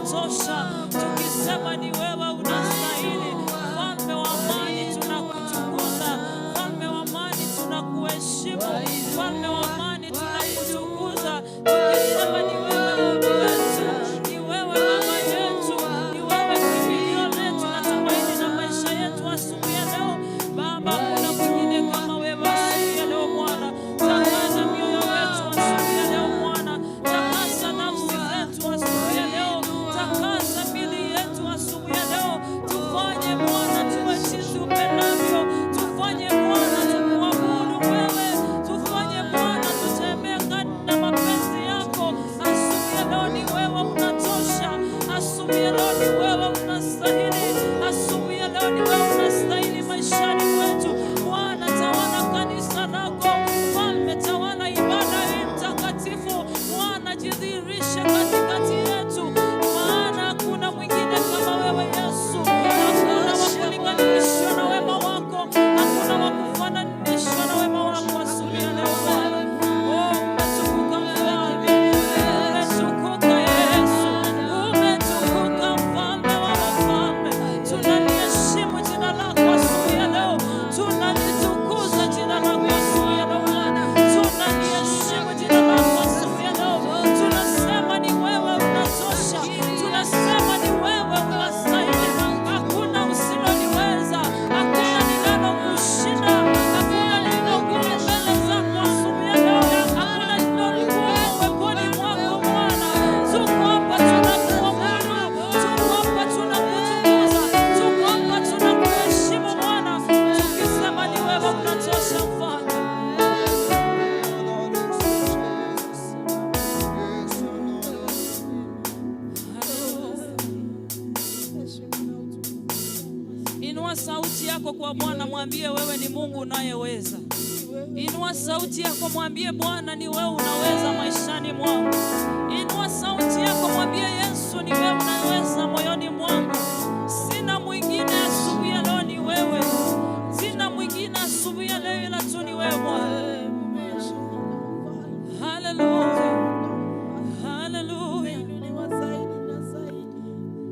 unatosha, tukisema ni wewe unastahili. Mfalme wa amani, tunakutukuza. Mfalme wa amani, tunakuheshimu. Mfalme wa amani, tunakutukuza, tukisema ni wewe Mungu wetu, ni wewe Baba yetu, ni wewe kimbilio letu na tumaini na maisha yetu asubuhi ya leo. Baba, hakuna mwingine kama wewe asubuhi ya leo Bwana. Takasa mioyo yetu asubuhi ya leo Bwana. Takasa nafsi zetu asubuhi ya leo. Takasa miili yetu asubuhi ya leo. Tufanye Bwana tuwe jinsi upendavyo. Tufanye Bwana tukuabudu wewe. Tufanye Bwana tutembee kadri na mapenzi yako. Asubuhi ya leo ni wewe unatosha. Asubuhi ya leo ni wewe unastahili. Asubuhi ya leo ni wewe unastahili maishani mwetu. Bwana, tawala kanisa lako. Mfalme, tawala ibada hii mtakatifu. Bwana, jidhihirishe katikati yetu, maana hakuna mwingine kama wewe Yesu. Hakuna wa kulinganishwa na wema wako, hakuna wa kufananishwa na wema wako asubuhi ya leo Bwana. Oh, umetukuka Mfalme, umetukuka Yesu, umetukuka Mfalme wa wafalme. Tunaliheshimu jina lako asubuhi ya leo, tunalitukuza jina lako asubuhi ya leo Bwana, tunaliheshimu jina lako asubuhi ya leo. Tunasema ni wewe unatosha, tunasema ni wewe unastahili. Hakuna usiloliweza, hakuna linalokushinda, hakuna lililo gumu mbele zako asubuhi ya leo, hakuna lililo gumu uweponi mwako Bwana. Tuko hapa tunakuabudu, tuko hapa tunakutukuza, tuko hapa tunakuheshimu Bwana, tukisema ni wewe unatosha Mfalme. Haleluya. Inua sauti yako kwa Bwana, mwambie wewe ni Mungu unayeweza. Inua sauti yako, mwambie Bwana ni wewe unaweza maishani mwangu. Inua sauti yako, mwambie Yesu ni wewe unaweza moyoni mwangu. Sina mwingine asubuhi ya leo, ni wewe. Sina mwingine asubuhi ya leo ila tu ni wewe Bwana. Haleluya, haleluya.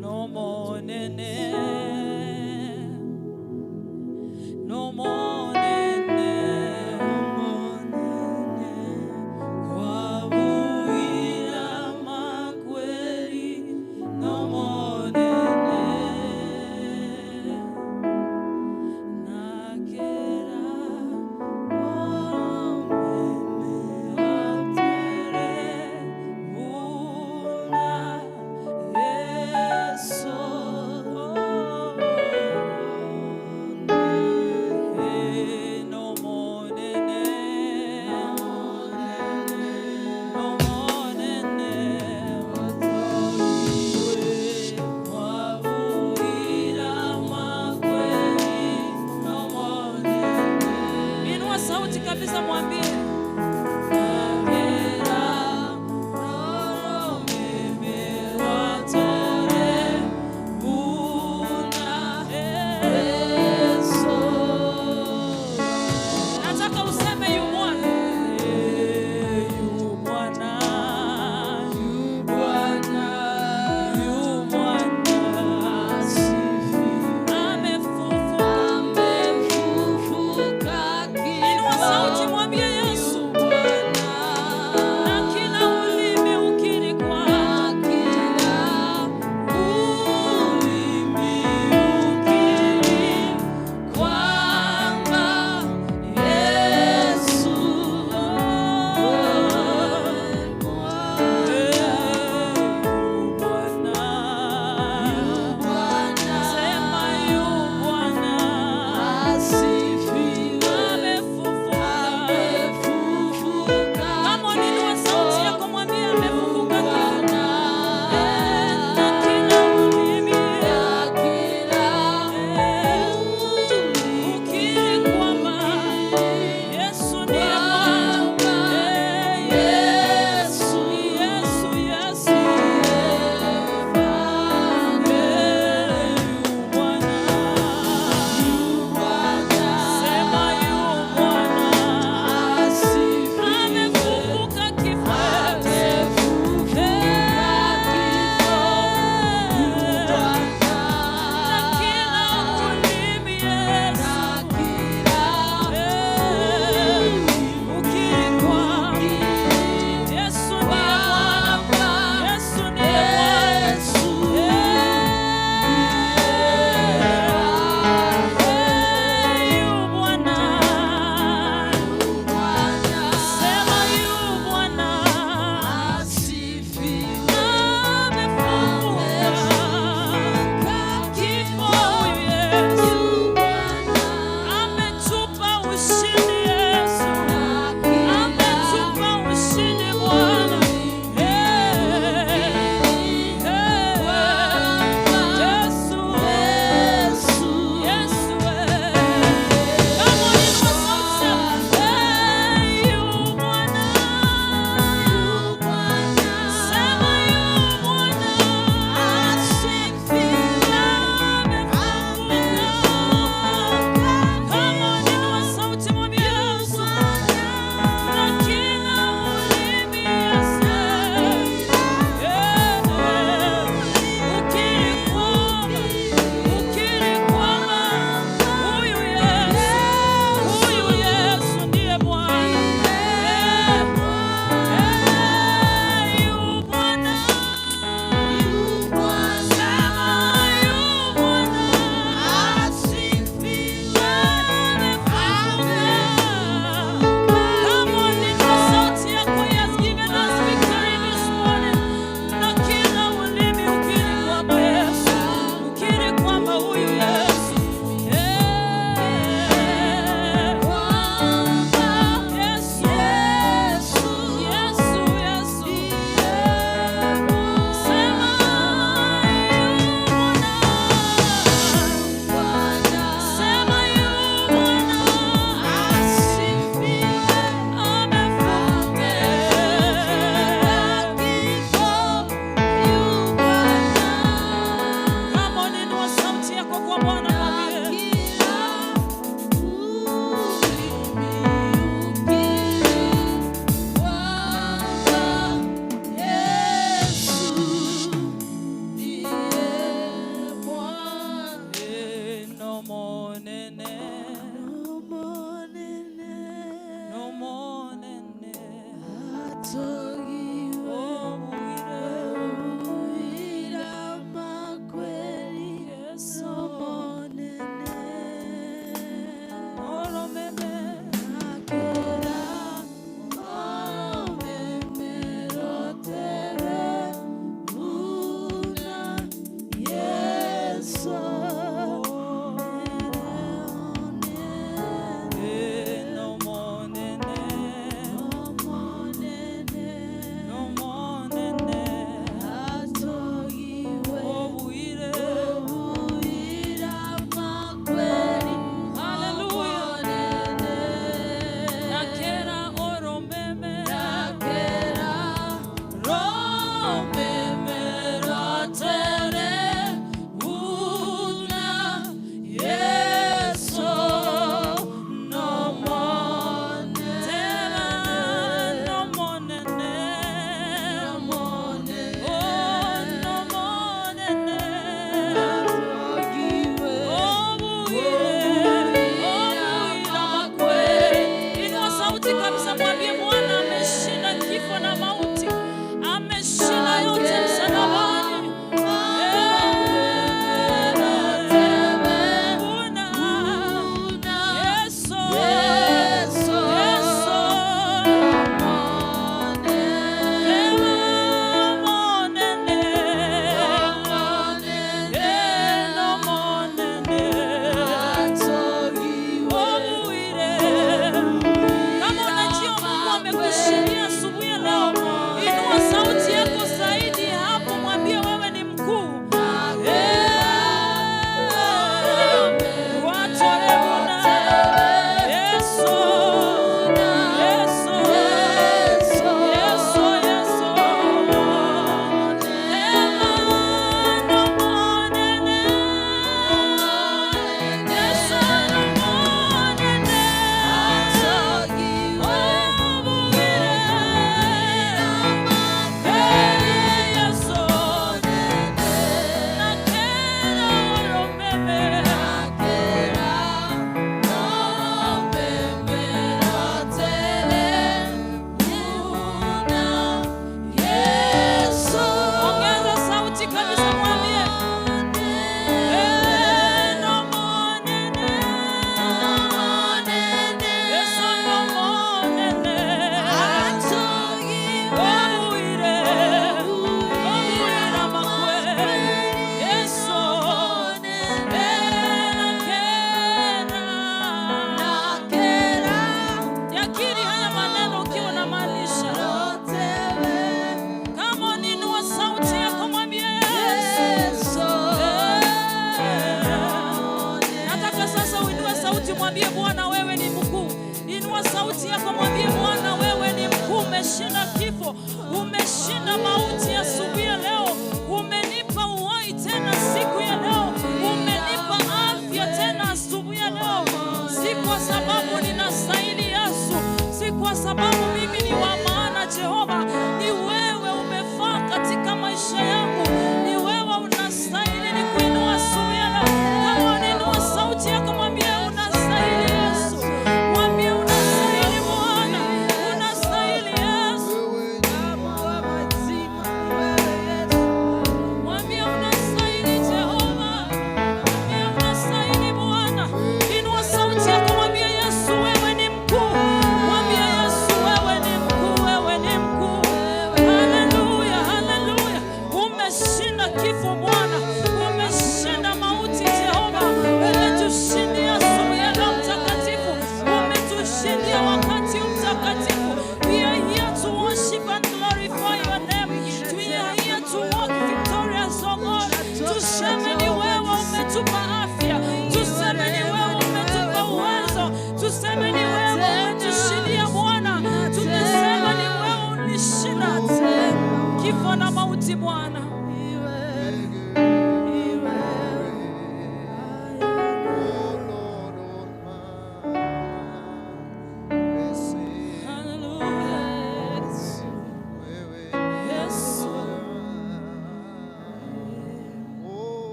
No more nene, no more nene, kwa buira makweli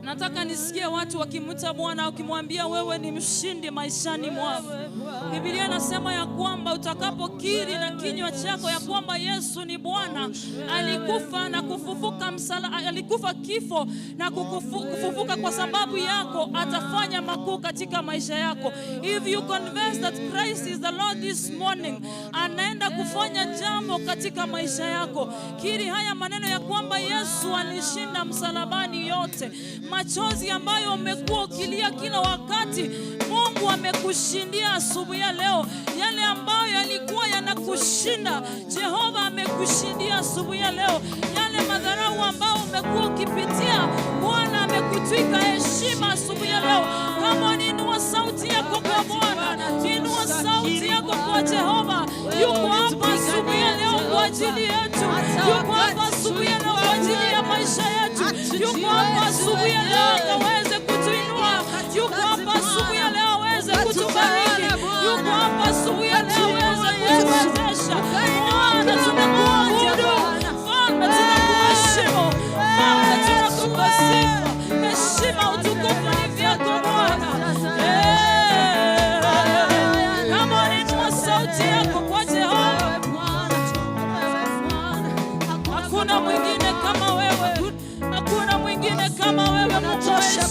Nataka nisikie watu wakimwita Bwana, wakimwambia wewe ni mshindi maishani mwako. Biblia inasema ya kwamba utakapokiri na kinywa chako ya kwamba Yesu ni Bwana, alikufa na kufufuka msala, alikufa kifo na kukufu, kufufuka kwa sababu yako, atafanya makuu katika maisha yako. If you confess that Christ is the Lord this morning, anaenda kufanya jambo katika maisha yako. Kiri haya maneno ya kwamba Yesu alishinda msalabani yote. Machozi ambayo umekuwa ukilia kila wakati, Mungu amekushindia asubuhi ya leo. Yale ambayo yalikuwa yanakushinda, Jehova amekushindia asubuhi ya leo. Yale madharau ambayo umekuwa ukipitia, Bwana amekutwika heshima asubuhi ya leo. Kama inua sauti yako kwa Bwana, inua sauti yako kwa Jehova. Yuko hapa asubuhi ya leo kwa ajili yetu, yuko hapa asubuhi ya leo kwa ajili ya maisha yetu, yuko hapa asubuhi ya leo akaweze kutuinua, yuko hapa asubuhi ya leo aweze kutubariki, yuko hapa asubuhi ya leo aweze kutuwezesha. Bwana tunakuabudu, Mfalme tunakuheshimu, Mfalme tunakupa sifa, heshima, utukufu ni vyako Bwana. Eh, Kama inua sauti yako kwa Jehova. Hakuna mwingine kama wewe, hakuna mwingine kama wewe, Mungu wa Unatosha.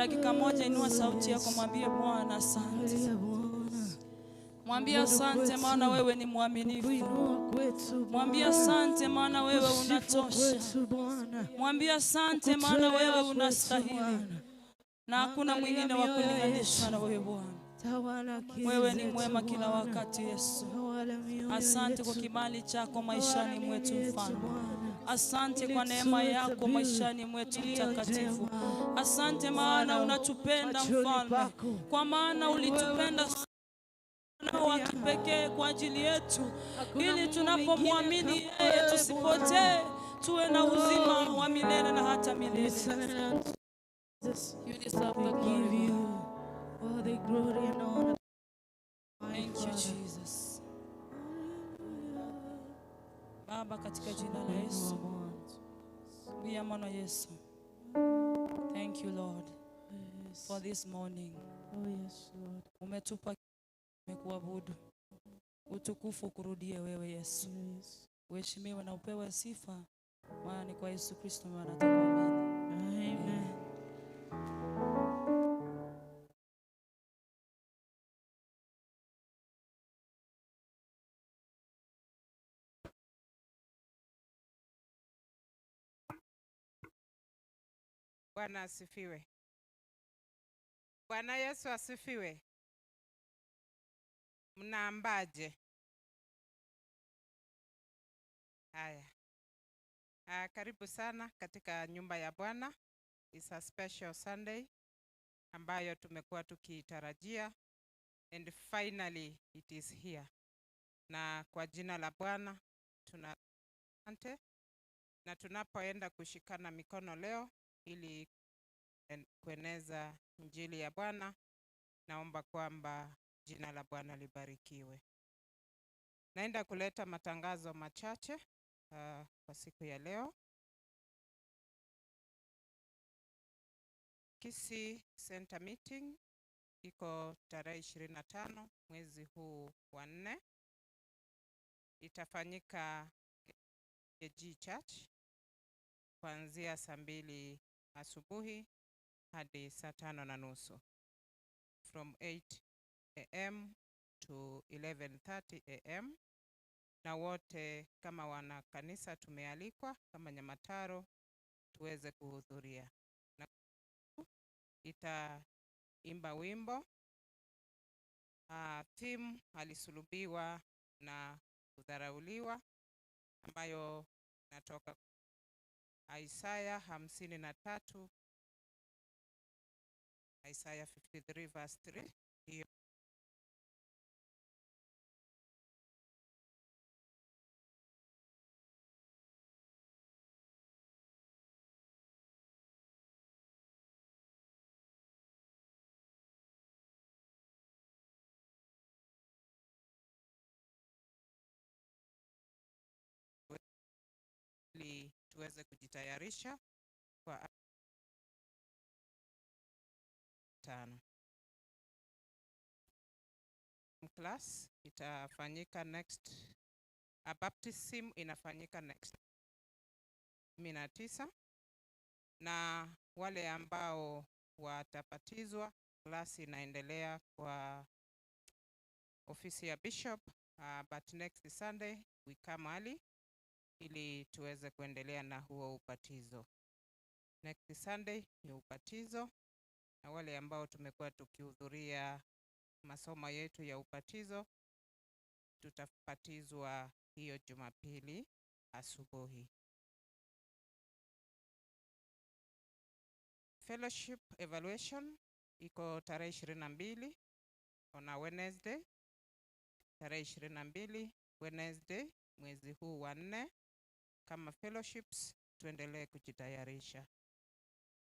Kwa dakika moja inua sauti yako, mwambie Bwana asante. Mwambie asante, maana wewe ni mwaminifu. Mwambie asante, maana wewe unatosha. Mwambie asante, maana wewe unastahili, na hakuna mwingine wa kulinganishwa na wewe Bwana. Wewe ni mwema kila wakati Yesu. Asante kwa kibali chako maishani mwetu Mfalme. Asante kwa neema yako maishani mwetu Mtakatifu. Asante maana unatupenda Mfalme, kwa maana ulitupenda sana wa kipekee kwa ajili yetu, ili tunapomwamini yeye tusipotee, tuwe na uzima wa milele na hata milele. You deserve the glory. All the glory and honor. Thank you Jesus. Baba, katika jina la Yesu, mwana Yesu. Thank you Lord for this morning. Oh yes, Lord. Umetupa kuabudu. Utukufu ukurudie wewe Yesu. Yes. Uheshimiwe na upewe sifa, maana ni kwa Yesu Kristo maana tunaamini. Amen. Bwana asifiwe. Bwana Yesu asifiwe. Mnaambaje? Haya. Karibu sana katika nyumba ya Bwana. It's a special Sunday ambayo tumekuwa tukitarajia and finally it is here. Na kwa jina la Bwana tuna asante, na tunapoenda kushikana mikono leo ili kueneza injili ya Bwana, naomba kwamba jina la Bwana libarikiwe. Naenda kuleta matangazo machache kwa siku ya leo. Kisii Center Meeting iko tarehe 25 mwezi huu wa 4. Itafanyika G Church kuanzia saa 2 asubuhi hadi saa 5:30. From 8 a.m. to 11:30 a.m. Na wote kama wana kanisa tumealikwa kama Nyamataro tuweze kuhudhuria. Na itaimba wimbo theme alisulubiwa na kudharauliwa, ambayo natoka Isaya 53, Isaiah 53 verse 3. Hiyo ili tuweze kujitayarisha kwa 5. Class itafanyika next, a baptism inafanyika next 19, na wale ambao watabatizwa class inaendelea kwa ofisi ya bishop, but next Sunday we come early ili tuweze kuendelea na huo ubatizo. Next Sunday ni ubatizo, na wale ambao tumekuwa tukihudhuria masomo yetu ya ubatizo tutabatizwa hiyo Jumapili asubuhi. Fellowship evaluation iko tarehe 22 on a Wednesday, tarehe 22 Wednesday mwezi huu wa 4. Kama fellowships tuendelee kujitayarisha.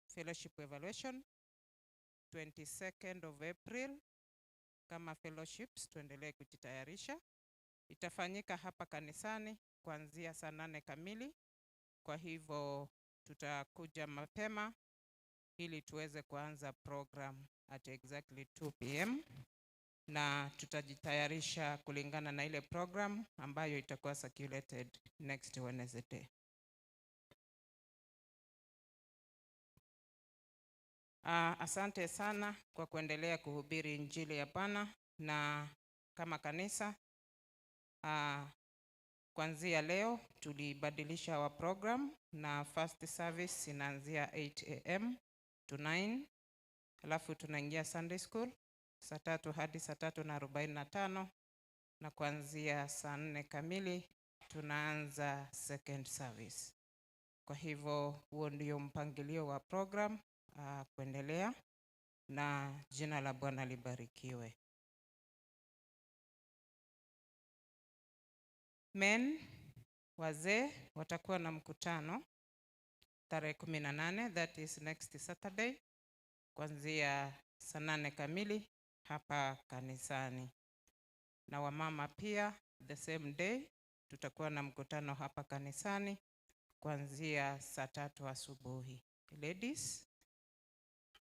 Fellowship evaluation 22nd of April, kama fellowships tuendelee kujitayarisha. Itafanyika hapa kanisani kuanzia saa 8 kamili. Kwa hivyo tutakuja mapema ili tuweze kuanza program at exactly 2 p.m. na tutajitayarisha kulingana na ile program ambayo itakuwa circulated next Wednesday. Asante sana kwa kuendelea kuhubiri injili ya Bwana na kama kanisa kuanzia leo tulibadilisha our program na first service inaanzia 8 am to 9, alafu tunaingia Sunday school saa 3 hadi saa 3:45, na kuanzia saa 4 kamili tunaanza second service. Kwa hivyo huo ndio mpangilio wa program kuendelea, na jina la Bwana libarikiwe. Men, wazee watakuwa na mkutano tarehe 18, that is next Saturday, kuanzia saa 8 kamili hapa kanisani. Na wamama pia the same day tutakuwa na mkutano hapa kanisani kuanzia saa 3 asubuhi. Ladies,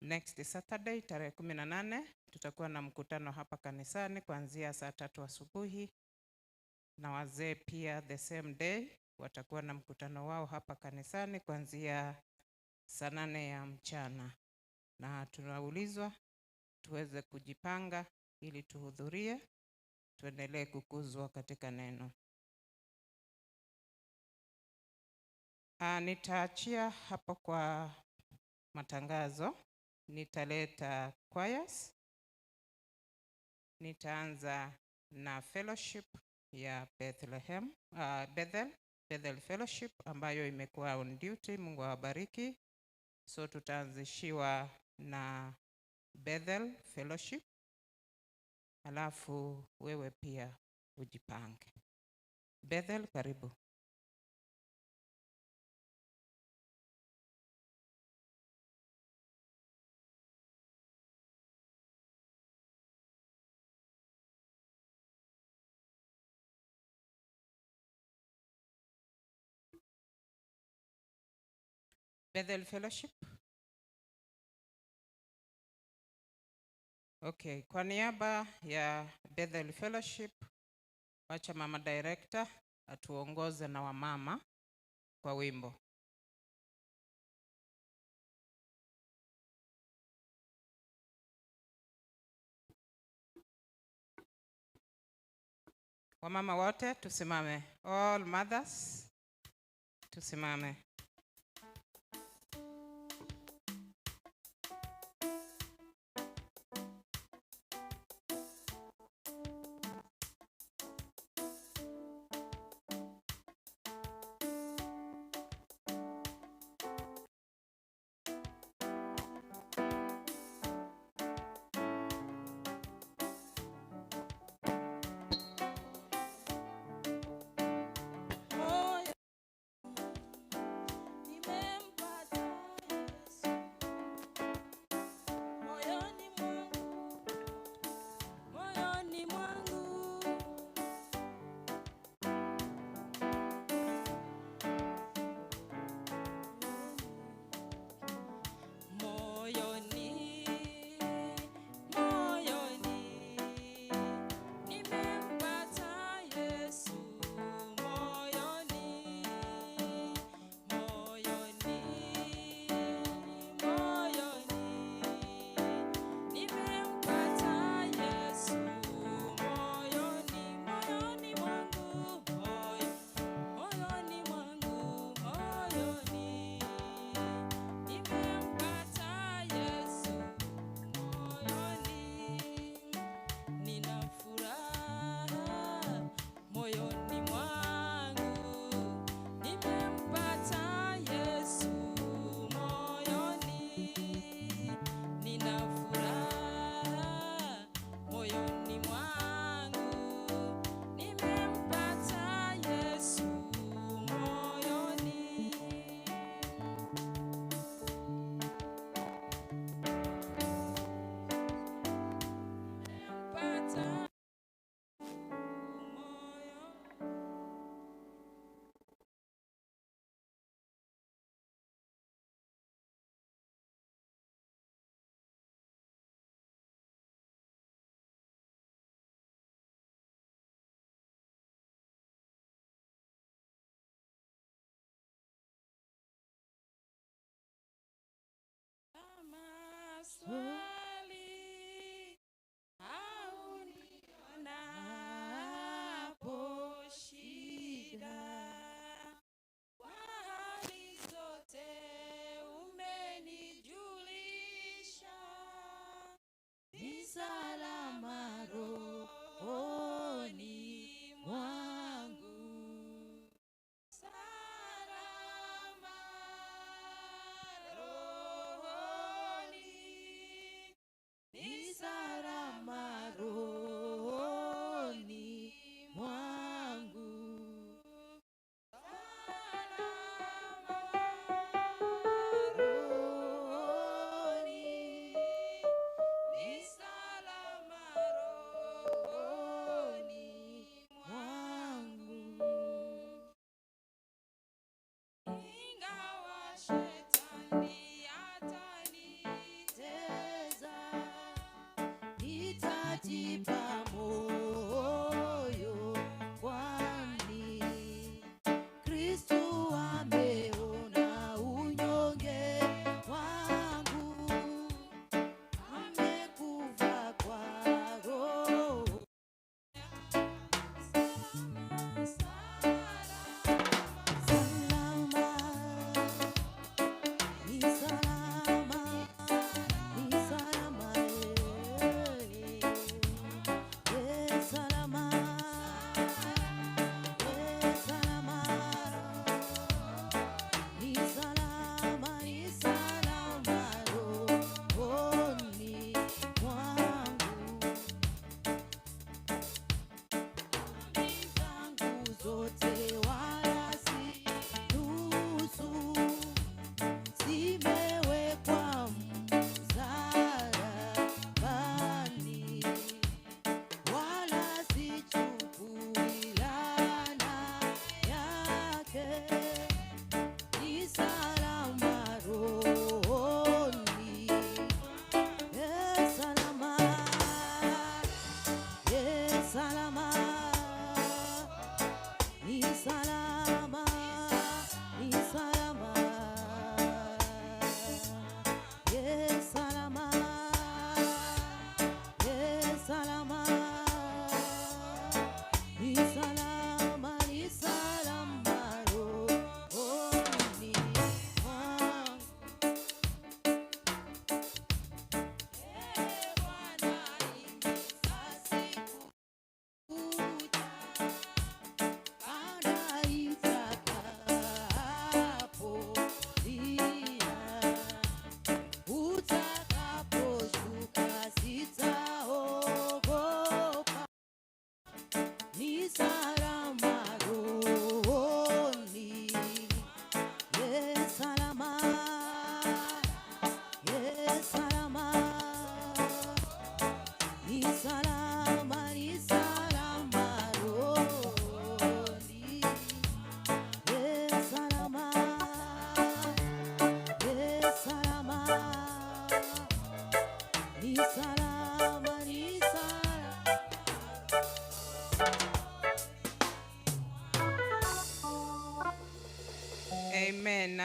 next Saturday tarehe 18 tutakuwa na mkutano hapa kanisani kuanzia saa 3 asubuhi. Na wazee pia the same day watakuwa na mkutano wao hapa kanisani kuanzia saa 8 ya mchana. Na tunaulizwa tuweze kujipanga ili tuhudhurie, tuendelee kukuzwa katika neno. Nitaachia hapo kwa matangazo. Nitaleta choirs. Nitaanza na fellowship ya Bethlehem, Bethel, Bethel Fellowship ambayo imekuwa on duty. Mungu awabariki. So tutaanzishiwa na Bethel Fellowship, alafu wewe pia ujipange. Bethel, karibu. Bethel Fellowship. Okay, kwa niaba ya Bethel Fellowship, wacha mama director atuongoze na wamama kwa wimbo. Wamama wote tusimame. All mothers tusimame.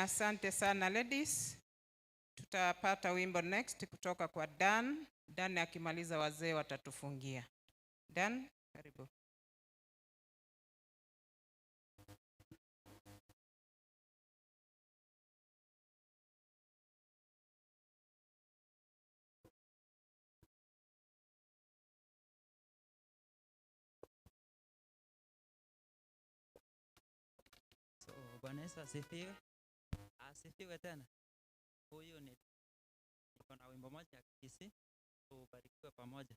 Asante sana ladies. Tutapata wimbo next kutoka kwa Dan. Dan akimaliza wazee watatufungia. Dan, karibu. So, Bwana Yesu asifiwe. Asifiwe tena. Huyu ni niko na wimbo moja ya Kisii, tubarikiwe pamoja.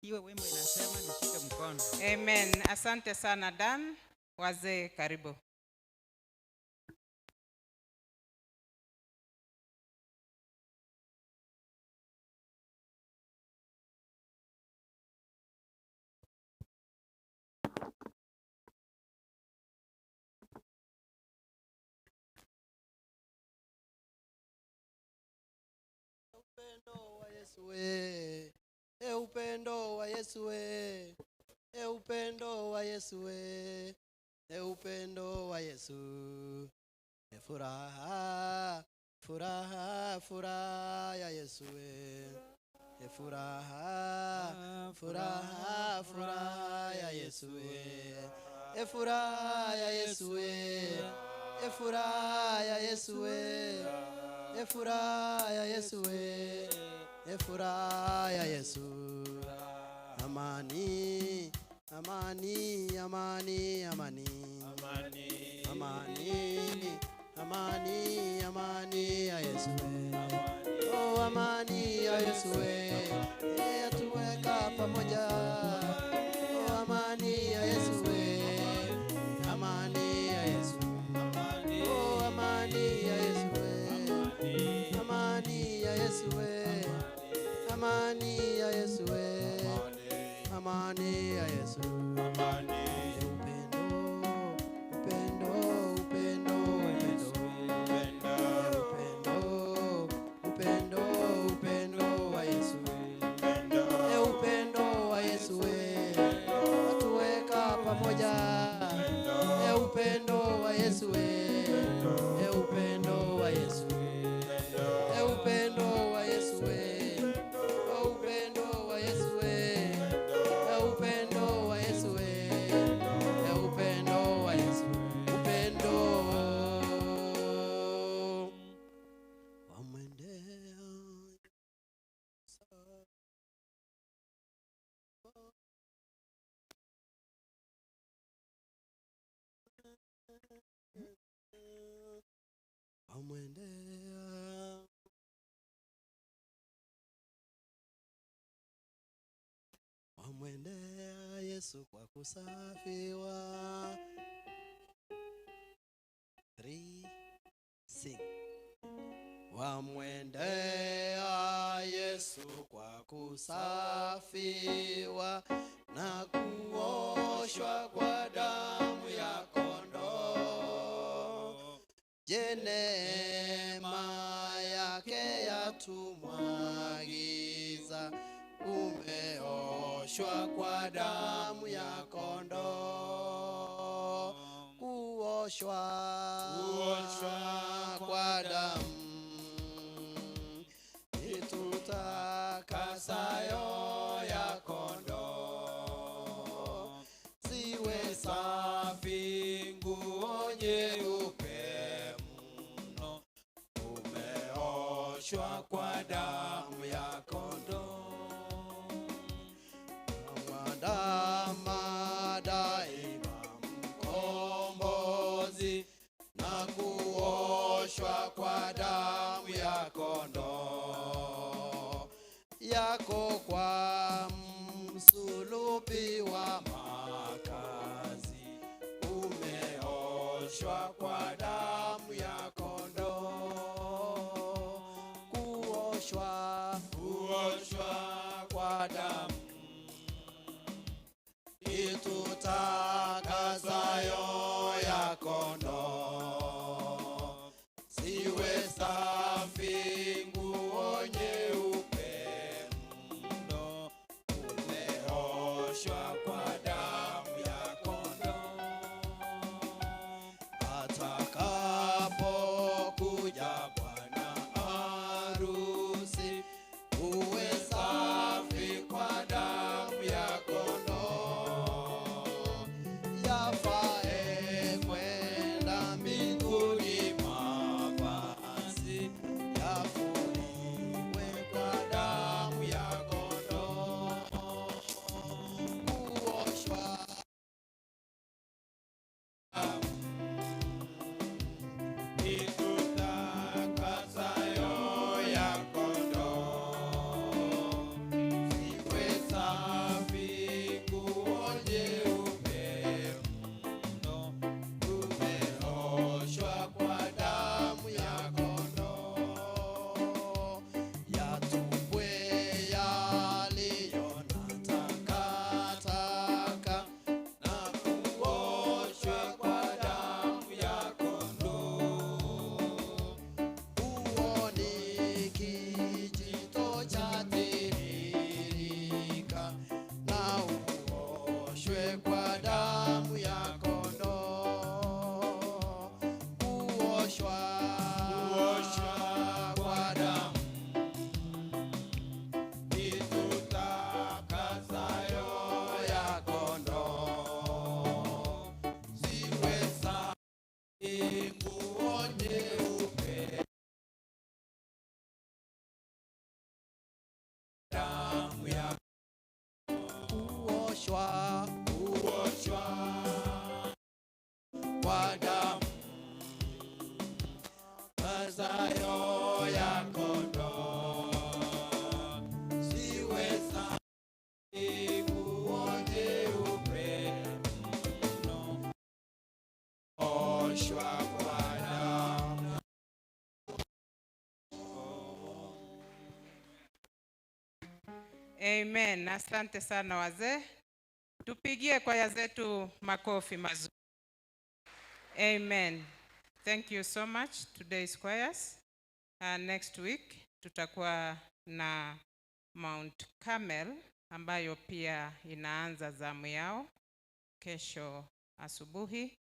Tubarikiwe, wimbo inasema nishike mkono. Amen. Asante sana Dan. Wazee karibu. Upendo wa Yesu we, e upendo wa Yesu we, e upendo wa Yesu we, e upendo wa Yesu. E furaha, furaha, furaha ya Yesu we. E furaha, furaha, furaha ya Yesu we. E furaha ya Yesu we. E furaha ya Yesu we. E furaha ya Yesu we. E furaha ya Yesu. Amani, amani, amani, amani. Amani, amani, amani ya Yesu we. Oh, amani ya Yesu we. Yatuweka pamoja. Oh, amani ya Yesu we. Amani ya Yesu. Oh, amani ya Yesu we. Amani ya Yesu we. Amani ya Yesu we. Amani ya Yesu. Upendo, upendo, upendo, upendo. Upendo, upendo, upendo wa Yesu. E upendo wa Yesu we. Watuweka pamoja. E upendo wa Yesu we. E upendo wa Yesu. E upendo wa Yesu we. E upendo wa Yesu we. E upendo wa Yesu we. E upendo wa Yesu. Upendo. Wamwendea wamwendea wamwendea Yesu kwa kusafiwa. Three, sing. Wamwendea Yesu kwa kusafiwa na kuoshwa kwa damu ya kondoo. Je, neema yake yatumwagiza, umeoshwa kwa damu ya kondoo. Kuoshwa, Kuoshwa kwa damu itutakasayo ya kondoo, ziwe safi nguo nyeupe mno, umeoshwa kwa damu ya kondoo. Mwandama daima mkombozi na kuoshwa kwa damu ya kondoo yako kwa msulubi wa makazi, umeoshwa kwa damu ya kondoo. Kuoshwa, Kuoshwa kwa damu itutakasayo ya kondoo, ziwe safi nguo nyeupe mno, umeoshwa kwa damu ya kondoo. Atakapokuja bwana harusi, uwe safi kwa Amen. Asante sana wazee. Tupigie kwaya zetu makofi mazuri. Amen. Thank you so much today's choirs. Next week tutakuwa na Mount Carmel ambayo pia inaanza zamu yao kesho asubuhi.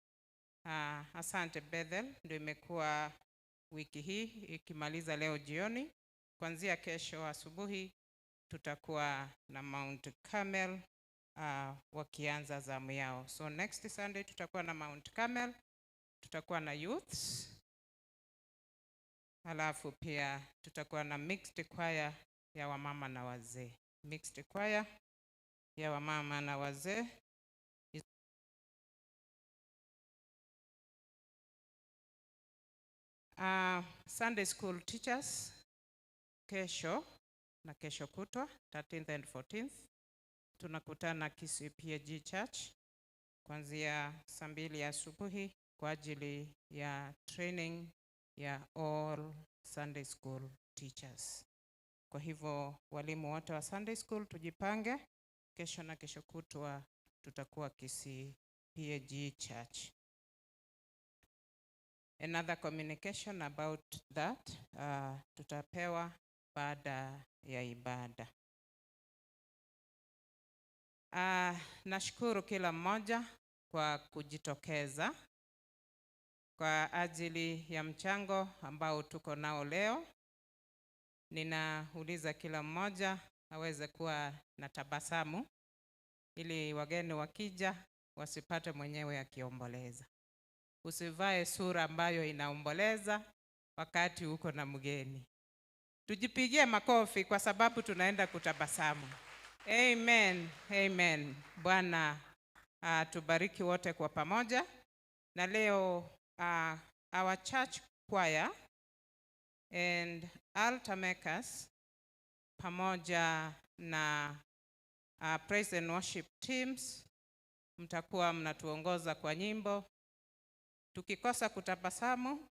Asante Bethel, ndio imekuwa wiki hii ikimaliza leo jioni. Kuanzia kesho asubuhi tutakuwa na Mount Carmel wakianza zamu yao. So next Sunday tutakuwa na Mount Carmel, tutakuwa na youths, halafu pia tutakuwa na mixed choir ya wamama na wazee. Mixed choir ya wamama na wazee. Sunday school teachers kesho na kesho kutwa 13th and 14th tunakutana Kisii PAG Church kuanzia saa 2 asubuhi kwa ajili ya training ya all Sunday school teachers. Kwa hivyo walimu wote wa Sunday school tujipange, kesho na kesho kutwa tutakuwa Kisii PAG Church. Another communication about that tutapewa baada ya ibada. Nashukuru kila mmoja kwa kujitokeza kwa ajili ya mchango ambao tuko nao leo. Ninauliza kila mmoja aweze kuwa na tabasamu ili wageni wakija wasipate mwenyewe akiomboleza. Usivae sura ambayo inaomboleza wakati uko na mgeni. Tujipigie makofi kwa sababu tunaenda kutabasamu. Amen, amen. Bwana tubariki wote kwa pamoja. Na leo our church choir and altar makers pamoja na praise and worship teams mtakuwa mnatuongoza kwa nyimbo. Tukikosa kutabasamu,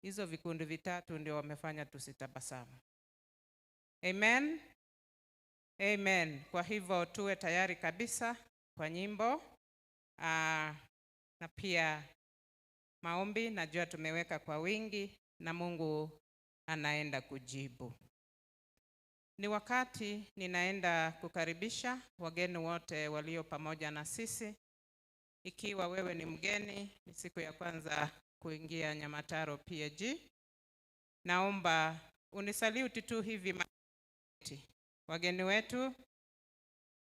hizo vikundi vitatu ndio wamefanya tusitabasamu. Amen. Amen. Kwa hivyo tuwe tayari kabisa kwa nyimbo na pia maombi. Najua tumeweka kwa wingi na Mungu anaenda kujibu. Ni wakati ninaenda kukaribisha wageni wote walio pamoja na sisi. Ikiwa wewe ni mgeni, ni siku ya kwanza kuingia Nyamataro PAG, naomba unisaluti tu hivi wageni wetu.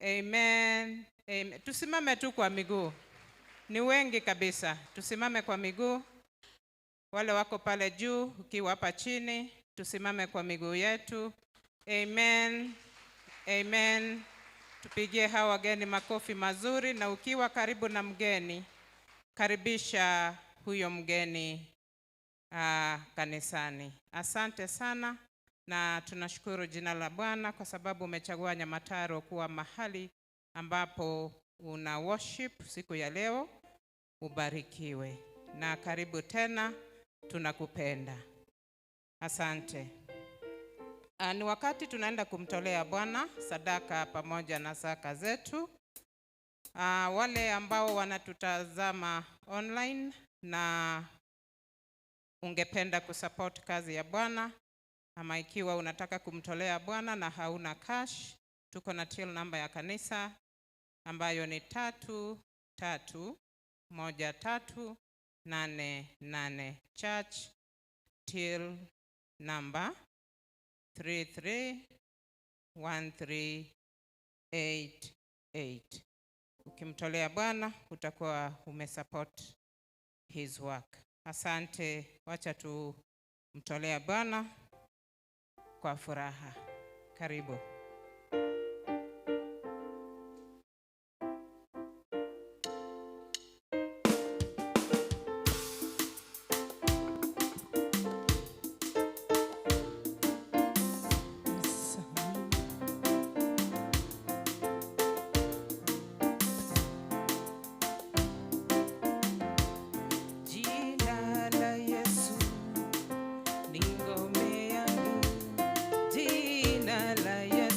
Amen. Amen. Tusimame tu kwa miguu. Ni wengi kabisa. Tusimame kwa miguu. Wale wako pale juu, ukiwa hapa chini, tusimame kwa miguu yetu. Amen. Amen. Tupigie hawa wageni makofi mazuri, na ukiwa karibu na mgeni, karibisha huyo mgeni kanisani. Asante sana, na tunashukuru jina la Bwana kwa sababu umechagua Nyamataro kuwa mahali ambapo una worship siku ya leo. Ubarikiwe na karibu tena, tunakupenda. Asante. Ni wakati tunaenda kumtolea Bwana sadaka pamoja na zaka zetu. Wale ambao wanatutazama online na ungependa kusupport kazi ya Bwana, ama ikiwa unataka kumtolea Bwana na hauna cash, tuko na till number ya kanisa ambayo ni 331388, church till number 331388. Ukimtolea Bwana utakuwa umesupport his work. Asante, wacha tumtolea Bwana kwa furaha. Karibu. Jina la Yesu ni ngome yangu, jina la Yesu.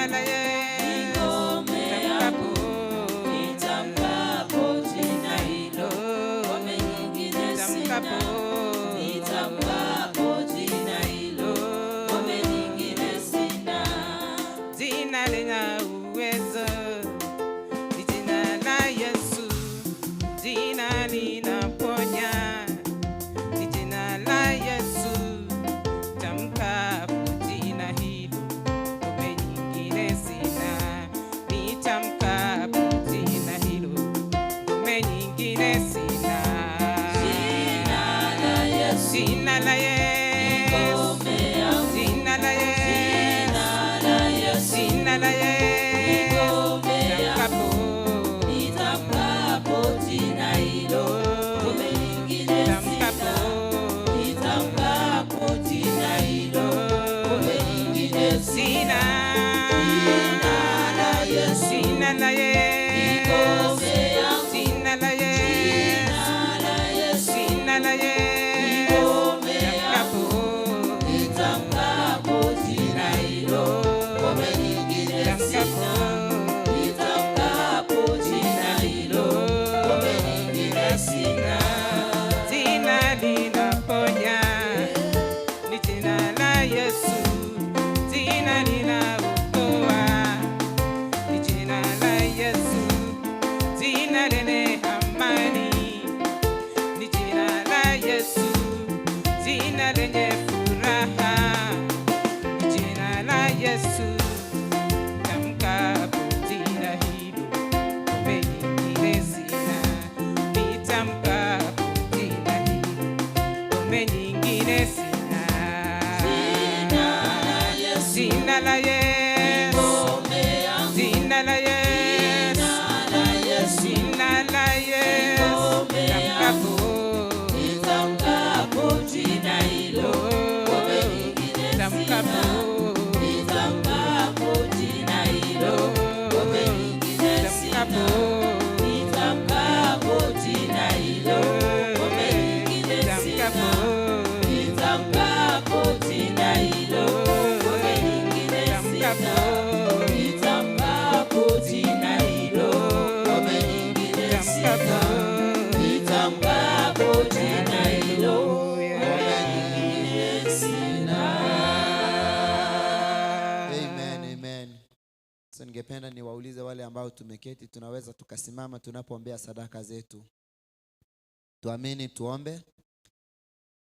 Jina la Yesu. Tamkapo. Nitamkapo jina hilo, ngome nyingine sina. Tamkapo. Nitamkapo jina hilo, ngome nyingine sina. Jina lina uwezo, ni jina la Yesu. Jina linaponya, ni jina la Yesu. Tamkapo jina hilo, ngome nyingine sina. Nitamkapo jina hilo, ngome nyingine sina. Jina la Yesu, Jina la Yesu, ngome yangu. jina la Yesu, Jina la Yesu, jina la Yesu. ngome yangu. Tamkapo, Nitamkapo jina hilo, ngome nyingine sina. tamkapo, Nitamkapo jina hilo, ngome nyingine sina. jina, Jina la Yesu, jina la Yesu, ngome yangu. jina la Yesu, Jina la Yesu, jina la Yesu. ngome yangu. Tamkapo, Nitamkapo jina hilo, ngome nyingine sina. tamkapo, Nitamkapo jina hilo, ngome nyingine sina. Jina linaponya, ni jina la Yesu. Jina linaokoa, ni jina la Yesu. Jina lenye amani, ni jina la Yesu. Jina lenye furaha, ni jina la Yesu. Tamkapo jina hilo, ngome nyingine sina. Nitamkapo jina hilo, ngome nyingine sina. Jina la Yesu, Jina la Yesu, ngome yangu. jina la Yesu, Jina la Yesu, jina la Yesu. ngome yangu. Tamkapo, Nitamkapo jina hilo, ngome nyingine sina. tamkapo, Nitamkapo jina hilo, ngome nyingine sina. tamkapo, Nitamkapo jina hilo, ngome nyingine sina. tamkapo, Nitamkapo jina hilo, ngome nyingine sina. tamkapo, Nitamkapo jina hilo, ngome nyingine sina. tamkapo. Nitamkapo jina hilo, ngome nyingine sina. Amen, amen. So ningependa niwaulize wale ambao tumeketi, tunaweza tukasimama tunapoombea sadaka zetu. Tuamini, tuombe.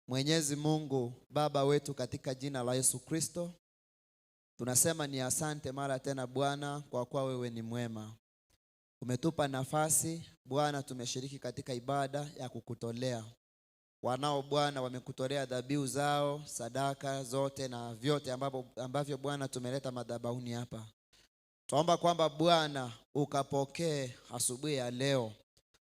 Mwenyezi Mungu Baba wetu, katika jina la Yesu Kristo, tunasema ni asante mara tena Bwana, kwa kuwa wewe ni mwema. Umetupa nafasi Bwana, tumeshiriki katika ibada ya kukutolea. Wanao Bwana wamekutolea dhabihu zao, sadaka zote na vyote ambapo, ambavyo Bwana tumeleta madhabahuni hapa. Twaomba kwamba Bwana ukapokee asubuhi ya leo,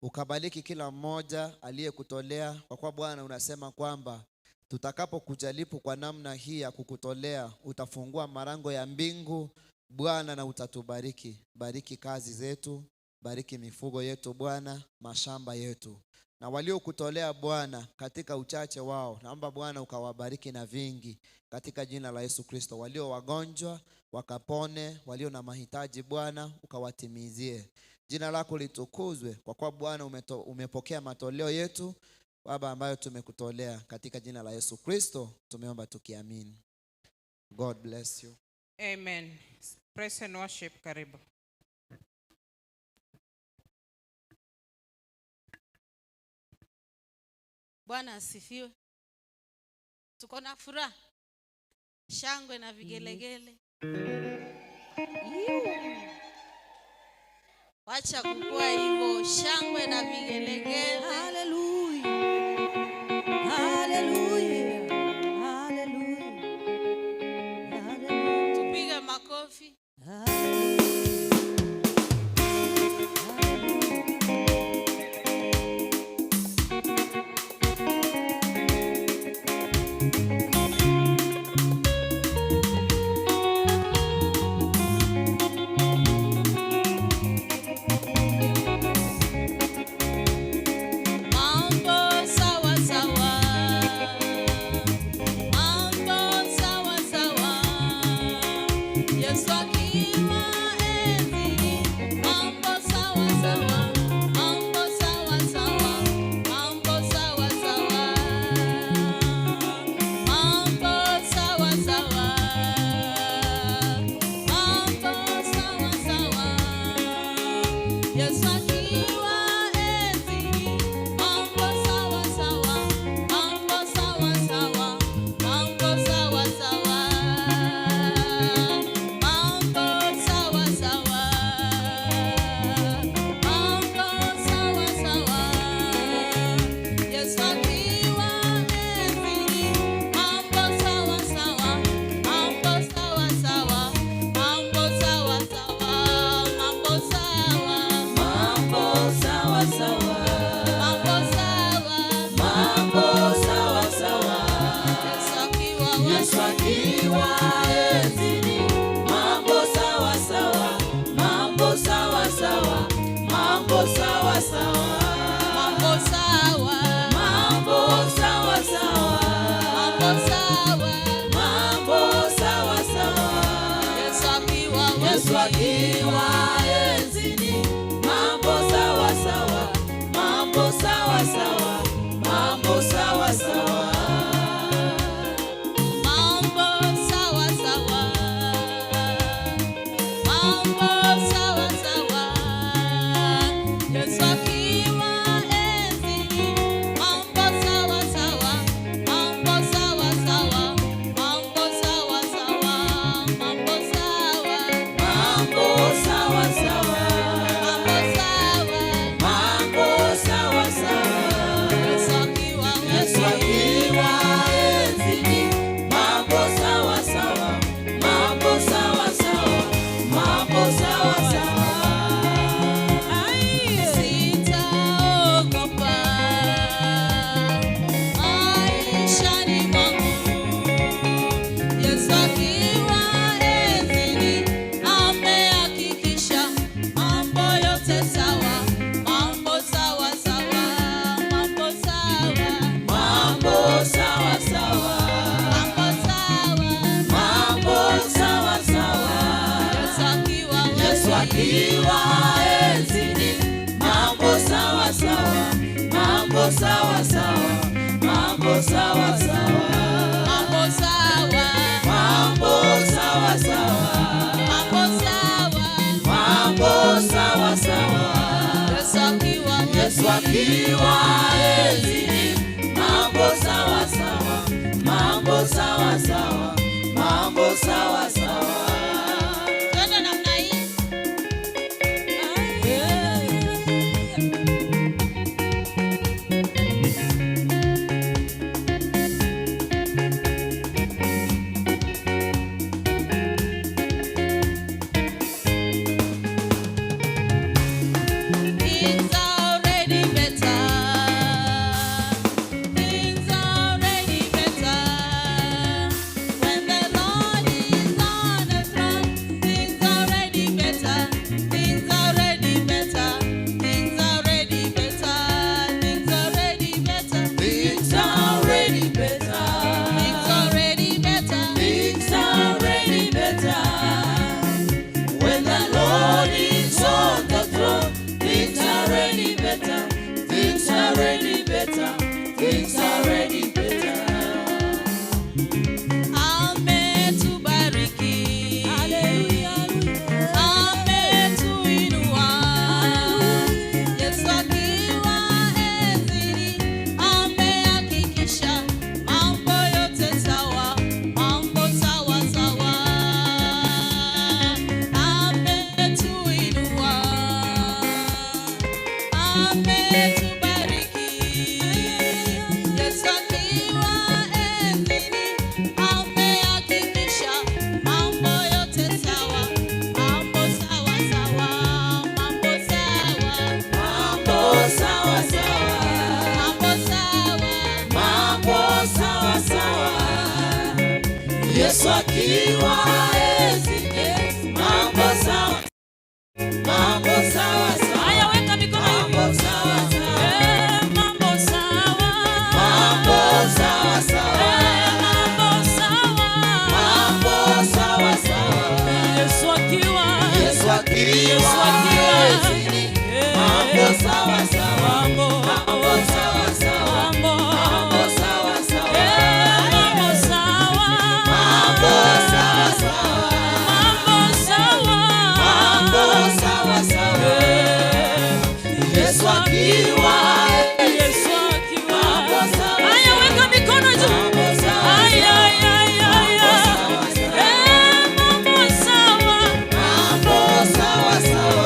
ukabariki kila mmoja aliyekutolea, kwa kuwa Bwana unasema kwamba tutakapokujaribu kwa namna hii ya kukutolea, utafungua malango ya mbingu Bwana na utatubariki. Bariki kazi zetu, bariki mifugo yetu Bwana, mashamba yetu na waliokutolea Bwana katika uchache wao, naomba Bwana ukawabariki na vingi katika jina la Yesu Kristo. Walio wagonjwa wakapone, walio na mahitaji Bwana ukawatimizie. Jina lako litukuzwe, kwa kuwa Bwana umepokea matoleo yetu Baba ambayo tumekutolea katika jina la Yesu Kristo tumeomba tukiamini. God bless you. Amen. Praise and worship, karibu. Bwana asifiwe. Tuko na furaha, shangwe na vigelegele. Iu. Wacha kukua hivyo, shangwe na vigelegele. Hallelujah. Hallelujah. Hallelujah. Hallelujah. Tupige makofi. Hallelujah. akiwa enzini, mambo sawa sawa, mambo sawa sawa, mambo sawa sawa, mambo sawa sawa, mambo sawa sawa. Yesu akiwa enzini, mambo sawa sawa, mambo sawa sawa, mambo sawa sawa, mambo sawa sawa, mambo sawa sawa. Yesu akiwa enzini, mambo sawa sawa, mambo sawa sawa, mambo sawa sawa, mambo sawa. Mambo sawa sawa, Mambo sawa, mambo sawa sawa. Yesu akiwa Yesu akiwa enzini, mambo sawa sawa, mambo sawa sawa, mambo sawa sawa, mambo sawa, mambo sawa sawa, mambo sawa, mambo sawa sawa. Yesu akiwa Yesu akiwa enzini, mambo sawa sawa, mambo sawa sawa, mambo sawa sawa. Mambo sawa sawa, mambo sawa sawa. Yesu akiwa enzini, mambo sawa sawa, mambo sawa sawa, mambo sawa sawa, mambo sawa, Mambo sawa sawa, mambo sawa. mambo sawa sawa. Yesu akiwa Yesu akiwa enzini, mambo sawa sawa, mambo sawa sawa, mambo sawa sawa. Sitaogopa maishani mwangu, Yesu akiwa enzini, amehakikisha mambo yote sawa, mambo sawa sawa, mambo sawa, Mambo sawa sawa, mambo sawa, mambo sawa sawa. Yesu akiwa Yesu akiwa enzini, mambo sawa sawa, mambo sawa sawa, mambo sawa sawa, mambo sawa, mambo sawa sawa, mambo sawa, mambo sawa sawa. Yesu akiwa Yesu akiwa enzini, mambo sawa sawa, mambo sawa sawa, mambo sawa sawa. Twende namna hii. Things are already better. Things are already better. When the Lord is on the throne, things are already better. Things are already better. Things are already better. Things are already better. Things are already better. Things are already better. Things are already better. When the Lord is on the throne, things are already better. Things are already better. Things are already better. Ametubariki. Ametuinua. Yesu akiwa enzini, amehakikisha mambo yote sawa, mambo sawa sawa. Ametuinua. Ametubariki. Yesu akiwa enzini, amehakikisha mambo yote sawa, mambo sawa sawa, mambo sawa, Mambo sawa sawa. mambo sawa. Mambo sawa sawa. Yesu akiwa enzini, mambo sawa. Mambo sawa sawa. Haya, weka mikono hivi. Mambo sawa sawa. Eh, mambo sawa. Mambo sawa sawa. Eh, mambo sawa. Mambo sawa sawa. Yesu akiwa Yesu akiwa mambo sawa sawa, mambo sawa sawa, mambo sawa sawa, mambo sawa, mambo sawa sawa, mambo sawa, mambo sawa sawa. Yesu akiwa, Yesu akiwa. Haya, weka mikono juu. Haya, haya, haya. Eh, mambo sawa. Mambo sawa sawa.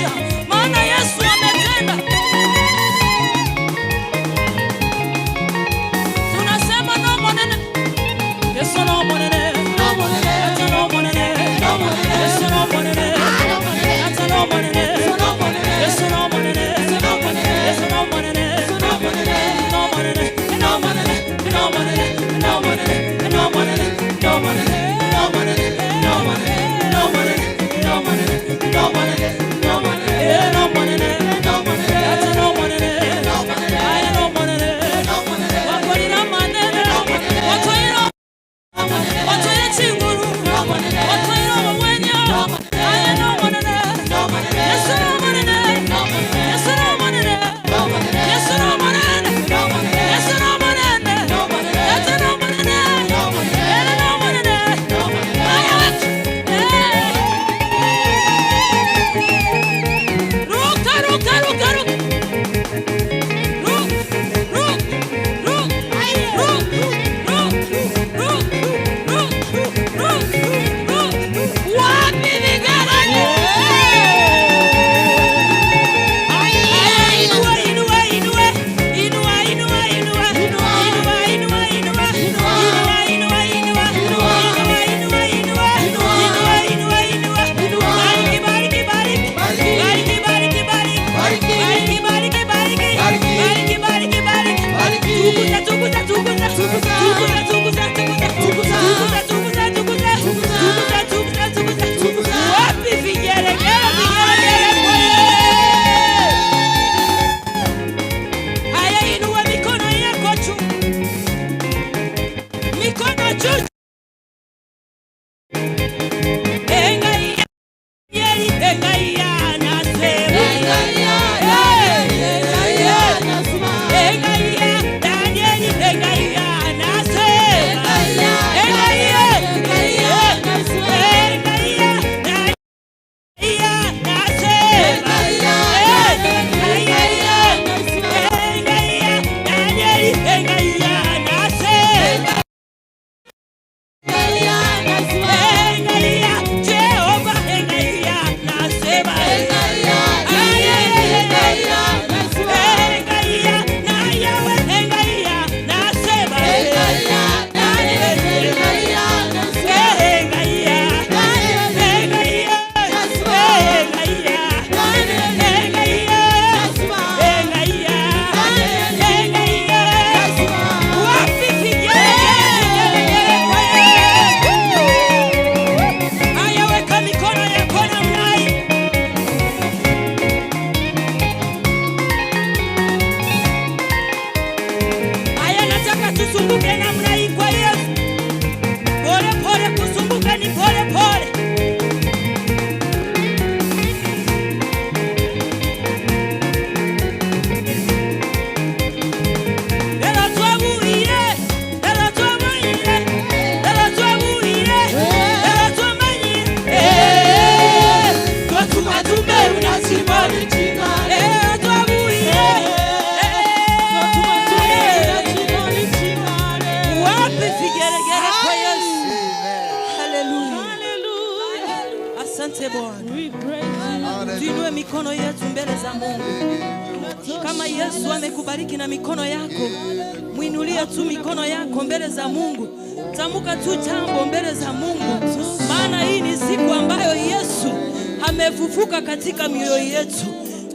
inatosha, maana Yesu ametenda. Tunasema no monene, Yesu no monene, ata no monene, Yesu no monene, ata no monene, Yesu no monene, Yesu no monene, no monene, no monene, no monene, no monene, no monene, no monene, no monene, no monene, no monene, no monene, no monene, no monene, eh, no monene, no monene, ata no monene, aya no monene, wakorira manene, watwaira watwaira chinguru, watwaira obogwenia, aya no monene, Yesu no monene, Yesu no monene, Yesu no monene, Yesu no monene, ata no monene, ere no monene, aya eh. Ruka, ruka, ruka, ruka. Ruk, ruk, ruk, ruk, ruk, ruk, ruk, ruk, ruk. Wapi vigelegele? Inua, inua, inua. Inua, inua, inua. Inua, inua, inua. Inua, inua, inua. Inua, inua, inua. Inua, inua, inua. Bariki, bariki, bariki. Bariki, bariki, bariki. Bariki, bariki, bariki. Bariki, bariki, bariki. Tukuza, tukuza, tukuza. Tukuza, tukuza, tukuza. Tukuza, tukuza, tukuza. Tukuza, tukuza, tukuza. Wapi vigelegele, vigelegele kweli? Haya, inua mikono yako juu, mikono juu. Engai yeri, engai anasema. Engai ya Danieli, engai anasema. Engai ya, engai ya, engai ya Danieli anasema. Engai ya, engai ya Danieli, engai anasema. Engai Jehova, engai anasema. Aya, weka mikono yako namna hii. Haya, nataka tuzunguke namna hii kwa Yesu. Pole pole, kuzunguka ni pole pole. Ela twabuire, ela twabuire, ela twabuire, ela twamanyire. Eh, twatumatumbe Ela twabuire, eh, wapi vigelegele kwa Yesu? Haleluya. Asante Bwana. Tuinue mikono yetu mbele za Mungu. Kama Yesu amekubariki na mikono yako, mwinulie tu mikono yako mbele za Mungu. Tamka tu jambo mbele za Mungu, maana hii ni siku ambayo Yesu amefufuka katika mioyo yetu.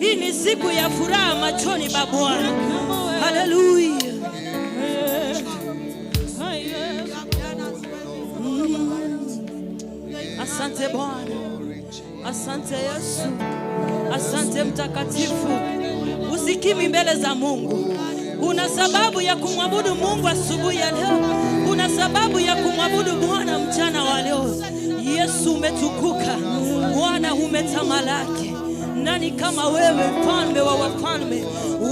Hii ni siku ya furaha machoni pa Bwana. Haleluya. Asante Bwana, asante Yesu, asante Mtakatifu. Usikimi mbele za Mungu. Una sababu ya kumwabudu Mungu asubuhi ya leo, una sababu ya kumwabudu Bwana mchana wa leo. Yesu umetukuka, Bwana umetamalaki. Nani kama wewe, mfalme wa wafalme?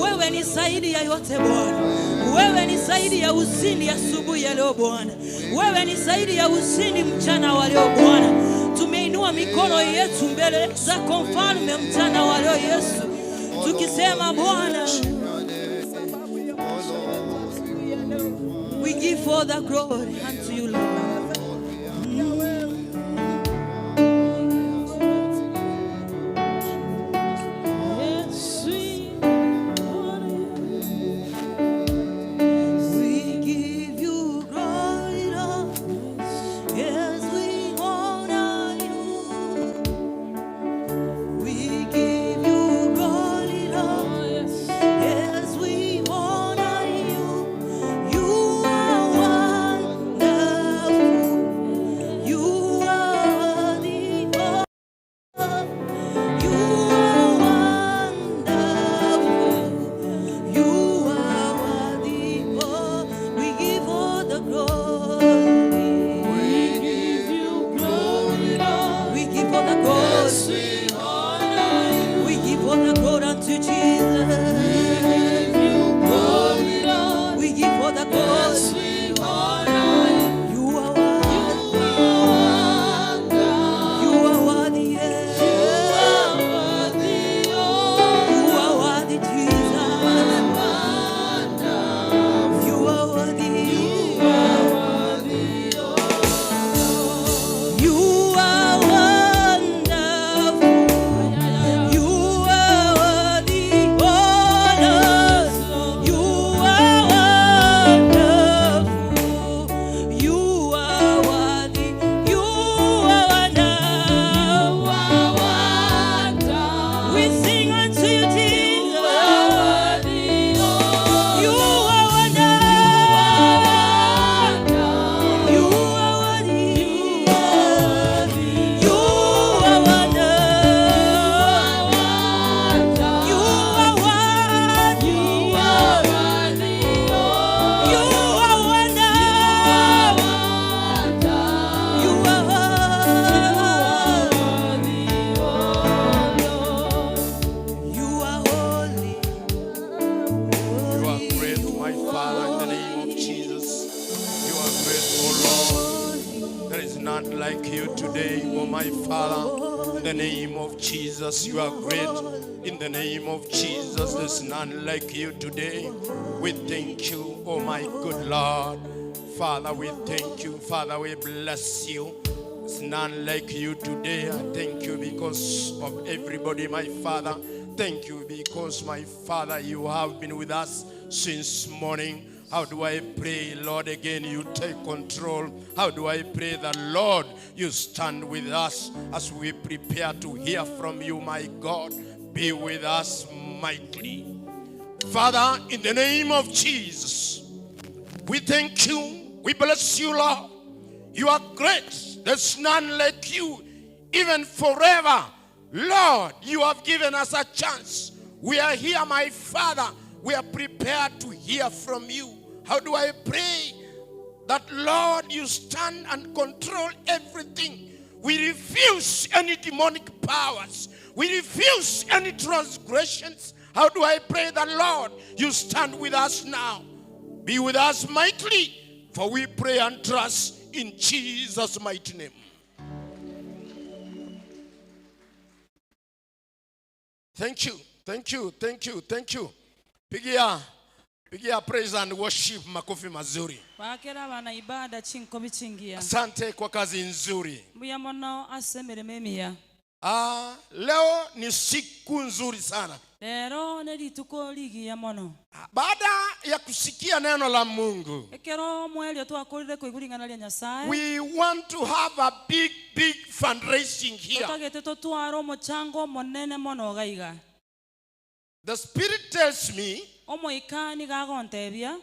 Wewe ni zaidi ya yote Bwana, wewe ni zaidi ya ushindi asubuhi ya leo Bwana, wewe ni zaidi ya ushindi mchana wa leo Bwana. Tumeinua mikono yetu mbele zako mfalme mchana wa leo Yesu, tukisema Bwana, we give all the glory unto you Lord. the name of Jesus, you are great. In the name of Jesus, there's none like you today. We thank you, oh my good Lord. Father, we thank you. Father, we bless you. There's none like you today. I thank you because of everybody, my Father. Thank you because, my Father, you have been with us since morning. How do I pray, Lord, again, you take control? How do I pray that, Lord, you stand with us as we prepare to hear from you, my God? Be with us mightily. Father, in the name of Jesus, we thank you. We bless you, Lord. You are great. There's none like you, even forever. Lord, you have given us a chance. We are here, my Father. We are prepared to hear from you. How do I pray? That, Lord, you stand and control everything. We refuse any demonic powers. We refuse any transgressions. How do I pray that, Lord, you stand with us now? Be with us mightily, for we pray and trust in Jesus' mighty name. Thank you, thank you, thank you, thank you. Pigia, pigia praise and worship makofi mazuri. Bakera abana ibada chinkobi chingiya. Asante kwa kazi nzuri. Mbuya mono ase emeremo emiya. Ah, leo ni siku nzuri sana. Rero ne rituko rigiya mono. Baada ya kusikia neno la Mungu, Ekero omweri twakorire koigwa ring'ana ria Nyasaye, we want to have a big, big fundraising here. totagete totware omochango omonene mono iga iga. The Spirit tells me Omoika nigo agontebia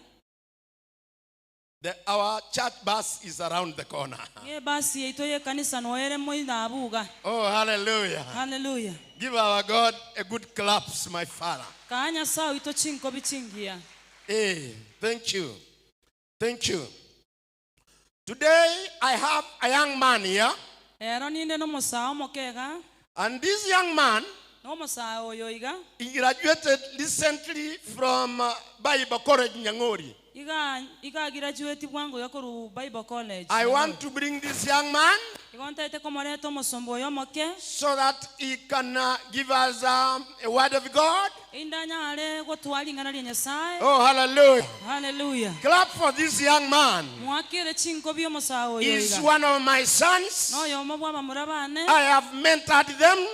that our church bus is around the corner. ng'a ebasi yaito ya ekanisa noere moina abuga. Oh, hallelujah. Hallelujah. Give our God a good claps, my Father. Kaa Nyasaye oito chinkobi chingiya. Hey, thank you. Thank you. Today, I have a young man here. Ero ninde nomosae omokega. And this young man, Nomosae oyo iga. he graduated recently from Bible College Nyang'ori. Iga, iga graduate bwango iga korwa Bible College. I want to bring this young man Igo ntaete komoreta omosomba oyo omoke. so that he can give us a word of God. Inde anyare gotwara ring'ana ria Nyasaye. Oh, hallelujah. Hallelujah. Clap for this young man. Mwakire chinkobi omosae oyo He's iga. one of my sons. Noyomo bwa abamura bane. I have mentored them.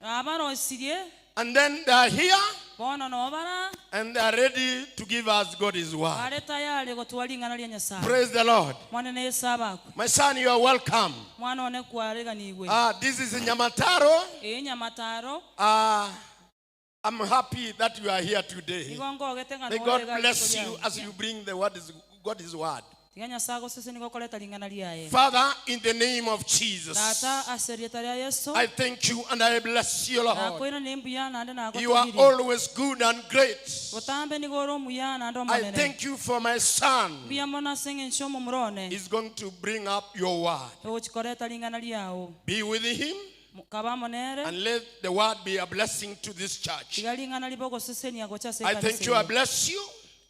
Abarosirie. And then they are here. Bono nobara. And they are ready to give us God's word. Bare tayari gotwara ring'ana ria Nyasaye. Praise the Lord. Mwana Yesu abakwe. My son, you are welcome. Mwana one kwareganigwe. This is Nyamataro. Nyamataro. I'm happy that you are here today. Nigo ngogete ng'a May God nogorega bless rituko you riaye. as you bring the word, God's word. Tiga Nyasaye agosese nigo okoreta ring'ana riaye. Father, in the name of Jesus, Tata ase rieta ria Yesu. I thank you and I bless you, Lord. Nakoira ni mbuya naende You are nagotogirie. always good and great. Botambe nigo ore omuya naende I omonene. thank you for my son. Mbuya mono ase eng'encho omomura one. He's going to bring up your word. Ogochikoreta ring'ana riao. Be with him. Kaba monere. And let the word be a blessing to this church. Tiga ring'ana ribe ogosesenia gocha ase I thank you, I ekanisa eye. bless you.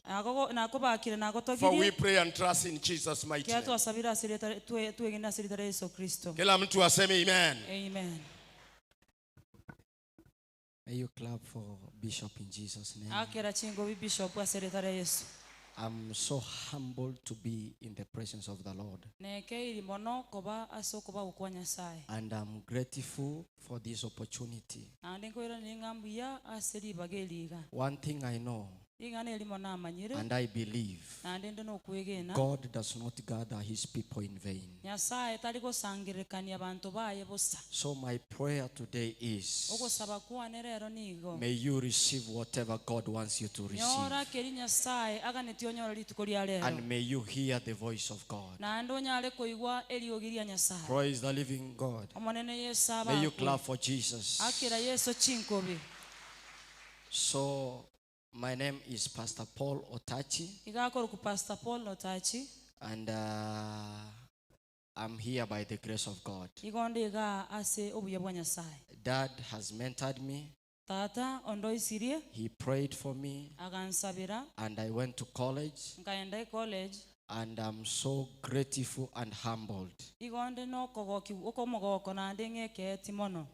Nakobakire, nagotogirie. For we pray and trust in Jesus' mighty Kia name. twasabire ase rieta, twegene ase rieta ria Yesu Kristo. Kila mtu aseme amen. Amen. May you clap for Bishop in Jesus' name. Akera chingobi Bishop ase rieta ria Yesu. I'm so humbled to be in the presence of the Lord. Nekeiri mono koba ase okoba gokwa Nyasaye. And I'm grateful for this opportunity. Naende nkoirana ng'a mbuya ase ribaga eriga. One thing I know, Ring'ana erimo namanyire, and I believe, naende nde nokwegena, God does not gather his people in vain. Nyasaye tari gosangererekania abanto baye bosa. So my prayer today is, Ogosaba kwane rero nigo, may you receive whatever God wants you to receive. Nyora keri Nyasaye aganeti onyore rituko ria rero. And may you hear the voice of God. Naende onyare koigwa eriogi ria Nyasaye. Praise the living God. Omonene Yesu May you abakwe. clap for Jesus. Akira Yesu chinkobi. So my name is Pastor Paul Otachi. Igakoro ku Pastor Paul Otachi. And I'm here by the grace of God. Igonde iga ase obuya bwa Nyasaye. Dad has mentored me. Tata ondoisirie. He prayed for me. Agansabira. And I went to college. Nkaenda college. And I'm so grateful and humbled. Igo nde nokogokigwa okomogoko naende ng'ekeeti mono.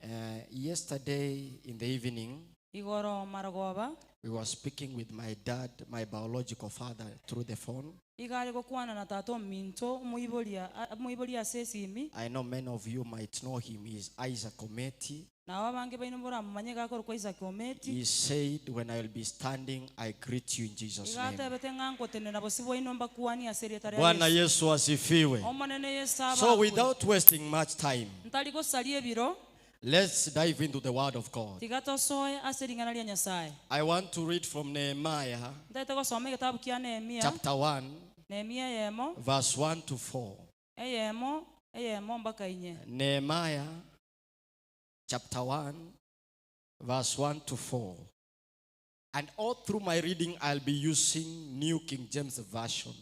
Yesterday in the evening, Igoro marogoba. we were speaking with my dad, my biological father, through the phone. Igo are gokwana na tata ominto omoiboria omoibori ase esimi. I know many of you might know him, he is Isaac Ometi. Nabo abange baino moramomanye iga akorokwa Isaac Ometi. He said, When I will be standing, I greet you in Jesus' Iga name. atebete ng'a ngotenena bosio bwaino mbakwanie ase erieta ria Bwana Yeso. Yesu asifiwe. Omonene Yeso So abakwe. without wasting much time, Ntari gosaria ebiro. let's dive into the word of God. Tiga tosoe ase ring'ana ria Nyasae. I want to read from Nehemiah Ntaete gosoma egetabu kia Nehemia, chapter 1, Nehemia eyemo, verse 1 to 4. eyemo, eyemo mpaka inye. Nehemiah chapter 1, verse 1 to 4. And all through my reading, I'll be using New King James Version.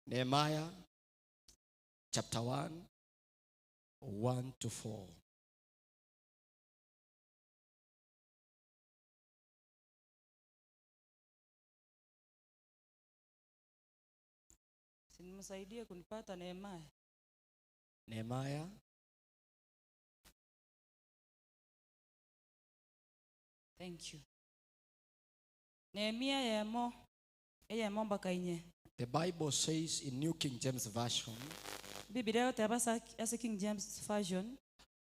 Nehemiah chapter 1, 1 to 4. Simsaidie kunipata Nehemiah. Nehemiah Thank you. Nehemia eyemo eyemo mpaka inye. The Bible says in New King James Version, Biblia egoteba ase ase King James Version,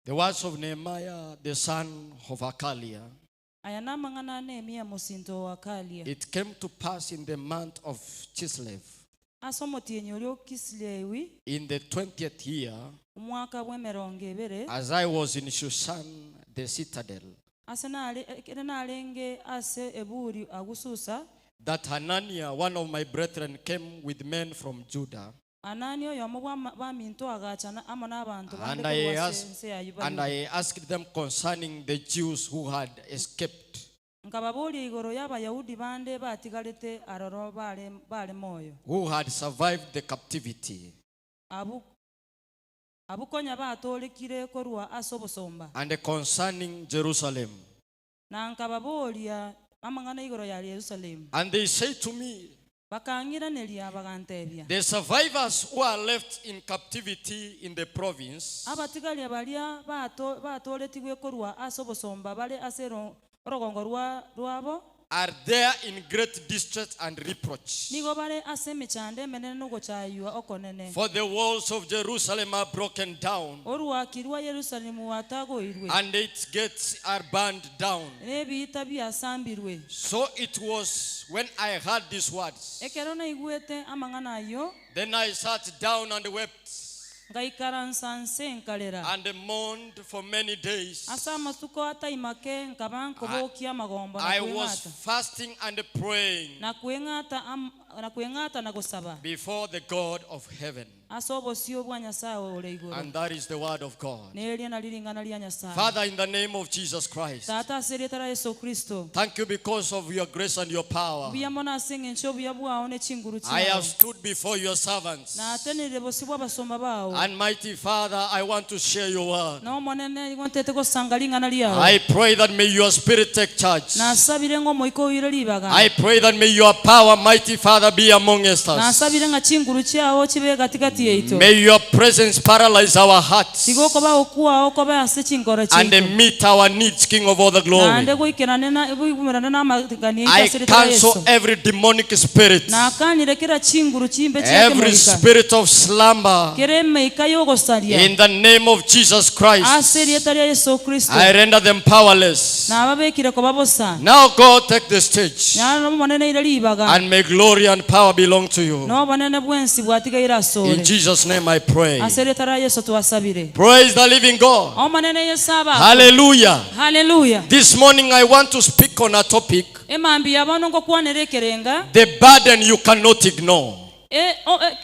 The words of Nehemiah, the son of Hakaliah. Aya namang'ana a Nehemia mosinto o Hakalia. It came to pass in the month of Chislev, Ase omotienyi oria o Kisilewi, in the 20th year, omwaka bw'emerongo ebere, as I was in Shushan the citadel, ase nare ekero narenge ase eburi agwo Susa, that Hananiah, one of my brethren, came with men from Judah, Hanani oyomo bw'ama- bw'aminto agacha na- amo nabanto bande And I korwa ase asked, ense ya and Yuda. I asked them concerning the Jews who had escaped. Nkababoria igoro y'Abayahudi bande batigarete aroro bare, bare moyo, Who had survived the captivity. abwo, abwo konya batoorekire korwa ase obosomba. And concerning Jerusalem. Na nkababoria amang'ana igoro ya Yerusalemu. And they said to me, Bakang'iraneria, bagantebia. The survivors who are left in captivity in the province. Abatigaria baria batooretigwe korwa ase obosomba bare ase orogongo rwabo. Are there in great distress and reproach. Nigo bare ase emechando emenene na ogochaywa okonene. For the walls of Jerusalem are broken down. Oruaki rwa Yerusalemu rwatagoirwe. And its gates are burned down. Na ebiita biasambirwe. So it was when I heard these words. Ekero naigwete amang'ana ayio. Then I sat down and wept. Ngaikaransa nse nkarera. And mourned for many days. Ase amatuko atai make nkaba nkobokia amagombo na I was kweng'ata. fasting and praying. Na kweng'ata am, na kweng'ata na gosaba. Before the God of heaven. Ase obosio bwa Nyasae ore igoro. And that is the word of God. Neria nari ring'ana ria Nyasae. Father, in the name of Jesus Christ. Tata ase erieta ria Yeso Kristo. Thank you because of your grace and your power. Mbuya mono ase eng'encho y'obuya bwao ne chinguru I chiao. have stood before your servants. Natenenire bosio bw'abasomba bao. And mighty Father, I want to share your word. Na Omonene, nigo ntete gosanga ring'ana riao. I pray that may your spirit take charge. Nasabire ng'a Omoika oire ribaga. I pray that may your power, mighty Father, be among us. Nasabire ng'a chinguru chiao chibe gati-gati yaito. May your presence paralyze our hearts. Tiga okobao kwao kobe ase chinkoro And chiaito. meet our needs, King of all the glory. Naende goikerane na goimerane namaganio aito I ase rieta ria cancel Yeso. every demonic spirit. Nakanire kera chinguru chimbe chia Every kemoika. spirit of slumber. Kera emeika y'ogosaria. In the name of Jesus Christ. Ase erieta ria Yeso Kristo. I render them powerless. Nababekire koba bosa. Now God take the stage. Nyara Omonene aire ribaga. And may glory and power belong to you. Na obonene bwensi bwatigaire asore. In Jesus name I pray. Ase erieta ria Yeso twasabire. Praise the living God. Omonene Yeso abakwe. Hallelujah. Hallelujah. This morning I want to speak on a topic. Emambia bono ngokwanera ekerenga. The burden you cannot ignore. E, o, e,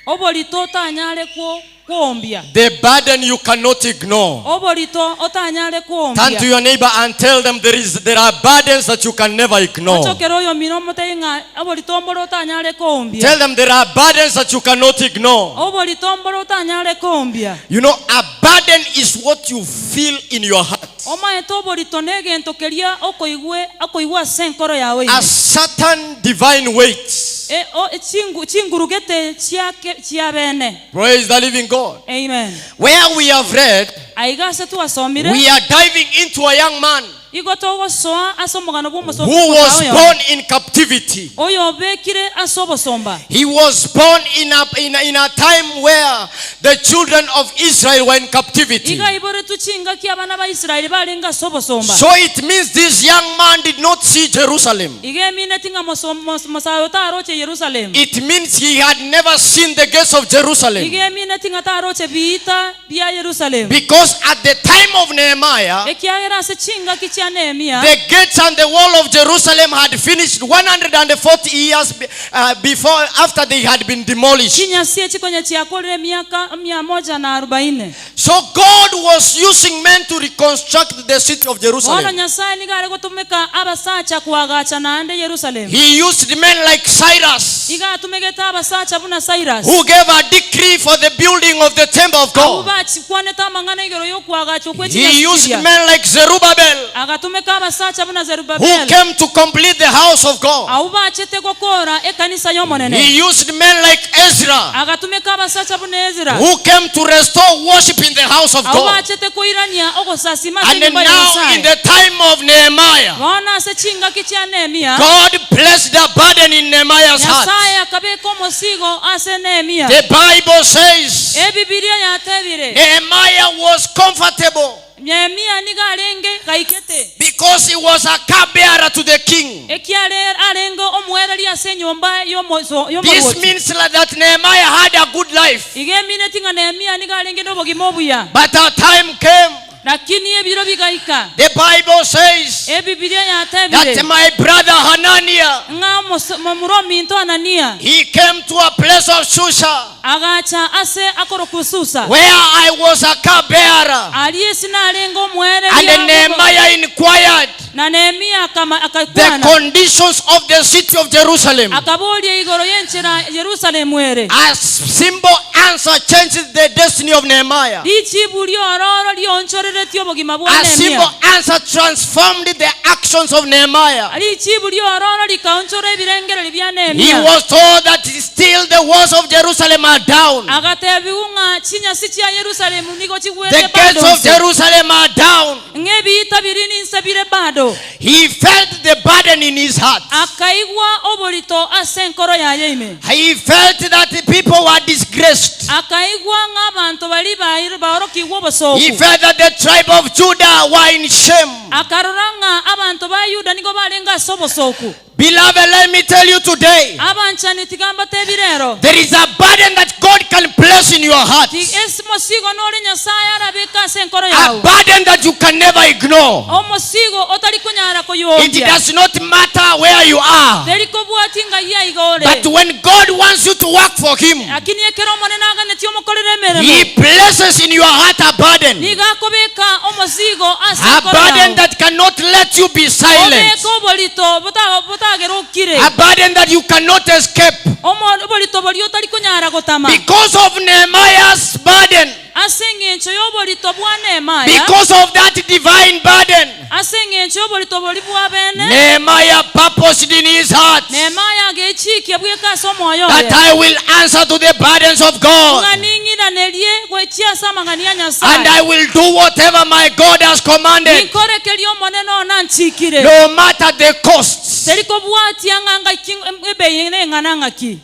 oborito otanyare kwo kwombia. The burden you cannot ignore. Oborito otanyare kwombia. Turn to your neighbor and tell them there is there are burdens that you can never ignore. Ochokera oyomino omotebie ng'a oborito mbore otanyare kwombia. Tell them there are burdens that you cannot ignore. Oborito mbore otanyare kwombia. You know, a burden is what you feel in your heart. Omaete oborito negento keria okoigwe okoigwa ase enkoro yao A ime. certain divine weight. E, o, chingu, chinguru gete chia ke, chia bene. Praise the living God. Amen. Where we have read, Aiga ase twasomire, we are diving into a young man igo togosoa ase omogano bw'omoso who was omosacha oyomo born in captivity. oyobekire ase obosomba. He was born in a, in a, in a time where the children of Israel were in captivity. Iga aiboretwe chingaki abana ba Israeli barenge ase obosomba. So it means this young man did not see Jerusalem. Iga emineti ng'a moso- mos- mosae oyo taroche Yerusalemu. It means he had never seen the gates of Jerusalem. Iga emineti ng'a taroche biita bia Yerusalemu. Because at the time of Nehemiah, Ekiagera ase chingaki chia Nehemia, the gates and the wall of Jerusalem had finished 140 years be- uh, before after they had been demolished. chinyasi echi konya chiakorire emiaka mia moja na arubaine. So God was using men to reconstruct the city of Bono Jerusalem. Nyasae nigo are gotumeka abasacha koagacha naende Yerusalemu. He used men like Cyrus, Iga atumegete abasacha buna Cyrus, who gave a decree for the building of the temple of abwo God. bachikwanete amang'ana igoro y'okoagacha okwe He chinyasi used chiria. men like Zerubbabel, Agatumeka abasacha buna who Zerubabeli, came to complete the house of God. abwo bachete gokora ekanisa y'Omonene. He used men like Ezra, Agatumeka abasacha buna Ezra, who came to restore worship in the house of abwo God. bachete koirania ogosasima ase And enyomba ya now, in Nyasae. the time of Nehemiah, Bono ase chingaki chia Nehemia, God placed a burden in Nehemiah's heart. Nyasae akabeka omosigo ase Nehemia. The Bible says Ebibilia yatebire, Nehemiah was comfortable Nehemia nigo arenge gaikete, because he was a cupbearer to the king. ekiare arenge omwereri ase enyomba y'omoso- This y'omorwoti. means that Nehemiah had a good life. Iga emineti ng'a Nehemia nigo arenge n'obogima obuya. But a time came, Lakini ebiro bigaika, the Bible says Ebibilia yatebire that my brother Hananiah, ng'a omos- momura ominto Anania he came to a place of Shusha agacha ase akorokwa Susa, where I was a cupbearer. aria ase narenge omwereri And agogo- Nehemiah inquired na Nehemia akama- the akakwana conditions of the city of Jerusalem. akaboria igoro y'enchera Yerusalemu ere. A simple answer changes the destiny of Nehemiah. Richibu riororo rionchoreretie obogima bwa A Nehemia. simple answer transformed the actions of Nehemiah. Richibu riororo rikaonchora ebirengererio bia He Nehemia. was told that still the walls of Jerusalem are down. Agatebiwa ng'a chinyasi chia Yerusalemu nigo chigwete The gates bado of nse. Jerusalem are down. Ng'a ebiita biria ninse bire bado. He felt the burden in his heart. Akaigwa oborito ase enkoro yaye ime. He felt that the people were disgraced. Akaigwa ng'a abanto baria bair- baorokigwe He obosoku. felt that the tribe of Judah were in shame. Akarora ng'a abanto ba Yuda nigo barenge ase obosoku. Beloved, let me tell you today Abanchani tiga mbatebi rero. there is a burden that God can place in your heart. Ti esi mosigo nore Nyasaye arabeke ase enkoro A yao. burden that you can never ignore. Omosigo otari konyara It koyuombia. does not matter where you are. Teri kobwati ng'ai aiga ore. But when God wants you to work for Him, Lakini ekero Omonene aganetie omokorere He emeremo. places in your heart a burden. Nigo akobeka omosigo ase A enkoro burden yao. that cannot let you be silent. Obeka oborito bota- botagerokire. A burden that you cannot escape. Omo- Oborito boria otari konyara gotama. Because of Nehemiah's burden, Ase eng'encho y'oborito bwa Nehemiah. because of that divine burden, Ase eng'encho y'oborito boria bwa bene. Nehemiah purposed in his heart Nehemiah agechikia bweka ase omoyo that oye. I will answer to the burdens of God Ng'a ning'iranerie gochia ase amang'ani ya and Nyasaye. I will do whatever my God has commanded, Ninkorekeria Omonene one anchikire. no matter the costs. Teri kobwatia ng'a ng'aki ebei neng'ana ng'aki.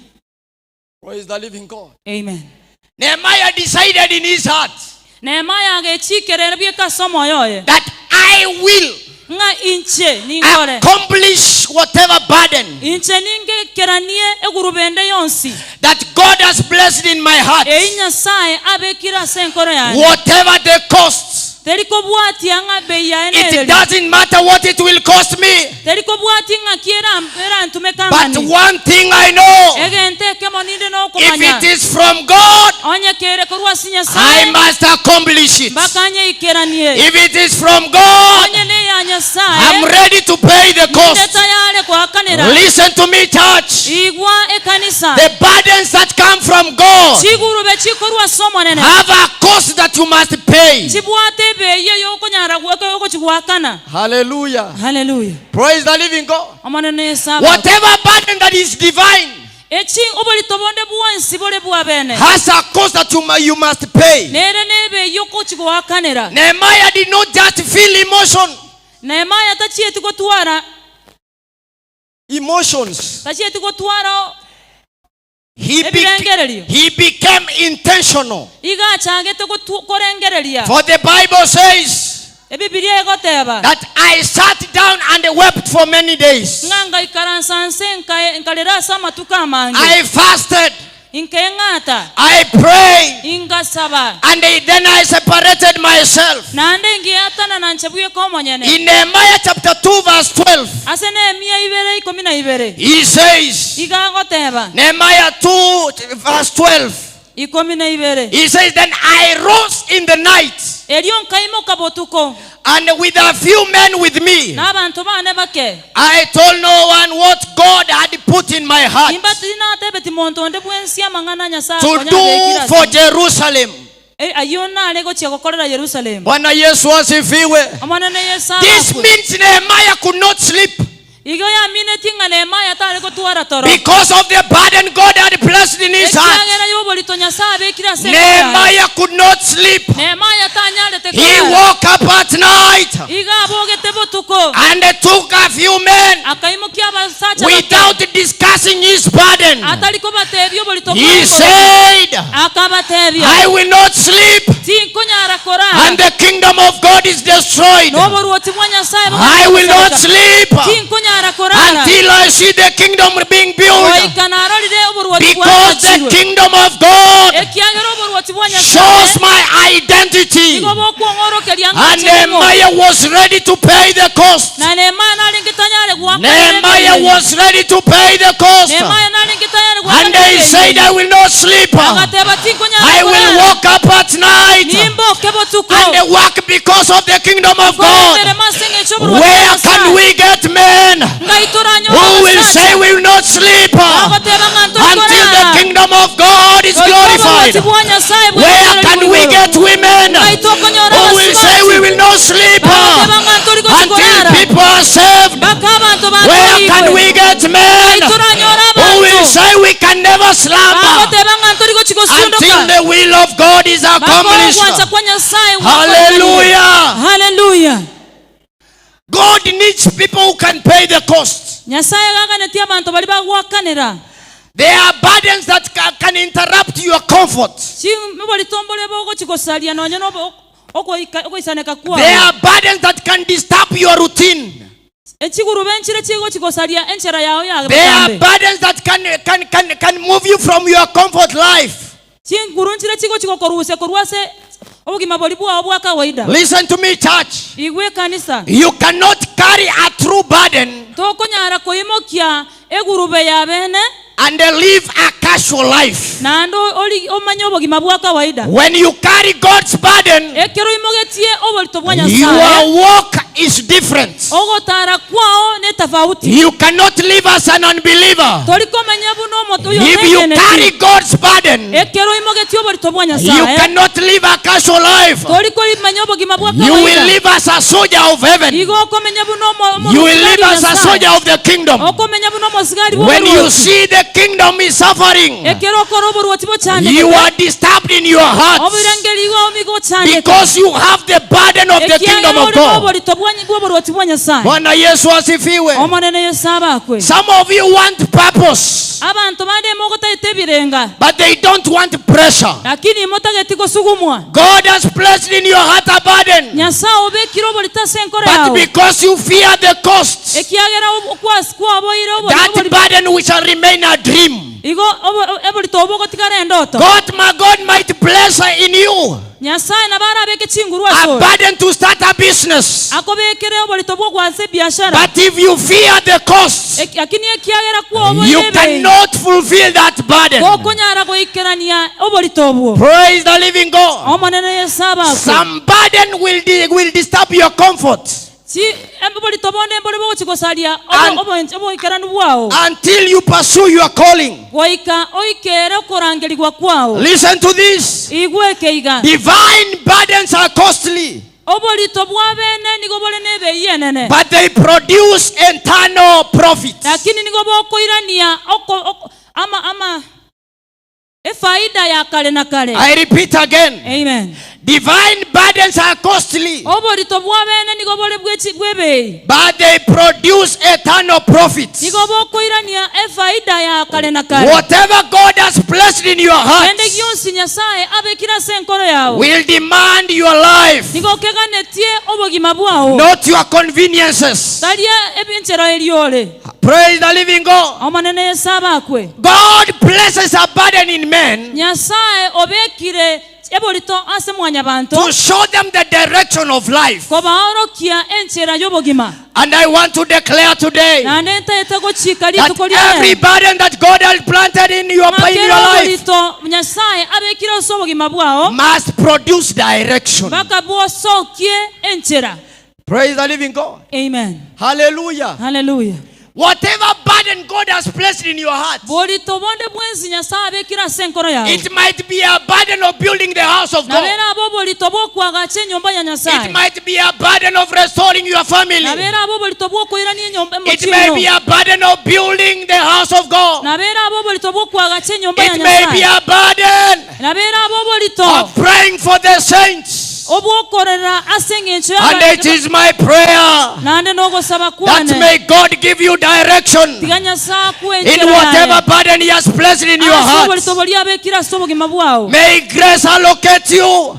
Praise the living God. Amen. Nehemiah decided in his heart Nehemiah agechikerera bweka ase omoyo oye. that I will Ng'a inche ninkore. accomplish whatever burden Inche ningekeranie egurube ende yonsi. that God has blessed in my heart, Ei Nyasaye abekire ase enkoro yane. whatever the costs. Teri kobwatia ng'a bei yaye It nereri. doesn't matter what it will cost me, Teri kobwatia ng'aki era- erantume but kang'ani. one thing I know Egento ekemo ninde if nokomanya. it is from God, Onye kere korwa ase I Nyasaye must accomplish it. mpaka nyeikeranie. If it is from God, Onye neya I'm Nyasaye ready to pay the ninde cost. tayare goakanera. Listen to me, church. Igwa ekanisa. The burdens that come from God Chigurube chikorwa ase Omonene. have a cost that you must pay. Chibwate ebei eyokonyara Ogokorera gwe- ogochi goakana. Hallelujah. Haleluya. Praise the living God. Omonene Yeso abakwe. Whatever burden that is divine Echi oborito bonde bwonsi bore bwa bene. has a cost that you, you must pay. Nere nebe eyio ogochi goakanera. Nehemiah did not just feel emotion. Nehemiah tachieti gotwara Emotions. tachieti gotwara He, Ebirengererio. he became intentional. Iga achagete gotu- korengereria. For the Bible says Ebibilia egoteba that I sat down and wept for many days. ng'a ngaikaransa nse nkae- nkarera ase amatuko amange. I fasted. Inkeng'ata. I prayed. Ingasaba. And then I separated myself. Naende ngiatanana nche bweka omonyene. In Nehemiah chapter 2, verse 12, Ase Nehemia ibere ikomi na ibere. he says, Iga agoteba. Nehemiah 2, verse 12, Ikomi na ibere. he says, Then I rose in the night Erio nkaimoka botuko. and with a few men with me. Na abanto bane bake. I told no one what God had put in my heart Imbati natebeti monto onde bwensi amang'ana Nyasaye to konya do abekire for ase. Jerusalem. E, ayio nare gochia gokorera Yerusalemu. Bwana Yesu asifiwe. Omonene Yesu This abakwe. means Nehemiah could not sleep Igo yamineti ng'a Nehemiah tare gotwara toro. because of the burden God had placed in his heart. Ekiagera y'oborito Nyasaye abekire ase enkoro yaye. Nehemiah could not sleep. Nehemiah tanyarete He korara. woke up at night Iga abogete botuko. and took a few men Akaimokia abasacha bake. without discussing his burden. Atari kobatebia oborito He bwaye. said, Akabatebia. I will not sleep Tinkonyara korara. and the kingdom of God is destroyed. N'oboruoti bwa Nyasaye I will not bogosareka. sleep Tinkonyara korara. until I see the kingdom being built. Goika narorire oboruoti Because the bwagachirwe. kingdom of God Ekiagera oboruoti bwa shows Nyasaye my identity. nigo bokwong'orokeria And ng'achirimo. Nehemiah was ready to pay the cost. Na Nehemiah narenge tanyare goakana Nehemiah ebinto. was ready to pay the cost. Nehemiah narenge tanyare goakana And they said, ebinto. I will not sleep. Agateba tinkonyara I will korara. wake up at night Nimboke botuko. and work because of the kingdom of Nkore God. emeremo ase eng'encho y'oboruoti bwa Where can Nyasaye. we get men Ngai toranyore who will abasacha. say we will not sleep Bagoteba ng'a until the ntorikorara. kingdom of God is Goika glorified? oboruoti bwa Nyasaye Where can bwegokorerwa we igoro. get women Ngai tokonyora who will say we abasubati. will not sleep Bagoteba ng'a until ntorigochikorara. people are saved? Mpaka abanto Where can batorigwe. we get men Ngai toranyore who will abanto. say we can never slumber Bagoteba ng'a until ntorigochigosundoka. the will of God is Mpaka accomplished? ogwancha kwa Nyasaye Hallelujah. Hallelujah. God needs people who can pay the cost. Nyasaye gaganetie abanto baria bagwakanera. There are burdens that can interrupt your comfort. Oborito mbore bogochigosaria nonya nobo ogoika ogoisaneka There kwao. are burdens that can disturb your routine. Echigurube nchire chigochigosaria enchera yao ya There are botambe. burdens that can move you from your comfort life. Chinguru nchire chigochigokorusia korwa ase obogima bori bwao bwa kawaida. Listen to me, church. Igwe kanisa. You cannot carry a true burden Tokonyara koimokia egurube ya bene and live a casual life. naende ori omanye obogima bwa kawaida. When you carry God's burden, Ekero imogetie oborito bwa your Nyasaye, walk is different. ogotara kwao ne tofauti. You cannot live as an unbeliever. Tori komenya buna omoto oyo If you otegeneti. carry God's burden, Ekero imogetie oborito bwa you Nyasaye, cannot live a casual life. tori komenya obogima bwa You will kawaida. live as a soldier of heaven. Igo okomenya buna You will live omosigari as a Nyasaye. soldier of the kingdom. Okomenya buna omosigari When you bw'oboruoti. see the kingdom is suffering, Ekero okora oboruoti bochandekete, you are disturbed in your heart obirengeri igo omigo ochandeka. because you have the burden of the Ekiagera kingdom of ore God. noborito bw'oboruoti bwa Nyasaye. Bwana Yesu asifiwe. Omonene Yesu abakwe. Some of you want purpose, Abanto bande mogotaete ebirenga, but they don't want pressure. lakini motageti gosugumwa. God has placed in your heart a burden, Nyasaye obekire oborito ase enkoro but yao. because you fear the cost, Ekiagera kwaboire that burden will shall remain a dream. Igo oborito obo ogotigara endoto. God, my God, might bless in you Nyasaye nabo arabeke chinguru a ase ore. burden to start a business. Akobekere oborito bwo gwansa ebiashara. But if you fear the cost, Lakini ekiagera kwoboire you ebei, cannot fulfill that burden. tokonyara goikerania oborito obwo. Praise the living God. Omonene Yesu abakwe. Some burden will disturb your comfort. Oborito bonde mbore bogochigosaria oboikeranu bwao. Until you pursue your calling. Goika oikere okorangerigwa kwao. Listen to this. Igwe ekeiga. Divine burdens are costly. Oborito bwa bene nigo bore nebei enene. But they produce eternal profits. Lakini nigo bokoirania oko, oko, ama, ama, efaida ya kare na kare. I repeat again. Amen. Divine burdens are costly. Oborito bwa bene nigo bore bw'echi- bw'ebei. But they produce eternal profits. Nigo bokoirania efaida ya kare na kare. Whatever God has placed in your heart Kende gionsi Nyasae abekire ase enkoro yao. will demand your life, Nigo keganetie obogima bwao. not your conveniences. Tari enchera eria ore. Praise the living God. Omonene Yeso abakwe. God places a burden in men Nyasae obekire eborito ase mwanyabanto. to show them the direction of life. Kobaorokia enchera y'obogima. And I want to declare today Naende ntaete gochika that rituko ria every rero. burden that God has planted in your, Ng'a in kera your life oborito Nyasae abekire ase obogima bwao must produce direction. mpaka bwosokie enchera. Praise the living God. Amen. Hallelujah. Hallelujah. Whatever burden God has placed in your heart, Borito bonde bwensi Nyasae abekire ase enkoro yao. it might be a burden of building the house of God. Nabera abo oborito bw'okwagacha enyomba ya Nyasae. It might be a burden of restoring your family. Nabera abo oborito bw'okoirania enyomba It may be emochie a burden of building the house of God. Nabera abo oborito bw'okwagacha enyomba ya It may be Nyasae. a burden Nabera abo oborito of praying for the saints. Obwokorera ase engencho And it is my prayer Naende nogosaba that kwane. may God give you direction Tiga Nyasae akwe in enchera whatever yaye. burden He has placed in your Ase heart. oborito boria abekire ase obogima bwao. May grace allocate you.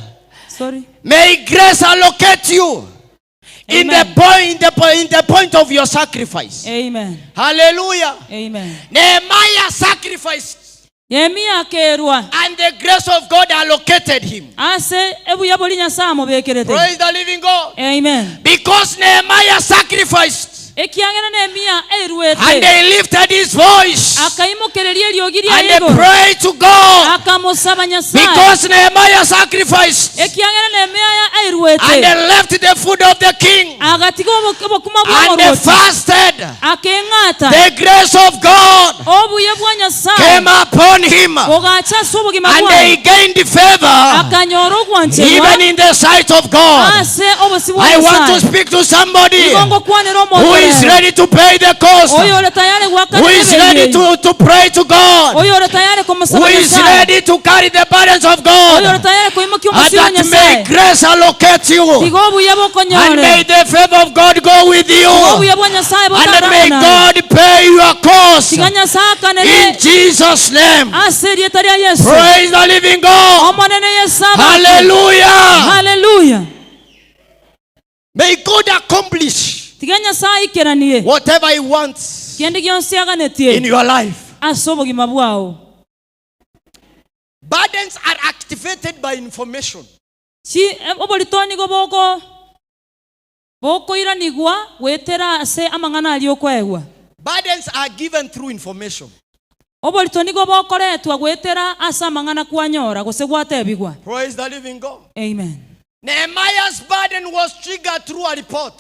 Sorry. May grace allocate you in the Amen. point, in the, in the point of your sacrifice. Amen. Hallelujah. Amen. Nehemiah sacrificed. Nehemia akerwa. And the grace of God allocated him. Ase ebuya boria Nyasae amobekerete. Praise the living God. Amen. Because Nehemiah sacrificed. Ekiagera Nehemia airuete. And they lifted his voice. Akaimokereria eriogi riaye And they igoro. prayed to God. Akamosaba Nyasae. Because Nehemiah sacrificed. Ekiagera Nehemia airuete. And they left the food of the king. Agatiga obokima And they bw'omorwoti. fasted. Akeng'ata. The grace of God Obuya bwa Nyasae came upon him. bogacha ase obogima And they bwaye. gained favor Akanyora ogwancherwa even in the sight of God. ase obosio bwa I want to Nyasae. speak to somebody Igo ngokwanera omonto who is rero. ready to pay the cost, Oyo ore tayari goakana who is ebei ready eye. to, to pray to God, Oyo ore tayari komosaba who is Nyasae. ready to carry the burdens of Oyo ore God. tayari koimokia And omosio bwa that may Nyasae. grace allocate you. Tiga obuya bokonyore. And may the favor of God go with you. Tiga obuya bwa Nyasae And botare may amo naye. God pay your cost. Tiga Nyasae akanere In Jesus' name. ase erieta ria Yeso. Praise the living God. Omonene Yeso abakwe. Hallelujah. Hallelujah. May God accomplish Tiga Nyasae aikeranie whatever he wants kende gionsi aganetie in your life. ase obogima bwao. Burdens are activated by information. Chi oborito nigo boko bokoiranigwa goetera ase amang'ana aria okoegwa. Burdens are given through information. Oborito nigo bokoretwa goetera ase amang'ana kwanyora gose gwatebigwa. Praise the living God. Amen. Nehemiah's burden was triggered through a report.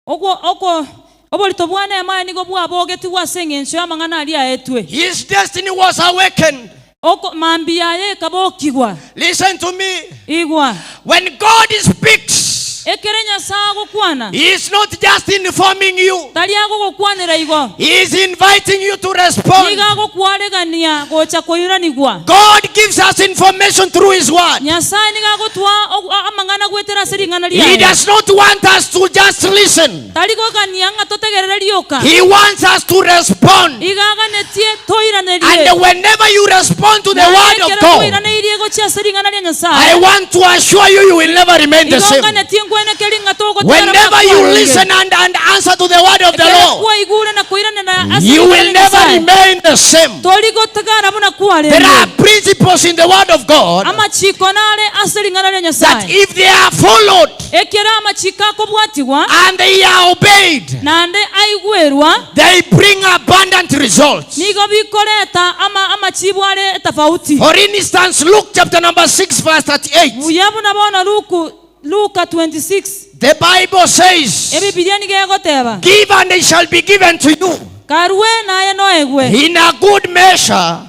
Okwo okwo oborito bwa Nehemiah nigo bwabogetigwe ase eng'encho y'amang'ana aria aetwe. His destiny was awakened. Oko mambia yaye ekabokigwa. Listen to me. Igwa. When God speaks, Ekere Nyasae agokwana, He is not just informing you. tari agogokwanera igo. He is inviting you to respond. Nigo agokwaregania gocha koiranigwa. God gives us information through His word. Nyasae nigo agotoa amang'ana goetera ase ring'ana He riaye. does not want us to just listen. Tari kogania ng'a totegerere rioka. He wants us to respond. Igo aganetie toiranerie. And whenever you respond to the Naye word of ekero God, koiraneirie gochia ase ring'ana ria Nyasae, I want to assure you, you will never remain the igo same. nganetie nkwenekeri ng'a togotigara buna Whenever you kwarenge. listen and, and answer to the word of the Ekero Lord, kwaigure na koiranera ase you ring'ana will ria never Nyasae, remain the same. tori gotigara buna There are kwarenge. principles in the word of God Amachiko nare ase ring'ana ria that Nyasae. if they are followed Ekero amachiko akobwatigwa and they are obeyed, naende aigwerwa, they bring abundant results. nigo bikoreta ama amachibo are etafauti. For instance, Luke chapter number 6, verse 38. Buya buna bono Luku Luka 26. The Bible says, Ebibilia nigo egoteba, Give and it shall be given to you. Karue naye noegwe. In a good measure,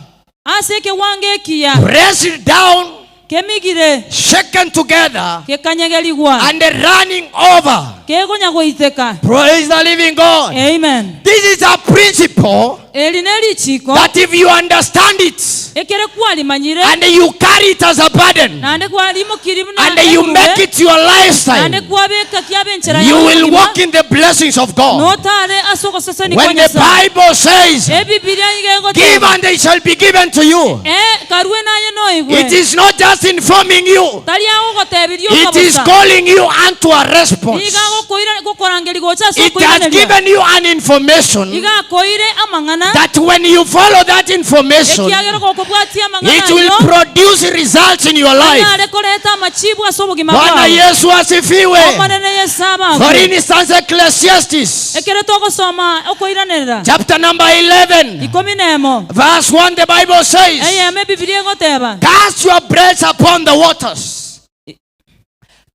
Ase ekewango ekiya. pressed down. Kemigire. Shaken together. Gekanyegerigwa. And running over. Kegonya goiteka. Praise the living God. Amen. This is a principle. Eri ne richiko. That if you understand it. Ekere kwarimanyire. And you carry it as a burden. Naende kwarimokiri buna And you make it your lifestyle. Naende kwabeka kiabe enchera You yao will y'obogima. walk in the blessings of God. Notare ase ogoseseni kwa When the Nyasaye. Bible says, Ebibilia iga Give egoteba. and it shall be given to you. Eh, karue naye noigwe. It is not just informing you. Tari agogotebiria It is okobosa. calling you unto a response. Iga agokoira gokorangeria gocha ase It has okoiraneria. given you an information Iga akoire amang'ana that when you follow that information, ekiagera gokobwatia amang'ana it will ayio produce results in your life. anyare koreta amachibu ase obogima Bwana bwao. Yesu asifiwe. Omonene Yesu For abakwe. instance, Ecclesiastes Ekero togosoma okoiranerera chapter number 11, ikomi nemo verse 1, the Bible says, eyemo Ebibilia egoteba Cast your bread upon the waters.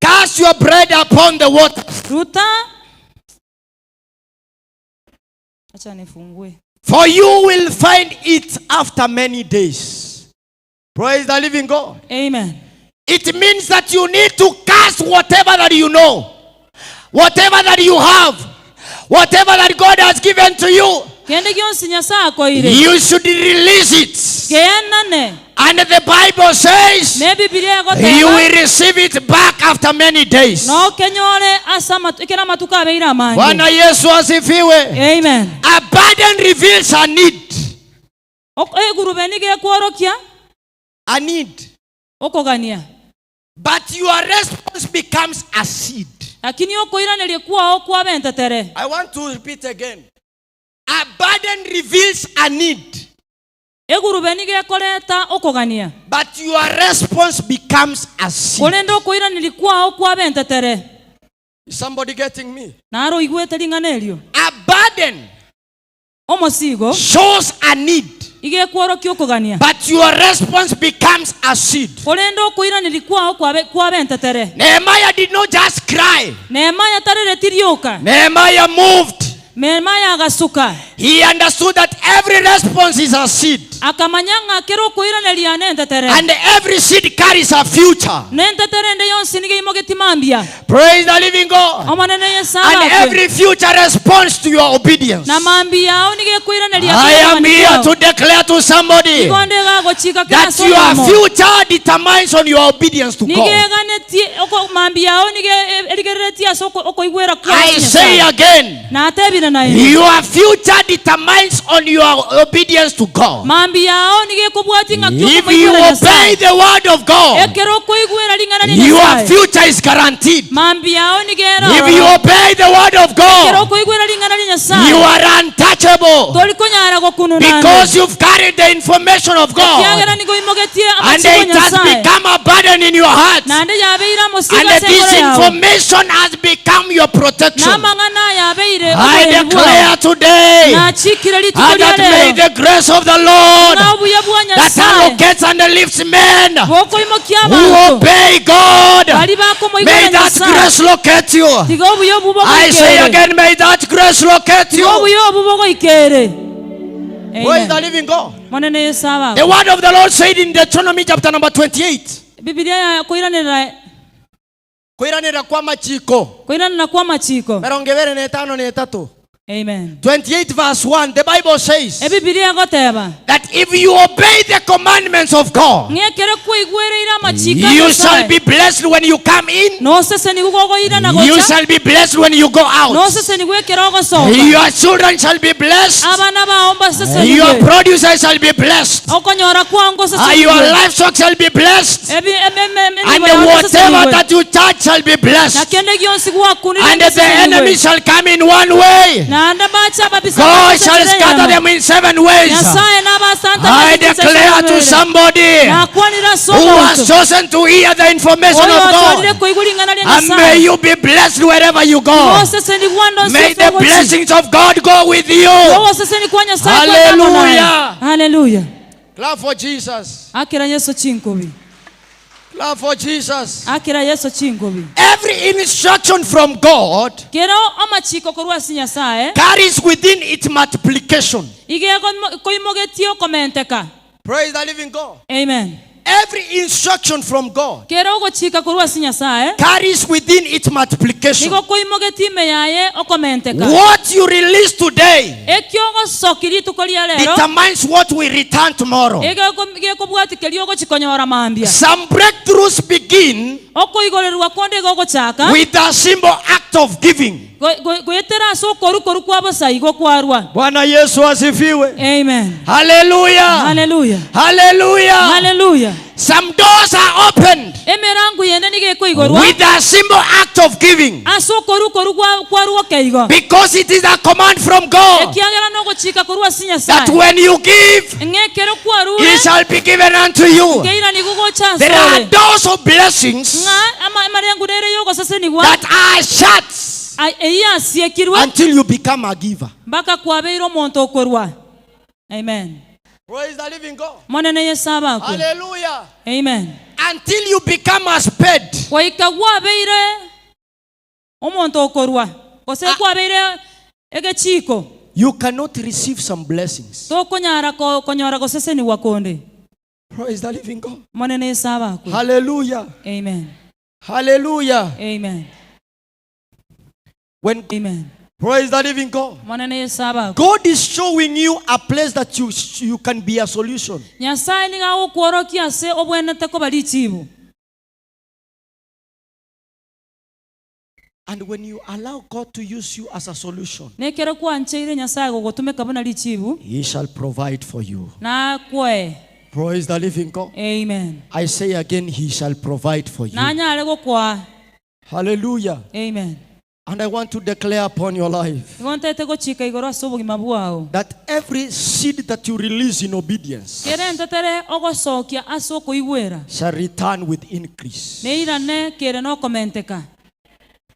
Cast your bread upon the waters. Ruta acha nifungue. For you will find it after many days. Praise the living God. Amen. It means that you need to cast whatever that you know, whatever that you have, whatever that God has given to you. Kende gionsi Nyasaye akoire. You should release it. Keanane. And the Bible says Ne Bibilia egoteba. you will receive it back after many days. No kenyore ase amatu ekero amatuko abeire amange. Bwana Yesu asifiwe. Amen. A burden reveals a need. Ok- Egurube nigo ekworokia A need. okogania. But your response becomes a seed. Lakini okoiraneria kwao kwaba entetere. I want to repeat again. A burden reveals a need. Egurube nigo ekoreta okogania. But your response becomes a seed. Korende okoiraneria kwao kwaba entetere. Is somebody getting me? Naro oigwete ring'ana erio. A burden Omosigo shows a need. iga ekworokia okogania. But your response becomes a seed. Korende okoiraneria kwao kwabe kwaba entetere. Nehemiah did not just cry. Nehemiah tarereti rioka. Nehemiah moved. Nehemiah agasuka. He understood that every response is a seed. Akamanya ng'a kera okoiraneria nentetere. And every seed carries a future. Nentetere ende yonsi nigo imogeti mambia. Praise the living God. Omonene Yesu And abakwe. every future responds to your obedience. Na mambia yao nigo ekoiraneria I kera am amani here kwao. to declare to somebody Nigo nde gagochika kera that ase your oyomo. future determines on your obedience to Nigo God. eganetie oko mambia yao nigo e- erigereretie ase oko- okoigwera kwao I ase say Nyasaye. again, Natebire naende. your future determines on your obedience to God. Mambia yao nigo ekobwatia ng'aki If you okomoigwera obey Nyasaye. the word of God, Ekero okoigwera ring'ana ria your Nyasaye. future is guaranteed. Mambia yao nigo ere If you ororo. obey the word of Ekero God, okoigwera ring'ana ria Nyasaye. you are untouchable Tori konyara gokununa because you've carried the information of God Ekiagera nigo imogetie and amachiko it has Nyasaye. become a burden in your heart. Naende yabeire amosigo And ase this engoro yao. information has become your protection. Namang'ana aya abeire I oboreri bwao. declare today Nachikire rituko and ria that may rero. the grace of the Lord Ng'a obuya bwa that Nyasaye allocates and lifts men bokoimokia who abanto obey God, bari bakomoigwera may that Nyasaye. grace locate you. Tiga obuya obu I say bogoikere. again, may that grace locate Tiga you. obuya obu bogoikere. Praise the Amen. living God. Monene Yesu abakwe. The word of the Lord said in Deuteronomy chapter number 28. Bibilia ya koiranera Koiranera kwa machiko. koiranera kwa machiko. Merongo ebere na etano na etato. Amen. 28 verse 1, the Bible says Ebibilia egoteba that if you obey the commandments of God, ng'a ekero kwaigwereire amachiko a you shall Nyasaye, be blessed when you come in, nosesenigwe gogoirana you gocha, shall be blessed when you go out. nosesenigwe ekero ogosoka. Your children shall be blessed, Abana bao your mbasesenigwe. producers shall be blessed, Okonyora kwao and your ngosesenigwe. livestock shall be blessed, Ebi- em- em- em- and enibo yao whatever nsesenigwe. that you touch shall be Na blessed. kende gionsi gwakunire And the enemy ngesesenigwe. shall come in one way. Naende bacha ababisa God shall basesenigwe scatter eyemo. them in seven ways. Nyasaye nabasanta I basesenigwe declare to ebere. somebody Nakwanire ase who has omonto. chosen to hear the information Oyo of otwarire God, koigwa ring'ana ria and may Nyasaye. you be blessed wherever you go. Osesenigwa ndo May ase the ogochi. blessings of God go with you. Ogoseseni kwa Nyasaye kwetana naye. Hallelujah. Hallelujah. Clap for Jesus. Akira Yesu chinkobi. Clap for Jesus. Akira Yesu chinkobi. Every instruction from God Kero amachiko korwa ase Nyasaye carries within it multiplication. iga koimogetie okomenteka. Praise the living God. Amen. Every instruction from God Kera ogochika korwa ase Nyasae carries within it multiplication. nigo koimogetie ime yaye okomenteka. What you release today Ekio ogosokia rituko ria rero determines what will return tomorrow. egekobwatia keria ogochia konyora mambia. Some breakthroughs begin Okoigorerwa konde igo ogochaka with a simple act of giving. goetera ase okorua korua kwa bosa igo kwarua. Bwana Yesu asifiwe. Amen. Hallelujah. Hallelujah. Hallelujah. Hallelujah. Some doors are opened Emerango yende nigo ekoigorwa with a simple act of giving ase okorua korua kwa- kwarua okeigo. because it is a command from God Ekiagera nogochika korwa ase that Nyasaye when you give, ng'a ekero kwarure it shall be given unto you. nkeirani gogocha There are asore doors of blessings ng'a ama- amarengo nere yogosesenigwa that are shut eyio asiekirwe until you become a giver. mpaka kwabeire omonto okorwa. Amen. Praise the living God. Monene Yesu abakwe. Hallelujah. Amen. Until you become a spade. Goika gwabeire omonto okorwa gose kwabeire egechiko. You cannot receive some blessings. Tokonyara konyora gosesenigwa konde. Praise the living God. Monene Yesu abakwe. Hallelujah. Amen. Hallelujah. Amen. When Amen. Praise the living God. Monene Yesu abakwe. God is showing you a place that you, you can be a solution. Nyasaye nigo agokworokia ase obwenerete koba richibu. And when you allow God to use you as a solution, Na ekero kwancheire Nyasaye gogotumeka buna richibu, He shall provide for you. nakoe. Praise the living God. Amen. I say again, He shall provide for you. Nanyare gokoa. Hallelujah. Amen. And I want to declare upon your life Igo ntaete gochika igoro ase obogima bwao. that every seed that you release in obedience Kera entetere ogosokia ase okoigwera shall return with increase. neirane kere nokomenteka.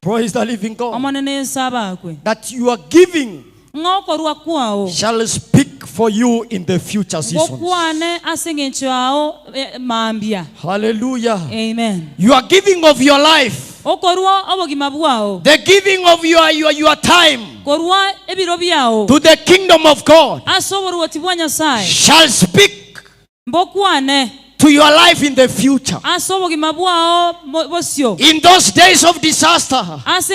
Praise the living God. Omonene Yesu abakwe. That your giving Ng'a okorua kwao shall speak for you in the future seasons. gokwane ase eng'encho yao eh, mambia. Hallelujah. Amen. Your giving of your life, Okorua obogima bwao, the giving of your, your, your time korua ebiro biao to the kingdom of God ase oboruoti bwa Nyasaye shall speak mbokwane to your life in the future. ase obogima bwao mo- bosio In those days of disaster, ase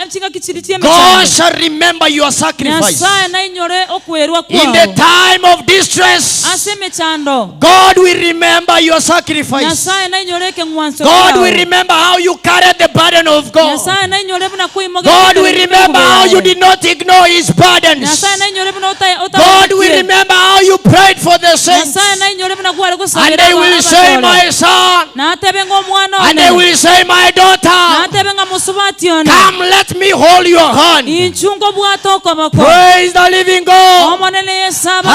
chingaki chiri chia God emechando shall remember your sacrifice. Nyasaye nainyore okwerwa In the kwao time of distress, ase emechando God will remember your sacrifice. Nyasaye nainyore ekeng'wanso God will kiao remember how you carried the burden of God. Nyasaye nainyore buna kwaimogete God will ekero remember how you yaye did not ignore his burdens. Nyasaye nainyore buna God will otaotaotie remember how you prayed for the saints. Nyasaye nainyore buna kware And gosabera they will say, abatore My son. natebe ng'a omwana And they one will say, My daughter. natebe ng'a mosubati one Come, let me hold your hand. inchu nkobwate okoboko Praise the living God. Omonene Yesu abakwe.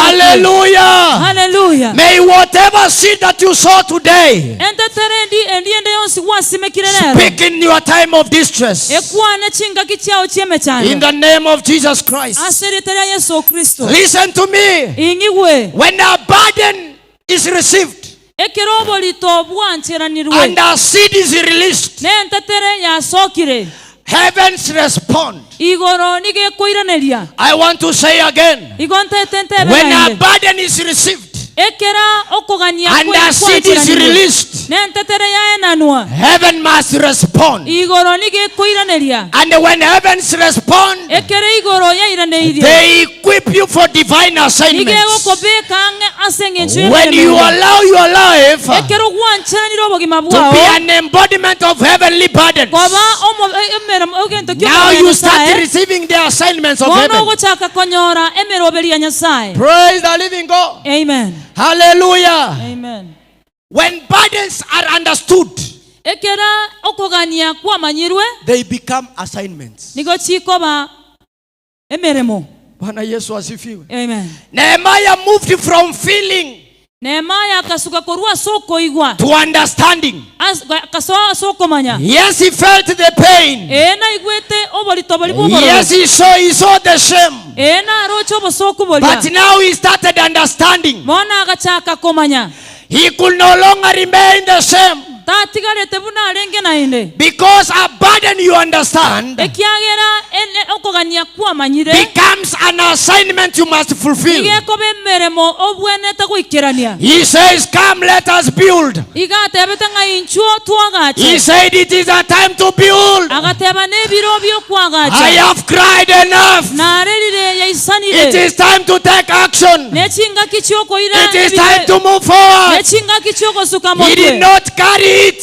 Hallelujah. Hallelujah. May whatever seed that you sow today Entetere endi endi ende yonsi gwasimekire rero speak in your time of distress. ekwane chingaki chiao In chiemechando the name of Jesus Christ. ase erieta ria Yesu Kristo. Listen to me. Ing'igwe. When a burden is received Ekero oborito bwancheranirwe and a seed is released, nentetere yasokire heavens respond. Igoro nigo ekoiraneria. I want to say again, Igo ntete ntebe when a naende. burden is received Ekera okogania and a seed is released, nentetere yaenanwa heaven must respond. Igoro nigo ekoiraneria. And when heavens respond, Ekero igoro yairaneirie they equip you for divine nigo assignments. egokobeka ang'e ase eng'encho When you y'emeremo. allow your life Ekero gwancheranire obogima to bwao be an embodiment of heavenly burdens, koba omo- e- emeremo egento now you start ki'okomanya Nyasaye receiving the assignments of bono heaven. ogochaka konyora emeroberi ya Nyasaye. Praise the living God. Amen. Hallelujah. Amen. When burdens are understood, Ekera okogania kwamanyirwe they become assignments. nigo chikoba emeremo. Bwana Yesu asifiwe. Amen. Nehemiah moved from feeling Nehemiah akasuka korwa ase okoigwa to understanding. Akasoa ase okomanya. Yes, he felt the pain. Ee naigwete oborito bori bw'obororo. Yes, he saw the shame. Ee naroche obosoku boria. But now he started understanding. Bono agachaka komanya. He could no longer remain the same. Tatigarete buna arenge naende. Because a burden you understand Ekiagera ene okogania kwamanyire. becomes an assignment you must fulfill. Nigo ekoba emeremo obwenerete goikerania. He says, Come, let us build. Iga atebete ng'a inchuo He twagache. said, It is a time to build. Agateba nebiro I bi'okwagacha. have cried enough. Narerire It yaisanire. is time to take action. Nechingaki chi'okoira It is time ebire. to move forward. Nechingaki chi'ogosuka He did motwe. not carry it.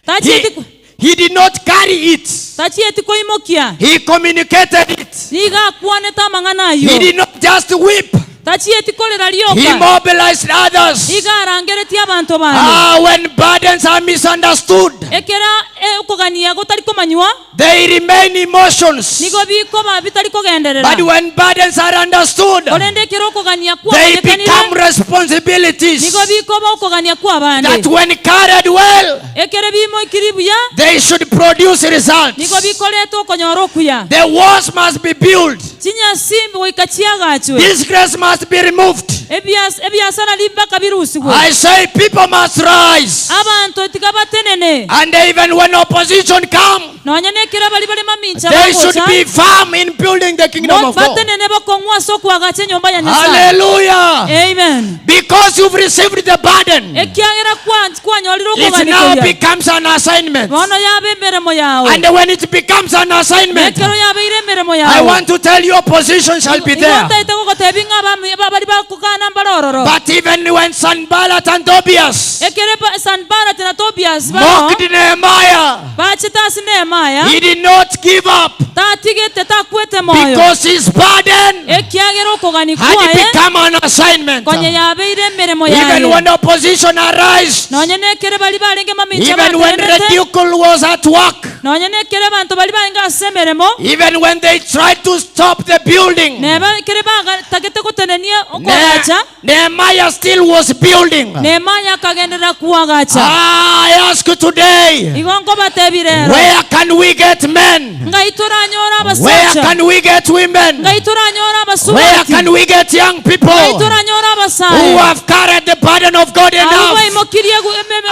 He, Tachieti he did not carry it. tachieti koimokia. He communicated it. Nigo akwanete amang'ana He ayio. did not just weep. Tachieti korera He rioka. mobilized others. Iga arangeretie abanto bande. Ah, when burdens are misunderstood, Ekera eh, okogania gotari komanywa they remain emotions. nigo bikoba bitari kogenderera. But when burdens are understood, Korende ekero okogania they become kwamanyekanire responsibilities nigo bikoba okogania kw'abande. that when carried well, Ekere bimoikiri buya they should produce results. nigo bikoreta okonyora okuya. The walls must be built. Chinyasi goika chiagachwe. Disgrace must be removed. Ebias- Ebiasara rimbaka birusigwe. I say people must rise. Abanto tiga batenene. And even when opposition come, Nonya nekero bari bare mamincha they should bagocha be firm in building the kingdom of God. batenene bokong'u ase okwagacha enyomba ya Nyasaye. Hallelujah. Amen. Because you've received the burden, Ekiagera kwa- kwanyorire it now okoganikoria becomes an assignment. bono yaba emeremo yago. And when it becomes an assignment, Nekero yabeire emeremo I yago. want to tell you opposition shall be Igo there. ntaete gogotebi ng'a abami- bari bakogana mbarororo. But even when Sanballat and Tobias Ekere ba- Sanballat na Tobias baro mocked Nehemiah, bachete ase Nehemiah he did not give up tatigete takwete moyo because his burden ekiagera okogani had kwaye become an assignment. konye yabeire emeremo Even yaye when opposition arise, nonye nekere bari barenge mamincha even when batenenete ridicule was at work, nonye nekere abanto bari barenge ase emeremo even when they tried to stop the building, neba kere bagatagete gotenenia okoagacha Nehemiah still was building. Nehemiah akagenderera kuagacha I ask you today, igo nkobatebi rero where can we get men? ngai toranyora Where abasacha can we get women? ngai toranyora Where abasubati can we get young ngai people toranyora who abasae have carried the burden of God abo enough baimokirie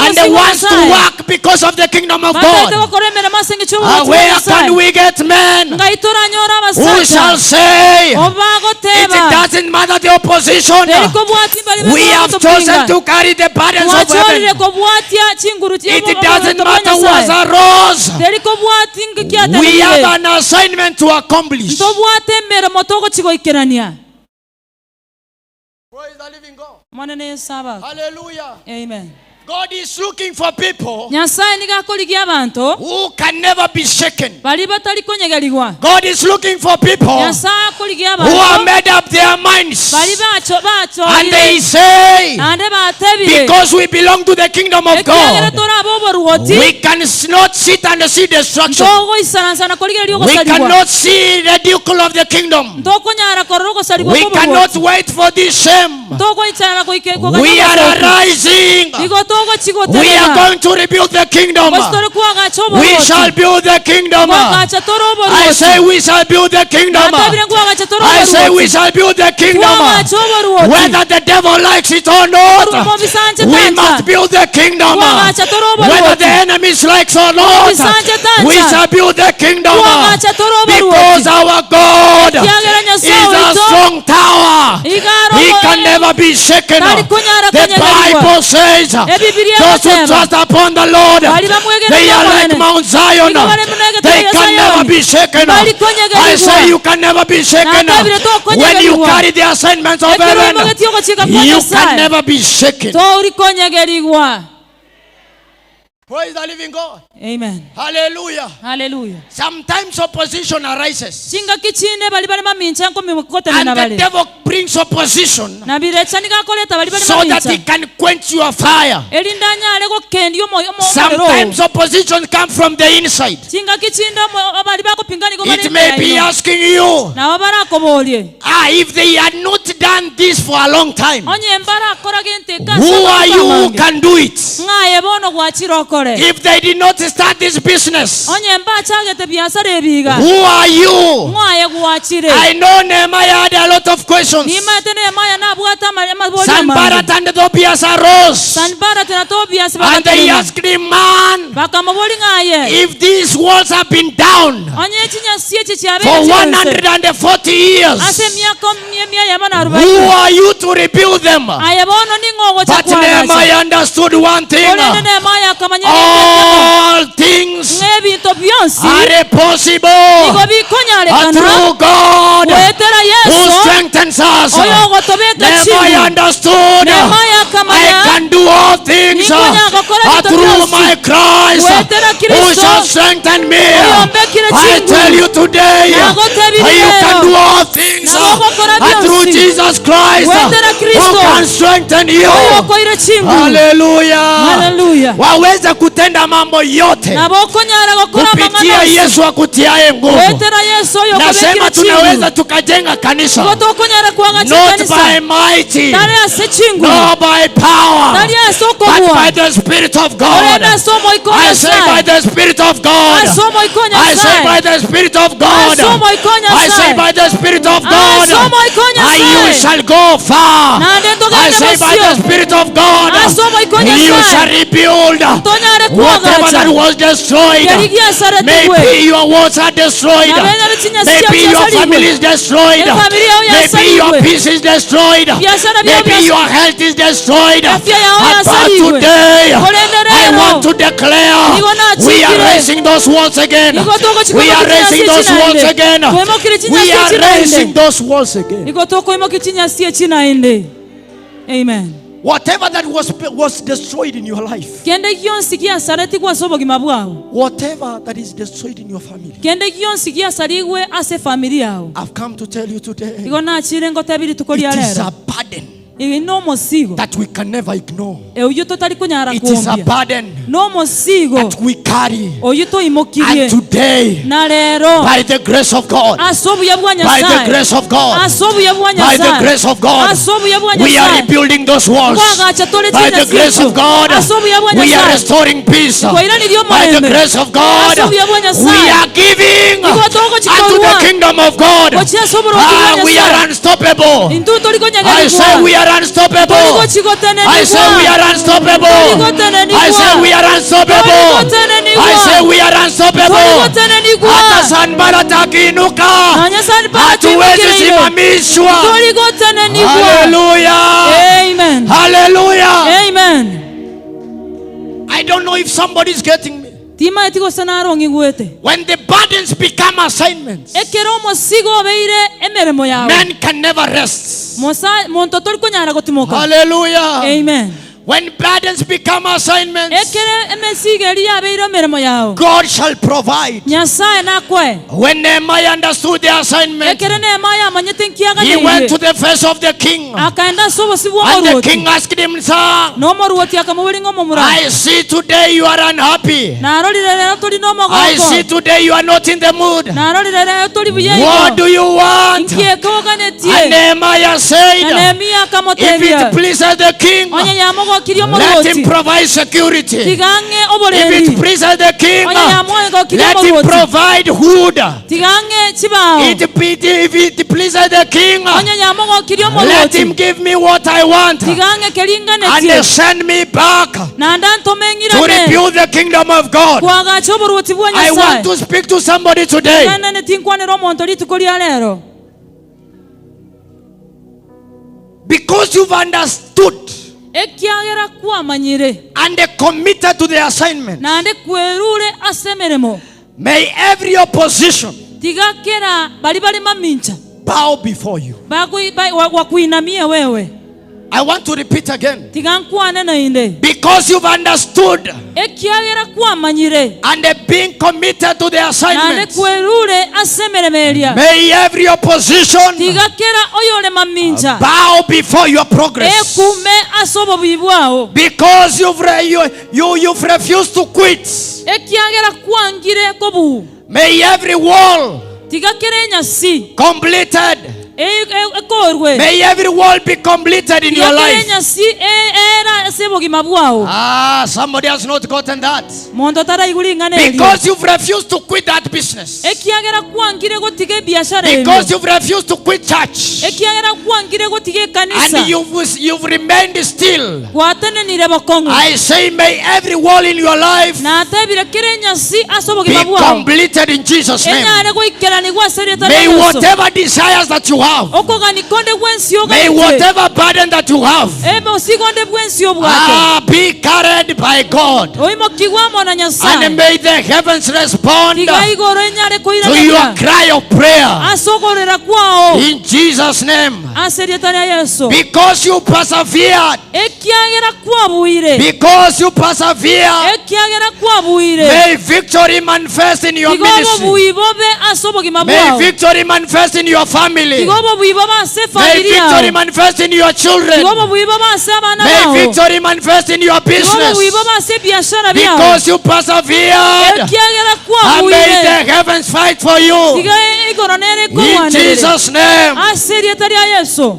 and they want to work because of the kingdom of bataete God? gokora emeremo ase eng'encho Ah, y'oboruoti bwa where Nyasaye. can we get men ngai toranyora who shall abasacha say, it obagoteba doesn't matter the opposition, terikobwati mbari we have chosen to carry the burdens of twachorire heaven. kobwatia chinguru It doesn't matter who has arose. terikobwati We have ngikiatenenire an assignment to accomplish. ntobwate emeremo togochigoikerania Praise the living God. mwanene yesu abako Hallelujah. amen God is looking for people nyasaye nigo akorigia abanto who can never be shaken. bari batari konyegerigwa God is looking for people nyasaye akorigia who have abanto made up their minds. bari bacho And they bachorire say, naende batebire because we belong to the kingdom of ekiagera God, tore aba oboruoti we can not sit and see destruction. ntogoisaransana korigereria We ogosarigwa cannot see ridicule of the kingdom. ntokonyara korora ogosarigwa We cannot kw'oboruoti wait for this shame. ntogoichara goike We are arising. igo We are togochigotenena going to rebuild the kingdom. gochi tore kwagacha We shall oboruoti build the kingdom. kwagacha tore I say oboruoti we shall build the kingdom. natebire nkwagacha tore I say we oboruoti shall build the kingdom. kwagacha oboruoti Whether the devil likes it or not, Omobisanche we tancha. must build the kingdom. Kwagacha tore Whether the oboruoti enemies likes or not, Omobisanche tancha. we shall build the kingdom. Kwagacha tore oboruoti Because our God Ekiagera is Nyasaye a oito strong tower. igaro He can never be shaken. Tari kunyara The kunyegerigwa. Bible says, Ebibilia those who egoteba. trust upon the Lord, Bari bamwegerete they are like Omonene. Mount Zion. Igo bare munegete They ya can Zion. never be shaken. Bari I kunyegerigwa. say you can never be shaken. Natebire When you tokonyegerigwa. carry the assignments of Ekero heaven, oimogetie ogochika kwa you can Nyasaye never be shaken. tori konyegerigwa Praise the living God. amen Hallelujah. haleluya Sometimes opposition arises. chingaki chinde bari bare mamincha And nkotenena the bare devil brings opposition na birecha nigakoreta bari bare so that he mamincha can quench your fire. erinda anyare gokendia omoyo omorero Sometimes opposition comes from the inside. chingaki chinde bari bakopinga nigo bare It may be imbere yaino. asking you, nabo barakoborie ah, if they had not done done this for a long time, Onye mbarakora gento eke ase who are amatuko you who amange, can do it? ng'aye bono gwachire okore. If they did not start this business, Onye mbachagete biasara ebi iga, who are you? ng'o aye gwachire? I know Nehemiah had a lot of questions. Nimaete Nehemia nabwate ama- amabori amange. Sanballat and Tobias arose Sanballat na Tobias and they bagatenena. asked him, Man, Bakamobori ng'aye, if these walls have been down onye chinyasi echi for chiabeire chionsi 140 years, ase emiaka emia eyemo na who arubaini, are you to rebuild them? aye bono ning'o ogocha But kwagacha? Nehemiah understood one thing Korende Nehemia akamanya egento ekemo, all things ng'a ebinto bionsi are possible nigo bikonyarekana through God goetera who Yeso strengthens us. oyo ogotobeka Nehemiah chinguru. understood Nehemiah I akamanya can do all things Ninkonya gokora ebinto through bionsi my Christ goetera who Kristo shall strengthen me. oyombekire I tell chinguru. you today, Nagotebirie you can rero do all things nabo ogokora through bionsi Jesus Christ goetera who Kristo can strengthen you. oyokoire chinguru. Haleluya. Haleluya. Waweza kutenda mambo yote Nabo okonyara gokora kupitia amang'ana onsi Yesu akutiaye nguvu. goetera Yesu oyokobekire Nasema chinguru. tunaweza tukajenga kanisa Igo tokonyara kwagacha not ekanisa by might, tari ase chinguru nor by power, tari ase but okobua by the Spirit of God. korende ase omoika o I say by Nyasaye the Spirit of God. ase omoika o I say by Nyasaye the Spirit of God. ase omoika o I say Nyasaye by the Spirit of God. ase omoika o I you Nyasaye shall go far. naende I ntogende say by the bosio Spirit of God. ase omoika o You Nyasaye shall rebuild ntonyare whatever kwagacha that was destroyed. keri giasaretigwe Maybe your walls are destroyed. nabenyare chinyasi chiao Maybe your chiasarigwe family is destroyed. efamiri yao Maybe your yasarigwe peace is destroyed. biashara byao Maybe your health is destroyed. afya yao But yasarigwe today, korende I rero want to declare nigo we are nachikire raising those walls again. nigo We togochikomokia are chinyasi raising those walls echinaende again. twaimokire We chinyasi are raising echinaende those walls again. nigo tokoimokia chinyasi echinaende. Amen. Whatever that was destroyed in your life, Kende gionsi giasaretigwe ase obogima bwao, whatever that is destroyed in your family, kende gionsi giasarigwe ase efamiri yao, I've come to tell you today, igo nachire ngotebia rituko it ria is rero, a burden igi nomosigo that we can never ignore. oyio totari konyara It is a kuombia, burden nomosigo that we carry. oyio toimokirie And today, na rero by the grace of God, ase obuya bwa by the Nyasaye, grace of God, ase obuya bwa by the Nyasaye, grace of God, ase obuya bwa we are Nyasaye rebuilding those walls. kwagacha tore By the chinyasi grace echio of God, ase obuya bwa we are Nyasaye restoring peace. twairanirie By the omorembe grace of God, ase obuya bwa we Nyasaye are giving nigo unto the togochikorwa kingdom of God. gochia ase oboroti bwa Ah, we are Nyasaye unstoppable. intwe tori I say konyegerigwa we are unstoppable. tori I say we gochikotenenigwa are tori unstoppable. I say gotenenigwa we are tori unstoppable. I say gotenenigwa we are tori unstoppable. Hata gotenenigwa Sanballat akiinuka, nonya Sanballat hatuwezi oimokereire simamishwa. tori gotenenigwa. Haleluya, Amen. haleluya. Amen. I don't know if somebody is getting me. Timaeti gose narong'igwete When the burdens become assignments, ekero omosigo obeire emeremo yawe men can never rest. Mosa- monto tori konyara gotimoka. Hallelujah. Amen. When burdens become assignments, Ekere emesigo eri yabeire emeremo yago God shall provide. Nyasaye nakwe. When Nehemiah understood the assignment, Ekere Nehemiah amanyete he went to nkiaganeirie the face of the king. akaenda ase obosi bwa And the omorwoti king asked him, Sir, na omorwoti akamobori ng'a omomura I see today you are unhappy. narorire rero tori na I see omogoko today you are not in the mood. narorire rero tori buya What igo do you want? nkieka And oganetie Nehemiah na said, Nehemiah If akamotebia it pleases the king, onye yamogokirie let him omorwoti provide security. tiga ang'e If oborendi it pleases the king, onye yamogokirie let him omorwoti provide wood. tiga ang'e chibao If it pleases the king, onye yamogokirie let him omorwoti give me what I want tiga ang'e and keringanetie send me back naende antome to ng'irane rebuild the kingdom of God. kwagacha oborwoti bwa I want Nyasaye to speak to somebody today. Nene tinkwanera omonto rituko ria rero Because you've understood ekiagera kwamanyire and committed to the assignment, naende kwerure ase emeremo may every opposition tiga kera bari bari mamincha bow before you. wakuinamia wewe I want to repeat again. tiga nkwane naende Because you've understood ekiagera kwamanyire and being committed to the naende assignment, kwerure ase emeremo eria may every opposition tiga kera oyore mamincha bow before your progress. ekume ase obobuyi bwao Because you've, re- you, you, you've refused to quit. ekiagera kwangire kobu May every wall tiga kera enyasi completed. Ekorwe. May every wall be completed in Tiga your kera life. enyasi eere ase obogima bwao. Ah, somebody has not gotten that. Monto taraigwa ring'ana erio. Because you've refused to quit that business. Ekiagera kwangire gotiga ebiashara erio. Because you've refused to quit church. Ekiagera kwangire gotiga ekanisa. And you've, you've remained still. Gwatenenire bokong'u. I say, may every wall in your life Natebire kera enyasi ase be obogima bwao completed in Jesus' name. enyare goikeranigwa ase erieta May ria Yeso. whatever desires that you have, Okogania konde gwensi may oganetie, whatever burden that you have, emosigo onde bwensi obwate, ah, be carried by God. oimokigwe amo na Nyasae. And may the heavens respond Tiga to igoro enyare your koiraneria cry of prayer. ase okorera kwao In Jesus' name. ase erieta ria Yeso. Because you persevered. Ekiagera kwabuire. Because you persevered. Ekiagera kwabuire. May victory manifest in your Tiga ministry. obobui bobe ase obogima May bwao. victory manifest in your family. Tiga obobui bobe ase May efamiri victory yao. manifest in your children. Tiga obobui bobe ase abana May bao. victory manifest in your Tiga business. obobui bobe ase ebiashara biao. Because you persevered. Ekiagera And may kwabuire. the heavens fight for you. Tiga igoro nere In ekorwanerere. Jesus' name. Ase erieta ria Yeso.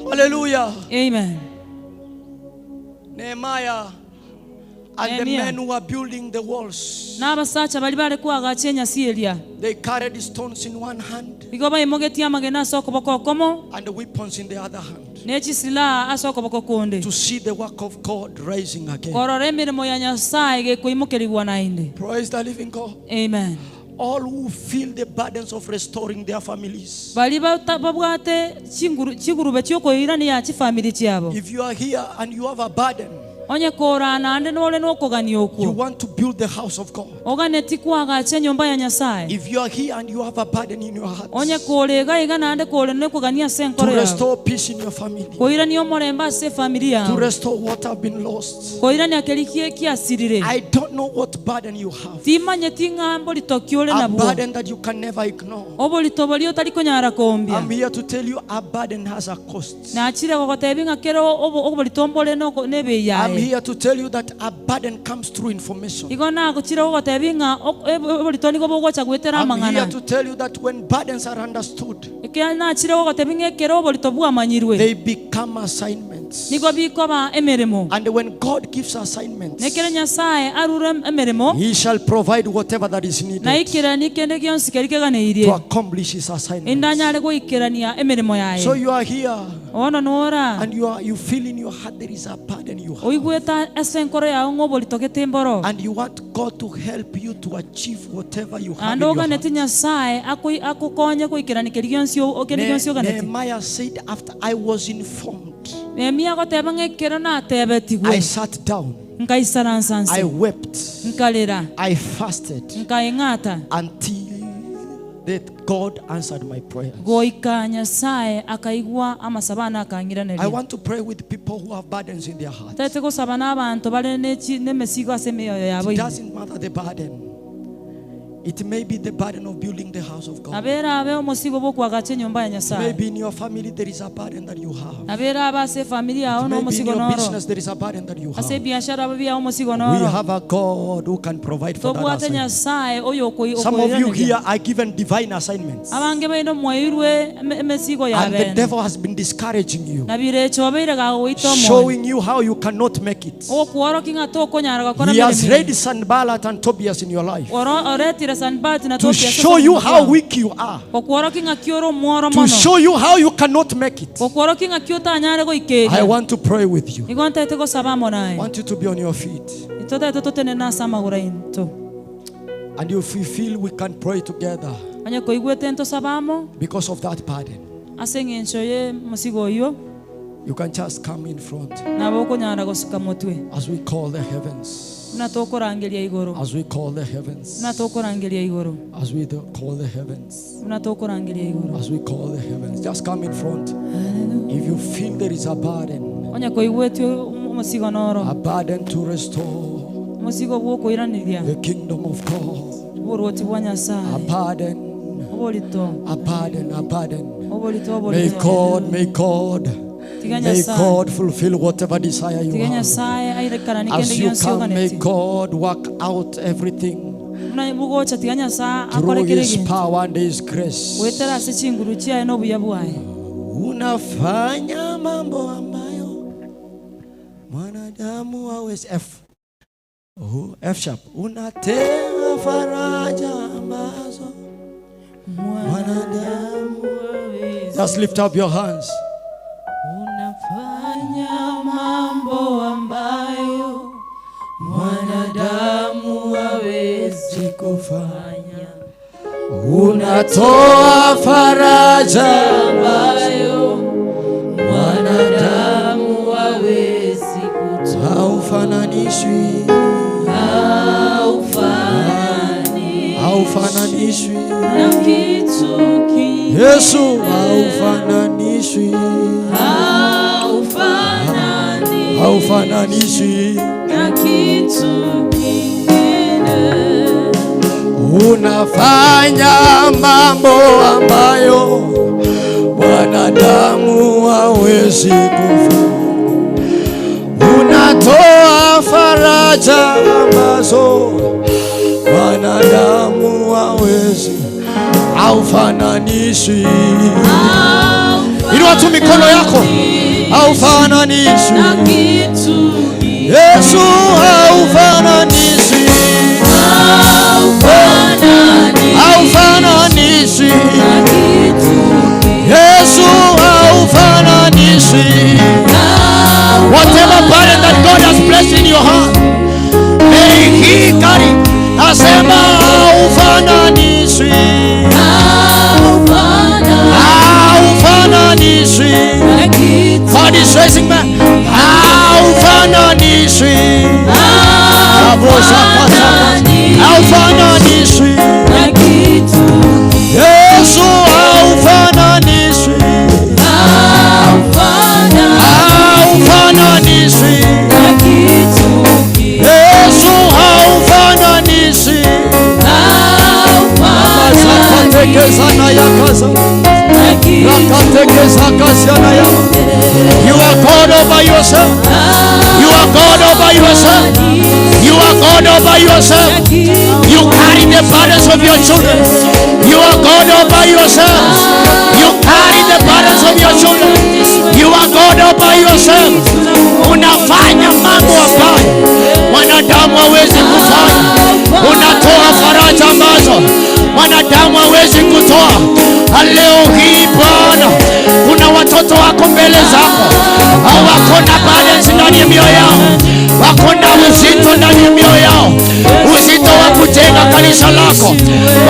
Hallelujah. Amen. Nehemiah and the Nehemiah. men who were building the walls, N'abasacha baria bare koagacha enyasi eria. they carried stones in one hand Igo baimogetie amagena ase okoboko okomo and the weapons in the other hand ne chisilaha ase okoboko konde to see the work of God rising again. korora emeremo ya Nyasaye gekoimokerigwa naende. Praise the living God. Amen. All who feel the burdens of restoring their families. Baria babwate chinguru chigurube chiokoirania chifamiri chiabo. If you are here and you have a burden, Onye kora naende nore nokogania you okwo want to build the house of God. oganeti kwagacha enyomba ya Nyasaye. If you are here and you have a burden in your heart Onye kore iga iga naende kore nokogania ase to enkoro yao restore peace in your family, koirania omorembe ase efamiri to yao restore what have been lost. koirania keri kiasirire. I don't know what burden you have. Timanyeti ng'a mborito ki ore A nabwo burden that you can never ignore. oborito boria otari konyara kombia. I'm here to tell you a burden has a cost. Nachire gogotebia ng'a kero oborito mbore nebei I'm yaye. here to tell you that a burden comes through information. Igo nagochire gogotebia ng'a oborito nigo bogocha goetera I'm here amang'ana. to tell you that when burdens are understood, Ekero nachire gogotebia ng'a ekero oborito bwamanyirwe they become assignments. nigo bikoba emeremo. And when God gives assignments, Nekero Nyasaye arure emeremo He shall provide whatever that is needed naikeranie kende gionsi keri keganeirie to accomplish His assignment. indanyare goikerania emeremo yaye. So you are here Bono nora and you are you feel in your heart there is a burden you have. oigwete ase enkoro yao ng'a oborito gete mboro And you want God to help you to achieve whatever you have naende in your heart. oganeti Nyasaye akokonye goikerania keri gionsi kende gionsi oganeti. Nehemiah said, after I was informed, Nehemia agoteba ng'a ekero natebetigwe I sat down, nkaisaransa nse I wept, nkarera I fasted nkaeng'ata until that God answered my prayers. Goika Nyasaye akaigwa amasabo ane akang'iraneria. I want to pray with people who have burdens in their hearts. Ntaete gosaba n'abanto bare nemesigo ase emioyo yabo It ime. doesn't matter the burden. It may be the burden of building the house of God. Nabo erabe omosigo bw'okwagacha enyomba ya Nyasaye. Maybe in your family there is a burden that you have. Nabo erabe ase efamiri yao Maybe in n'omosigo your noro. business there is a burden that you Ase have. ebiashara biao omosigo We noro. have a God who can provide for that Tobwate assignment. Nyasaye oyo Some of you okoiraneria. here are given divine assignments. Abange baino mwairwe emesigo ya And the bene. devil has been discouraging you, Na birecho obeire gagoita omoyo. showing you how you cannot make it. Ogokworokia ng'a tokonyara gokora He has emeremo. raised Sanballat and Tobias in your life Oretire Sanballat na to Tobias ase show you obogima how bwao. weak you are, Gokworokia ng'a ki ore omworo to mono. show you how you cannot make it. Gokworokia ng'a ki otanyare I goikeria. want to pray with you. Igo ntaete gosaba amo naye. I want you to be on your feet. Totaete totenene ase amagoro ainto. And if we feel we can pray together Onye koigwete ntosaba amo because of that burden, ase eng'encho ye mosigo oywo you can just come in front nabo okonyara gosuka motwe. as we call the heavens. Buna tokorangeria igoro. As we call the heavens. Buna tokorangeria igoro. As we call the heavens. Buna tokorangeria igoro. As we call the heavens. Just come in front. If you feel there is a burden, Onye koigwete omosigo noro. a burden to restore Omosigo bw'okoiraneria. the kingdom of God, Oborwoti bwa a Nyasaye. burden, Oborito. a burden, a burden. Oborito, May oborito. God, may God, Tiga may Nyasaye. God fulfill whatever desire you Tiga have. Nyasaye airekaranie kende As you gionsi come, may oganeti. God work out everything Buna bogocha tiga Nyasaye through akore kere His egento. power and His grace. Goetera ase chinguru chiaye n'obuya bwaye. Unafanya mambo ambayo mwanadamu hawezi. F. Oh, F sharp. Unatega faraja ambazo mwanadamu Just lift up your hands. Unafanya mambo ambayo mwanadamu hawezi kufanya. Unatoa faraja ambayo mwanadamu hawezi kutoa. Haufananishwi, Haufananishwi haufananishwi. na kitu kingine. Yesu haufananishwi, Haufananishwi haufananishwi. na kitu kingine. Unafanya mambo ambayo mwanadamu hawezi kufanya. Unatoa faraja ambazo mwanadamu hawezi. Haufananishwi. Inua tu mikono yako. Haufananishwi. Na kitu Yesu haufananishwi. Haufananishwi. Yesu haufananishwi. Whatever burden that God has placed in your heart, may He carry. Nasema haufananishwi. Haufananishwi. God is raising man. Haufananishwi. Haufananishwi. Yesu haufananishwi. Haufananishwi. Yesu haufananishwi. Zakatekezana yakaza. Rakatekezakasiana yama. You are God all by yourself. You are God all by yourself. You are God all by yourself. You carry the burdens of your children. You are God all by yourself. You carry the burdens of your children. You are God all by yourself. Unafanya mambo ambayo mwanadamu hawezi kufanya. Unatoa faraja ambazo mwanadamu hawezi kutoa. Leo hii Bwana, kuna watoto wako mbele zako, wako na burdens ndani ya mioyo yao, wako na uzito ndani ya mioyo yao, uzito wa kujenga kanisa lako,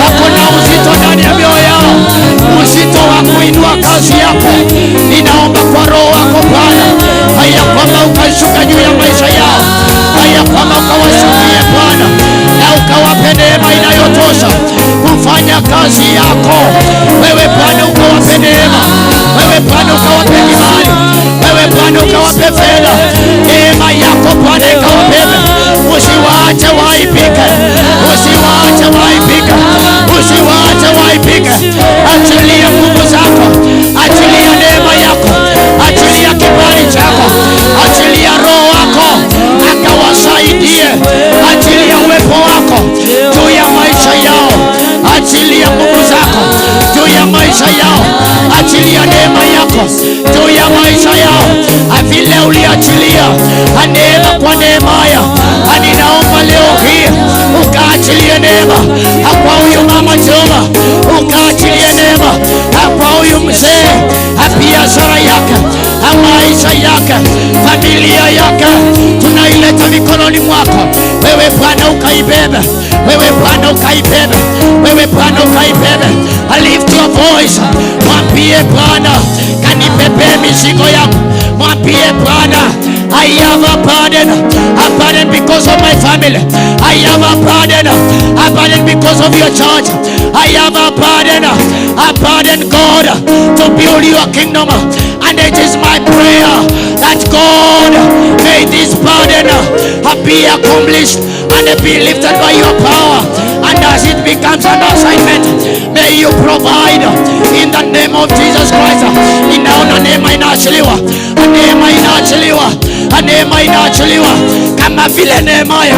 wako na uzito ndani ya mioyo yao, uzito wa kuinua kazi yako. Ninaomba kwa Roho wako Bwana, haya kwamba ukashuka juu ya maisha yao, haya kwamba ukawashukie Bwana na ukawape neema inayotosha kufanya kazi yako. Wewe Bwana ukawape neema, wewe Bwana ukawape kibali, wewe Bwana ukawape fedha, neema yako Bwana ikawabebe. Usiwaache waibike, usiwaache waibike, usiwaache waibike. Achilia nguvu zako, achilia neema yako, achilia kibali chako, achilia roho wako akawasaidie, achilia uwepo wako juu ya maisha yao, achilia nguvu zako juu ya maisha yao, achilia neema yako juu ya maisha yao, vile uliachilia neema kwa Nehemaya, ninaomba leo hii ukaachilie neema kwa huyu mama Jehova, ukaachilie neema kwa huyu mzee, biashara yake, maisha yake, familia yake, tunaileta mikononi mwako wewe Bwana, ukaibebe wewe Bwana, ukaibebe wewe Bwana, ukaibebe. Lift your voice, mwambie Bwana, kanibebe mizigo yangu, mwambie Bwana I have a burden, a burden because of my family. I have a burden, a burden because of your church. I have a burden, a burden, God, to build your kingdom. And it is my prayer that God may this burden be accomplished and be lifted by your power. And as it becomes an assignment, may you provide in the name of Jesus Christ. Ninaona neema inaachiliwa, neema inaachiliwa, neema inaachiliwa kama vile Nehemia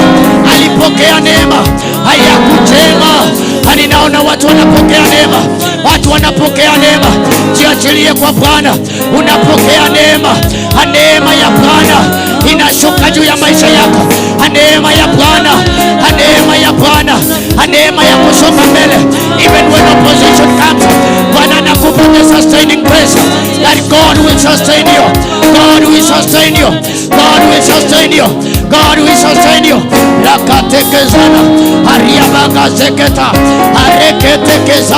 alipokea neema hayakujenga. Ninaona watu wanapokea neema, watu wanapokea neema. Jiachilie. Ushangilie kwa Bwana, unapokea neema. Neema ya Bwana inashuka juu ya maisha yako. Neema ya Bwana, neema ya Bwana, neema ya kusonga mbele. Even when opposition comes, Bwana anakupa the sustaining grace that God will sustain you. God will sustain you. God will sustain you. God will sustain you. Rakatekezana ariabagazeketa areketekeza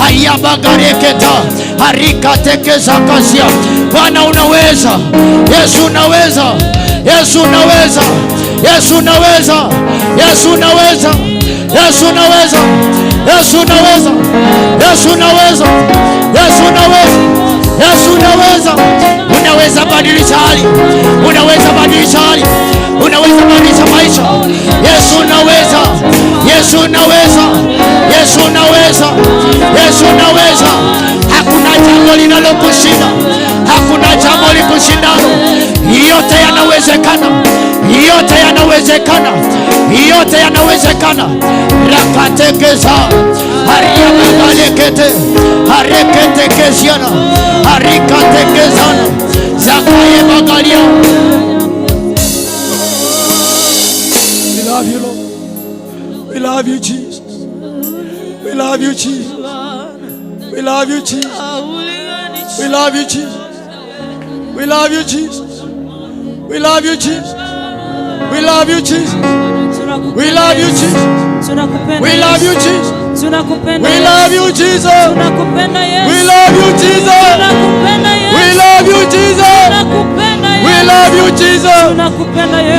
ayabagareketa arikatekeza kasia. Bwana unaweza, Yesu unaweza, Yesu unaweza, Yesu unaweza, Yesu unaweza, Yesu unaweza, Yesu unaweza, Yesu unaweza, Yesu unaweza, Yesu unaweza, unaweza badilisha hali, unaweza badilisha hali, unaweza badilisha maisha. Yesu unaweza, Yesu unaweza, Yesu unaweza, Yesu unaweza. Hakuna jambo linalokushinda, hakuna jambo likushindalo. Yote yanawezekana, yote yanawezekana, yote yanawezekana. Rakatekeza ariabagalekete areketekeziana arikatekezana zakayebagalia. We love you, Lord. We love you, Jesus. We love you, Jesus. We love you, Jesus. We love you, Jesus. We love you, Jesus. We love you, Jesus. We love you, Jesus. We love you, Jesus. We love you, Jesus. We love you, Jesus. We love you, Jesus. We love you, Jesus. We love you, Jesus.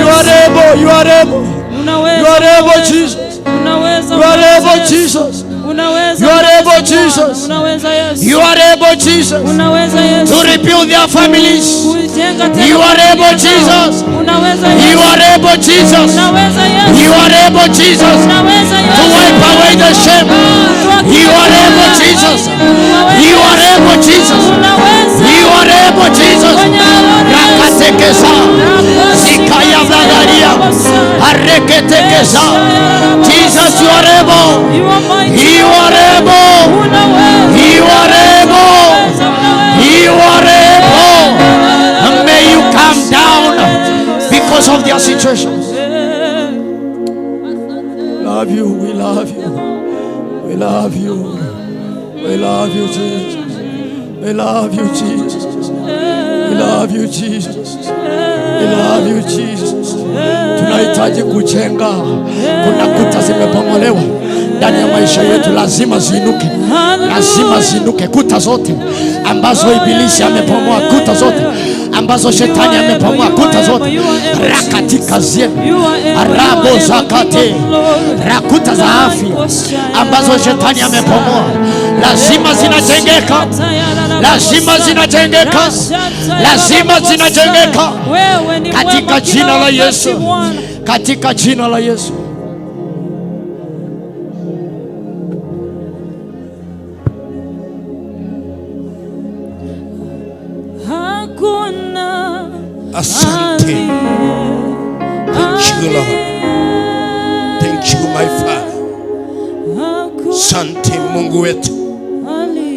You are able. You are able. You are able, Jesus. You are able, Jesus. You are able, Jesus. You are able, Jesus, to rebuild their families. You are able, Jesus. You are able, Jesus. You are able, Jesus, to wipe away the shame. You are able, Jesus. You are able, Jesus. You are able, Jesus. Rakatekeza, zikaya bagaria, areketekeza. Jesus, you are able. You are able. You are able. You are able. May you come down because of their situations. Love you, we love you. We love you. We love you, Jesus. We love you, Jesus. We love you, Jesus. We love you, Jesus. Tunahitaji kujenga. Kuna kuta zimebomolewa ndani ya maisha yetu, lazima ziinuke, lazima ziinuke. Kuta zote ambazo ibilisi amebomoa, kuta zote ambazo shetani amebomoa, kuta zote rakatika zienu arabo zakate rakuta za afya ambazo shetani amebomoa, lazima zinajengeka, lazima zinajengeka, lazima zinajengeka katika jina la Yesu, katika jina la Yesu. Hakuna Asante. Thank you, Lord. Thank you, my Father. Asante Mungu wetu,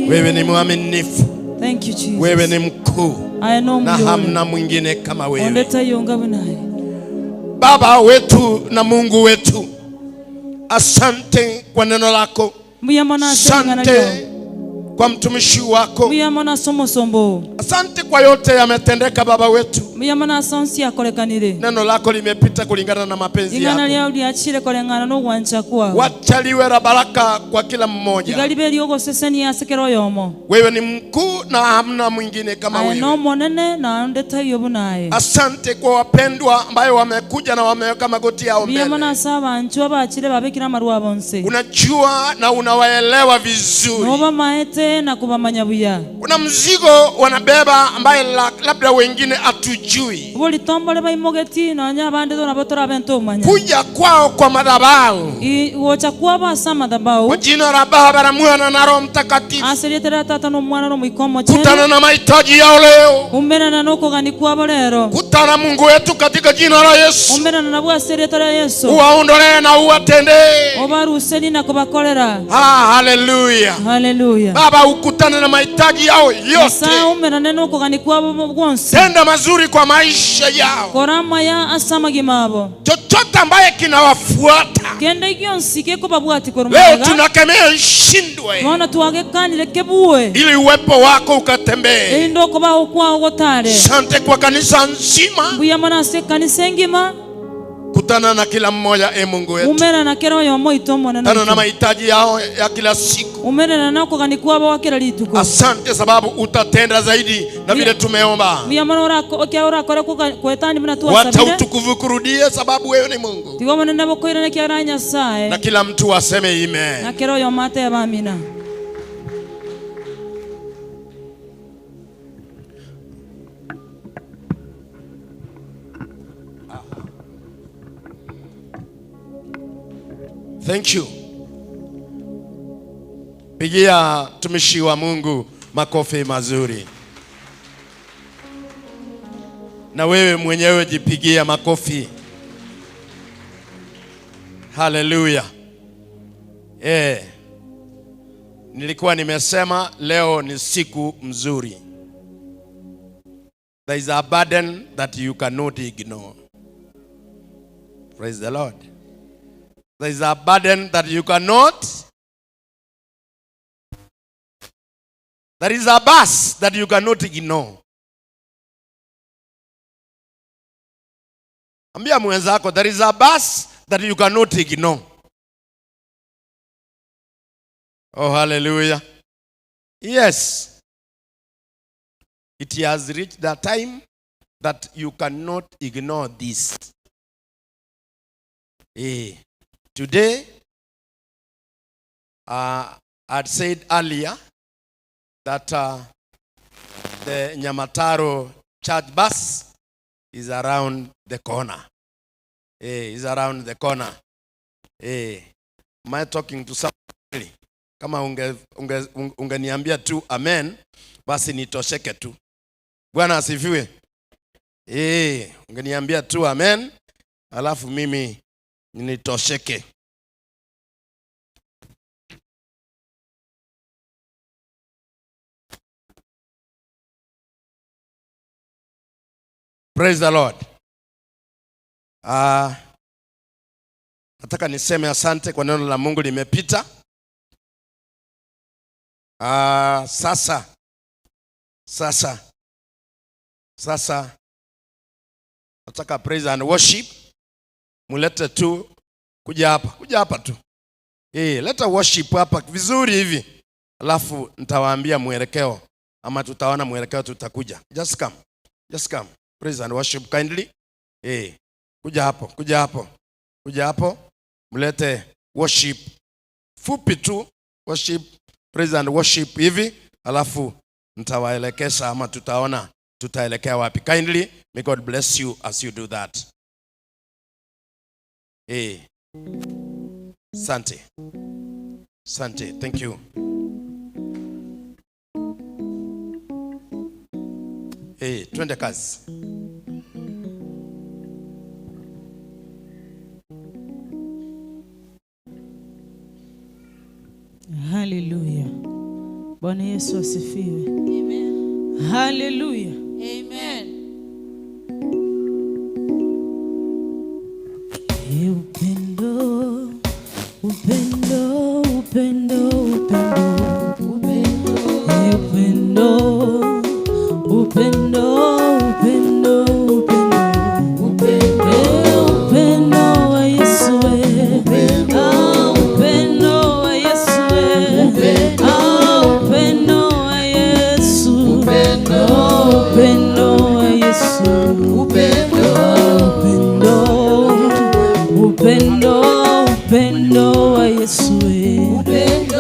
wewe ni mwaminifu, Thank you, Jesus. wewe ni mkuu I know na mjole. hamna mwingine kama wewe. Ondeta yonga bunaye. Baba wetu na Mungu wetu, asante kwa neno lako, Muyamona asengana asante lyo. kwa mtumishi wako, Muyamona somosombo. asante kwa yote yametendeka. Baba wetu, Muyamona asonsi akolekanire. neno lako limepita kulingana na mapenzi Ingana yako. lyawo lyachile kolengana n'ogwancha kwawo. Wacha liwe la baraka kwa kila mmoja. Ligalibe lyogoseseni asekero yomo. Wewe ni mkuu na hamna mwingine kama Aye wewe. n'omonene na ondeta yo bunaye. Asante kwa wapendwa ambayo wamekuja na wameweka magoti yao mbele. Muyamona ase abantu abachile babekire amarwa bonse. Unajua na unawaelewa vizuri. N'obamaete na kubamanya buya. Kuna mzigo wanabeba ambaye labda wengine hatujui. Bulitombole baimogeti nonya abandi nabo torabente omanya. Kuja kwao kwa madhabahu Gocha kwabo ase amadhabahu kwa jina la Baba na Mwana na Roho Mtakatifu, ase rietera tata n'omwana n'omuikomo kutana na mahitaji yao leo, umerana n'okogani kwabo lero kutana Mungu wetu katika jina la Yesu, umerana nabwo ase rietera Yesu uwaondolee na uwatendee. obaruseni na kubakorera Ah, haleluya. haleluya. Baba Baba, ukutane na mahitaji yao yote. Nyasae oumerane nokogania kwabo gwonsi. Tenda mazuri kwa maisha yao. Kora amaya ase amagima abo. Chochote ambaye kinawafuata Kende gionsi gekobabwatia korwa leo magega. tunakemea ishindwe, Bono twagekanire kebue. ili uwepo wako ukatembee. Erinde okobao kwao gotare. Sante kwa kanisa nzima. Mbuya mono ase ekanisa engima. Kutana na kila mmoja, e Mungu wetu. Umerana na kera oyomo oito Omonene Tana na oito. mahitaji yao ya kila siku. Umerana na okogania kwabo gwa kera rituko. Asante sababu utatenda zaidi na vile tumeomba. Mbuya mono orako ekiagera orakore koga koetania buna Wacha twasabire. utukufu kurudie sababu wewe ni Mungu. Tiga obonene bokoirana ekiagera aye Nyasae. Na kila mtu aseme amen. Na kera oyomo atebe amina. Thank you. Pigia mtumishi wa Mungu makofi mazuri. Na wewe mwenyewe jipigia makofi. Haleluya. Eh. Nilikuwa nimesema leo ni siku mzuri. There is a burden that you cannot ignore. Praise the Lord. There is a burden that you cannot. There is a bus that you cannot ignore. Ambia mwenzako, there is a bus that you cannot ignore. Oh, hallelujah. Yes. It has reached the time that you cannot ignore this. Today, I'd said earlier that the Nyamataro church bus is around the corner. Is around the corner. Am I talking to somebody? Kama ungeniambia tu amen, basi nitosheke tu. Bwana asifiwe. Ungeniambia tu amen, alafu mimi nitosheke. Praise the Lord. Nataka niseme asante kwa neno la Mungu limepita. Sasa nataka praise and worship. Mulete tu kuja hapa, kuja hapa tu. Leta worship hapa vizuri hivi. Alafu nitawaambia mwelekeo ama tutaona mwelekeo tutakuja. Just come. Just come. Praise and worship kindly. Kuja hapo, kuja hapo. Kuja hapo. Mlete worship fupi tu, worship, praise and worship hivi, alafu nitawaelekeza ama tutaona tutaelekea wapi. Kindly, may God bless you as you do that. Asante. Asante. Thank you. Twende kazi. Hallelujah. Bwana Yesu asifiwe. Amen. Hallelujah. Amen. E upendo, upendo, upendo, upendo, upendo. E upendo, upendo, upendo, upendo. E upendo wa Yesu, e. Ah, upendo wa Yesu, e. Ah, upendo wa Yesu. Oh, upendo wa Yesu. Upendo, upendo, upendo wa Yesu, e. Upendo,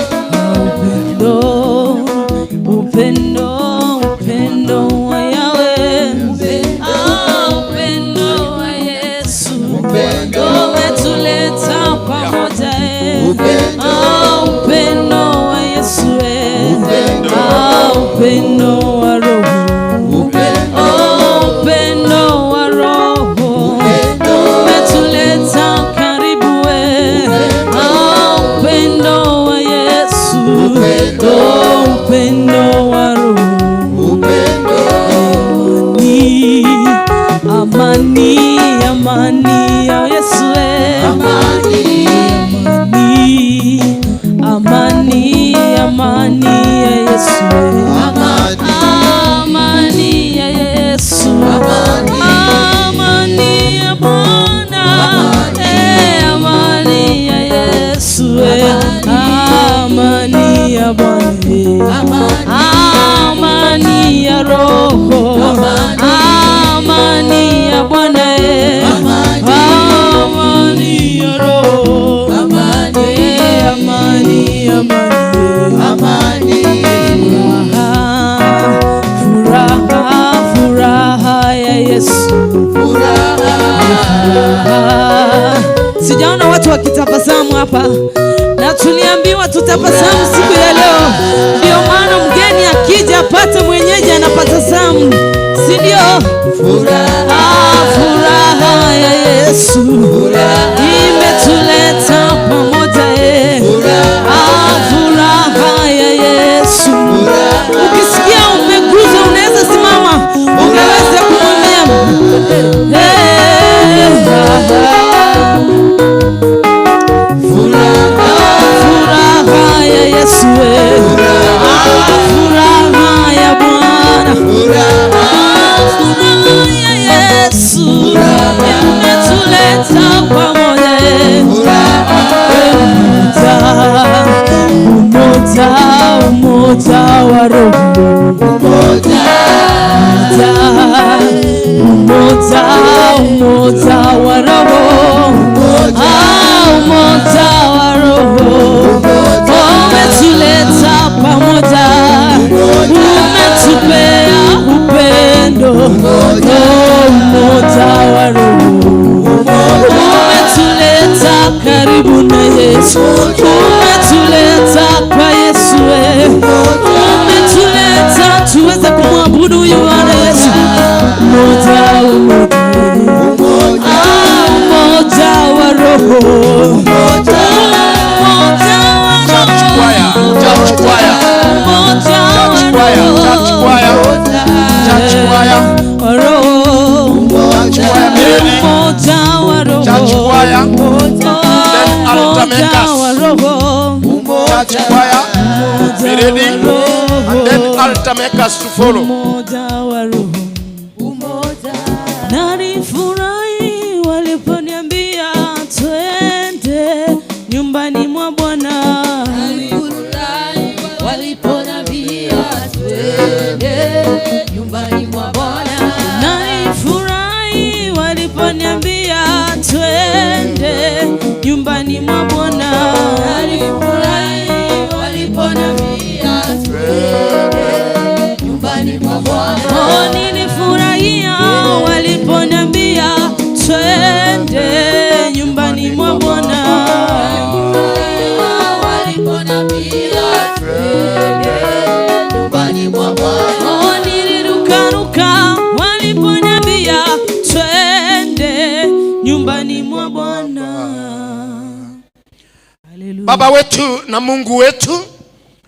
Amani, amani ya Yesu. Amani ya Yesu. Amani ya Bwana. Eh, amani ya Yesu. Eh, amani ya Bwana. Amani ya Roho. Amani ya Bwana. Eh, amani ya Roho. Eh, amani, amani. Furaha, furaha ya Yesu. Furaha. Sijaona watu wakitabasamu hapa, na tuliambiwa tutabasamu siku ya leo. Ndio maana mgeni akija apate mwenyeji anapatasamu, si ndio? Ah, furaha ya Yesu imetuleta pamoja eh. Ah, furaha ya Yesu. Ukisikia umeguzwa, unaweza simama, unaweza kumwambia eh, furaha ya Yesu eh. Ah, furaha ya Bwana. Ah, furaha ya Yesu imetuleta pamoja eh. Umoja, umoja, umoja wa Roho. Umoja, umoja, umoja wa Roho. Ah, umoja wa Roho umetuleta pamoja, umetupea upendo. Oh, umoja wa Roho umetuleta karibu na Yesu, umetuleta kwa Yesu, eh. Umetuleta tuweze kumwabudu huyu Bwana Yesu. Umoja, umoja, ah, umoja wa Roho, umoja wa Church choir, church choir, umoja church wa choir, church Roho, choir, church choir, wa Roho, church choir, be ready. umoja wa Roho, Church choir, then altar umoja wa makers. Roho, Church choir, be ready, and then altar makers to follow. Umoja wa Roho. Nalifurahi waliponiambia twende nyumbani mwa Bwana. Waliponambia twende nyumbani mwa Bwana. Nalifurahi waliponiambia twende nyumbani mwa Bwana. Nalifurahi waliponiambia twende nyumbani mwa Bwana. Oh, nilifurahia waliponiambia twende nyumbani mwa Bwana. Waliponiambia twende nyumbani mwa Bwana. Oh, nilirukaruka waliponiambia twende nyumbani mwa Bwana. Haleluya. Baba wetu na Mungu wetu,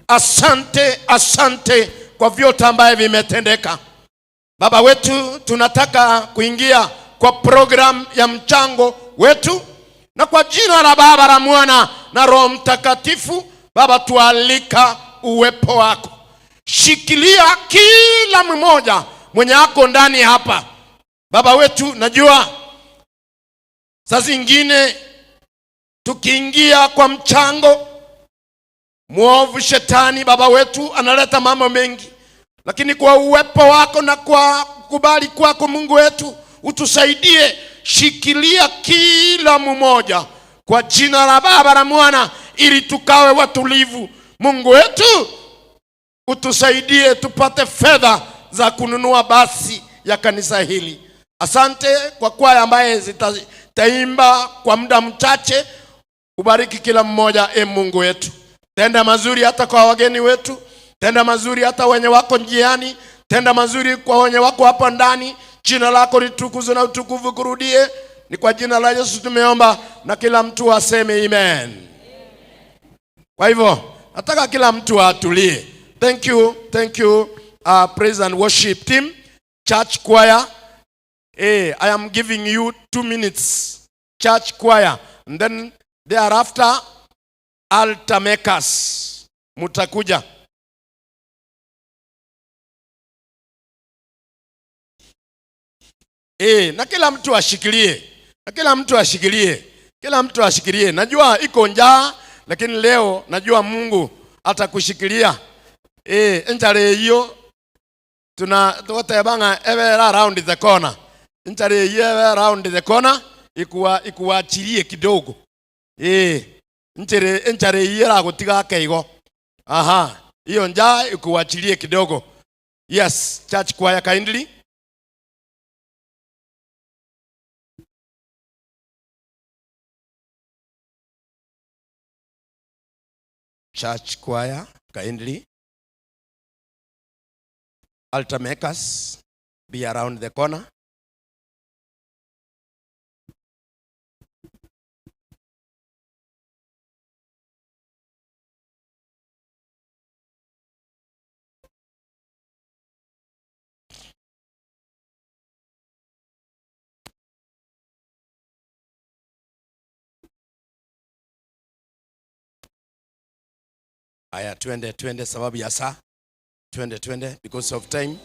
asante, asante kwa vyote ambaye vimetendeka. Baba wetu, tunataka kuingia kwa program ya mchango wetu, na kwa jina la Baba la Mwana na Roho Mtakatifu, Baba, tualika uwepo wako. Shikilia kila mmoja mwenye ako ndani hapa. Baba wetu, najua saa zingine tukiingia kwa mchango, mwovu shetani baba wetu analeta mambo mengi, lakini kwa uwepo wako na kwa kukubali kwako Mungu wetu utusaidie, shikilia kila mmoja kwa jina la Baba la Mwana, ili tukawe watulivu. Mungu wetu utusaidie tupate fedha za kununua basi ya kanisa hili. Asante kwa kwaya ambaye zitaimba kwa muda mchache. Ubariki kila mmoja, e Mungu wetu. Tenda mazuri hata kwa wageni wetu, tenda mazuri hata wenye wako njiani, tenda mazuri kwa wenye wako hapa ndani. Jina lako litukuzwe na utukufu kurudie. Ni kwa jina la Yesu tumeomba, na kila mtu aseme amen. Kwa hivyo nataka kila mtu atulie. Thank you, thank you praise and worship team, church choir. Hey, I am giving you 2 minutes, church choir, and then thereafter Altar makers, mutakuja. E, na kila mtu ashikilie, na kila mtu ashikilie, kila mtu ashikilie. Najua iko njaa, lakini leo najua Mungu atakushikilia. E, enjara hiyo tuna tugotebanga ebera around the corner, enjara hiyo ebe around the corner ikuwa ikuachilie kidogo. E, nchere enjara hiyo eragutiga akeigo. Aha, hiyo njaa ikuachilie kidogo. Yes, church choir kindly. Church choir, kindly. Altar makers, be around the corner. Aya, twende twende, sababu ya saa. Twende twende, because of time.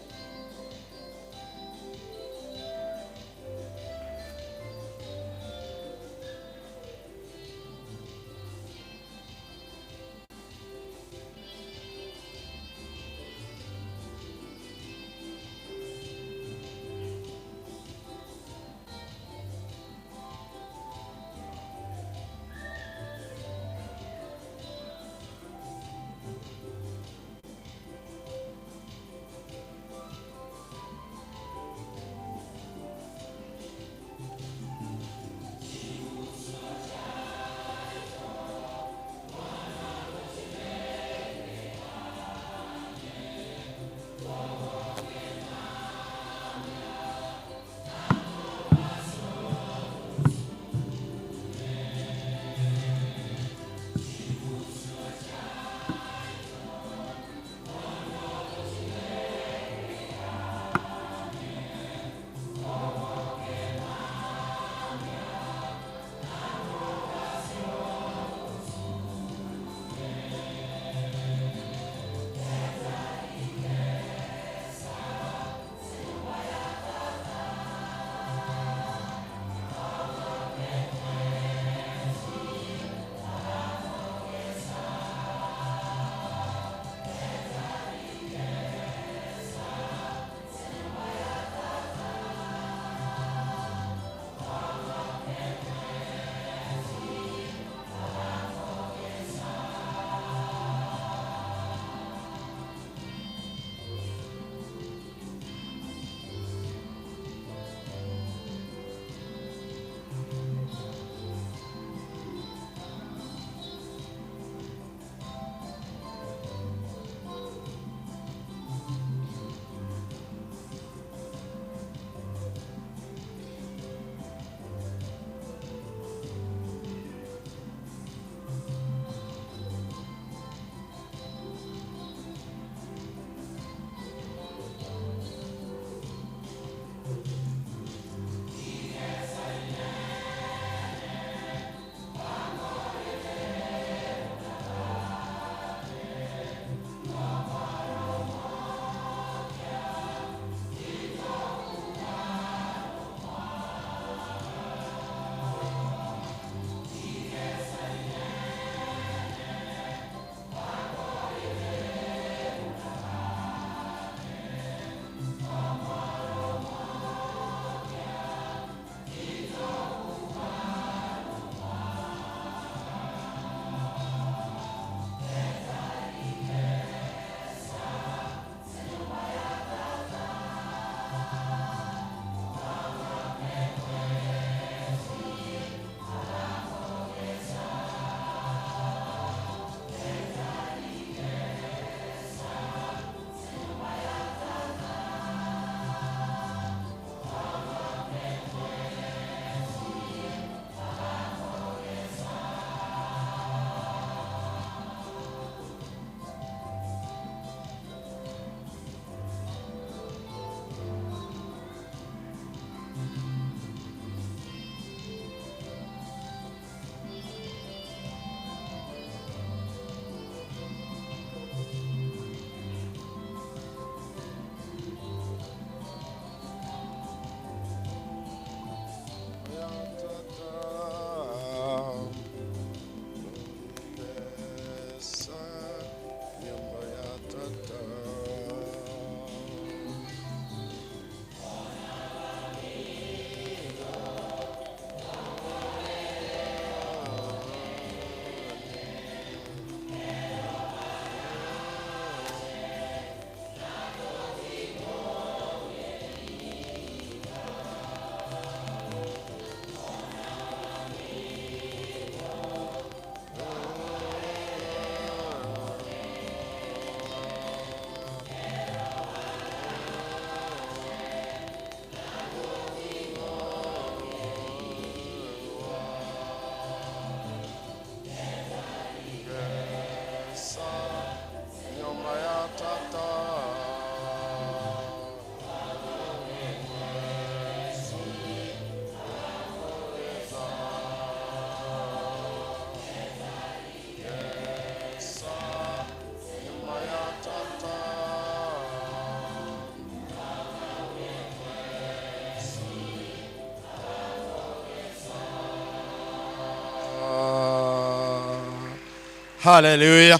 Hallelujah.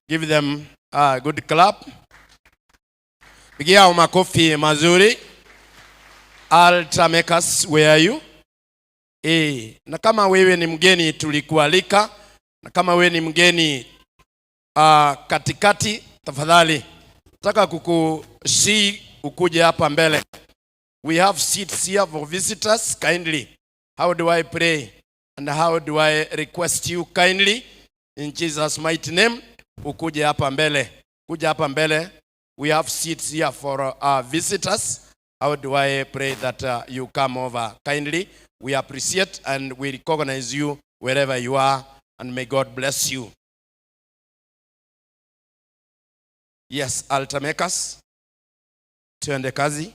Give them a good clap. Pigia hao makofi mazuri. Altar makers, where are you? Eh, na kama wewe ni mgeni tulikualika, na kama wewe ni mgeni katikati, tafadhali nataka kukusihi ukuje hapa mbele. We have seats here for visitors. Kindly, how do I pray and how do I request you kindly in Jesus mighty name, ukuje hapa mbele, kuja hapa mbele. We have seats here for visitors. How do I pray that you come over kindly? We appreciate and we recognize you wherever you are, and may God bless you. Yes, altar makers, tuende kazi.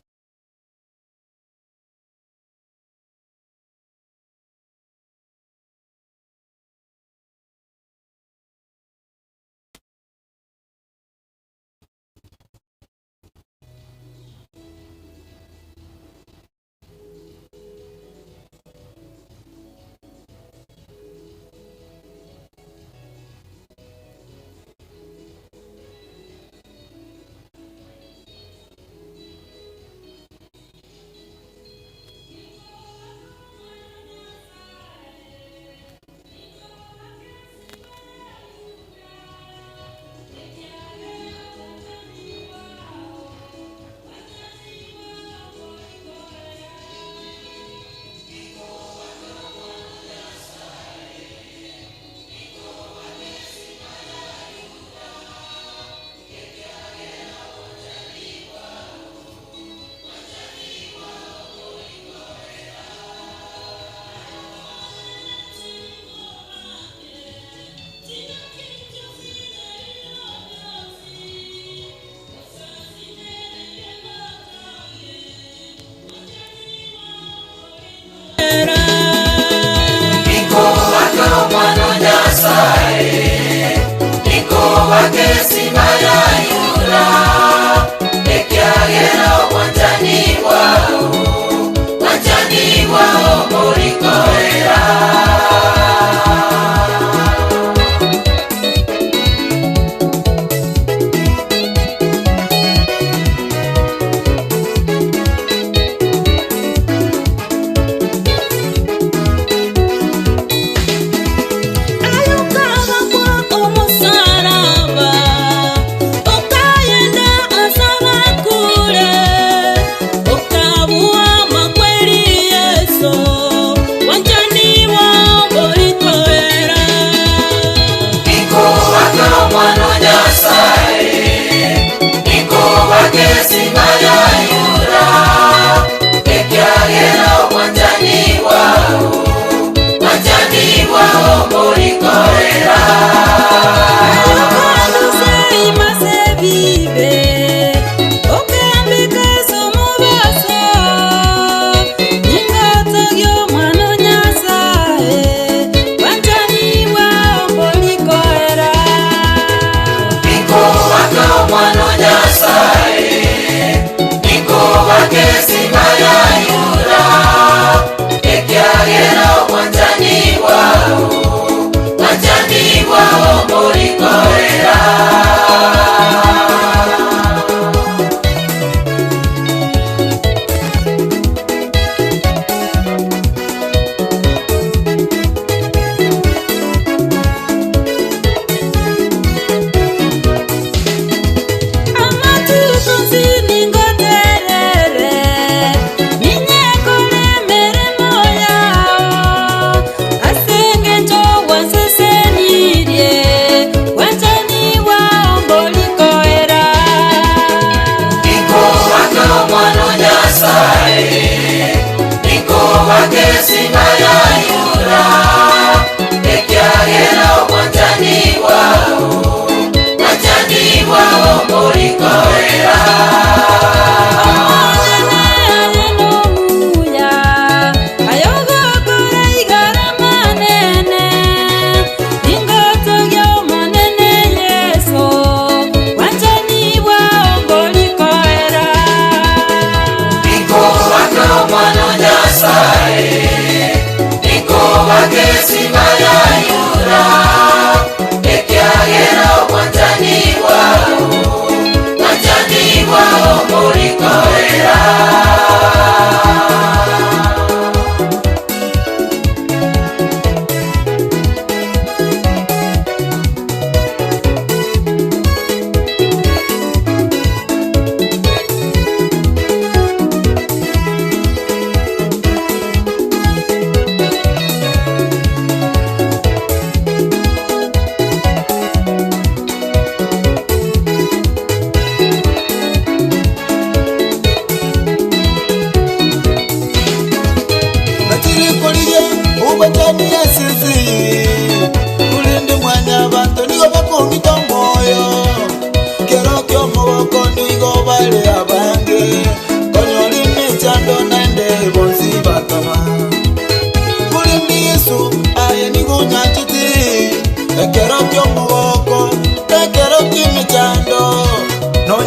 Nyasaye, niko wake simba ya Yuda, ekia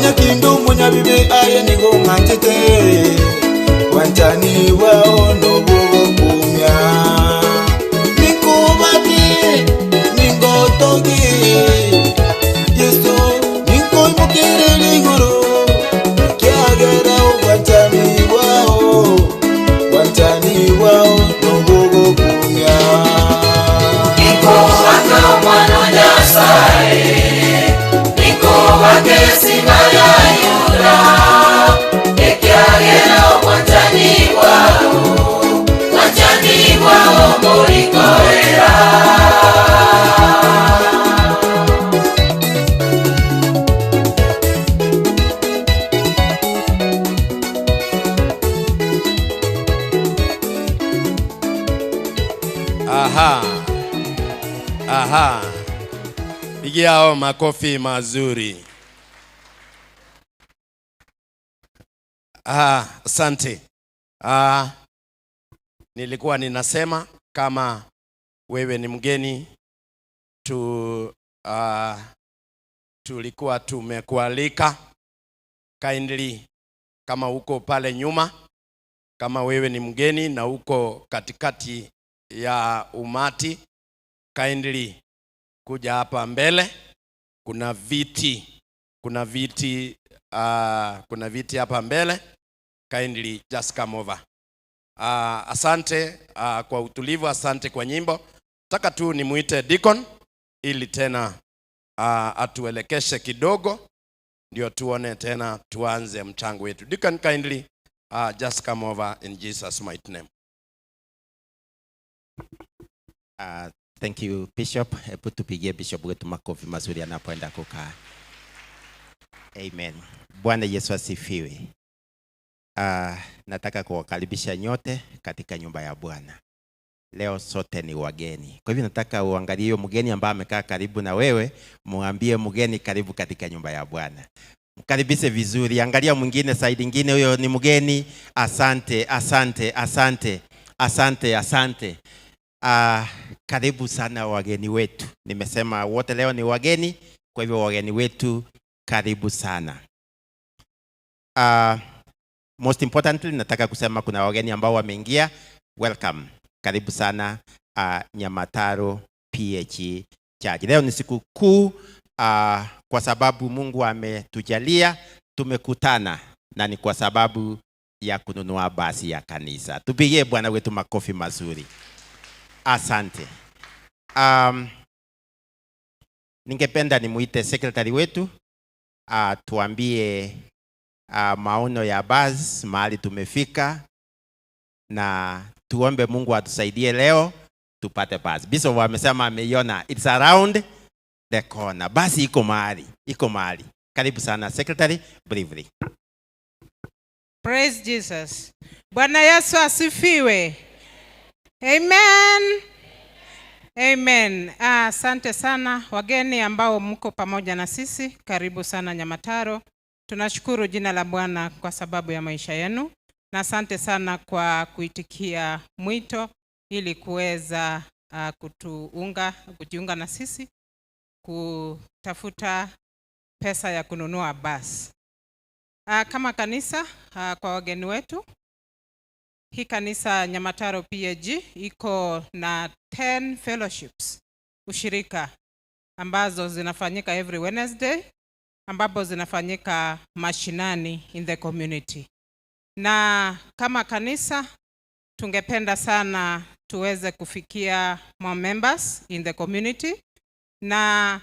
Nonya kinde omonyabibe aye nigo ong'anchete, Bwanchani bwao nobw'ogokumia. Ninkobake, ningotogie, Yeso, ninkoimokererie igoro, Ekiagera obwanchani bwao, bwanchani bwao nobw'ogokumia. Ninkobake Omwana o Nyasae, ninkobake Simba ya Yuda, ekiagera obwanchani bwao, bwanchani bwao mbori koera. Aha. Aha. Pigia hao makofi mazuri. Ah, asante. Ah, nilikuwa ninasema kama wewe ni mgeni tulikuwa tumekualika kindly, kama uko pale nyuma, kama wewe ni mgeni na uko katikati ya umati, kindly kuja hapa mbele. Kuna viti hapa mbele. Kindly just come over. Asante kwa utulivu, asante kwa nyimbo. Nataka tu nimuite Deacon ili tena atuelekeshe kidogo ndio tuone tena tuanze mchango wetu. Deacon, kindly just come over in Jesus mighty name. Thank you Bishop. Hebu tupigie Bishop wetu makofi mazuri anapoenda kukaa. Amen. Bwana Yesu asifiwe. Nataka kuwakaribisha nyote katika nyumba ya Bwana. Leo sote ni wageni. Kwa hivyo nataka uangalie huyo mgeni ambaye amekaa karibu na wewe, muambie mgeni karibu katika nyumba ya Bwana. Mkaribishe vizuri. Angalia mwingine side nyingine, huyo ni mgeni. Asante, asante, asante. Asante, asante. Karibu sana wageni wetu. Nimesema wote leo ni wageni, kwa hivyo wageni wetu karibu sana. Most importantly nataka kusema kuna wageni ambao wameingia. Welcome. Karibu sana Nyamataro PAG Church. Leo ni siku kuu kwa sababu Mungu ametujalia tumekutana, na ni kwa sababu ya kununua basi ya kanisa. Tupigie Bwana wetu makofi mazuri. Asante. Ningependa nimuite secretary wetu tuambie maono ya basi, mahali tumefika, na tuombe Mungu atusaidie leo tupate basi. Bishop amesema ameiona, it's around the corner. Basi iko mahali, iko mahali. Karibu sana secretary, briefly. Praise Jesus. Bwana Yesu asifiwe. Amen. Amen. Asante sana wageni ambao mko pamoja na sisi. Karibu sana Nyamataro. Tunashukuru jina la Bwana kwa sababu ya maisha yenu. Na asante sana kwa kuitikia mwito ili kuweza kujiunga na sisi kutafuta pesa ya kununua basi. Kama kanisa, kwa wageni wetu, hii kanisa Nyamataro PAG iko na 10 fellowships, ushirika ambazo zinafanyika every Wednesday, ambapo zinafanyika mashinani in the community. Na kama kanisa tungependa sana tuweze kufikia more members in the community, na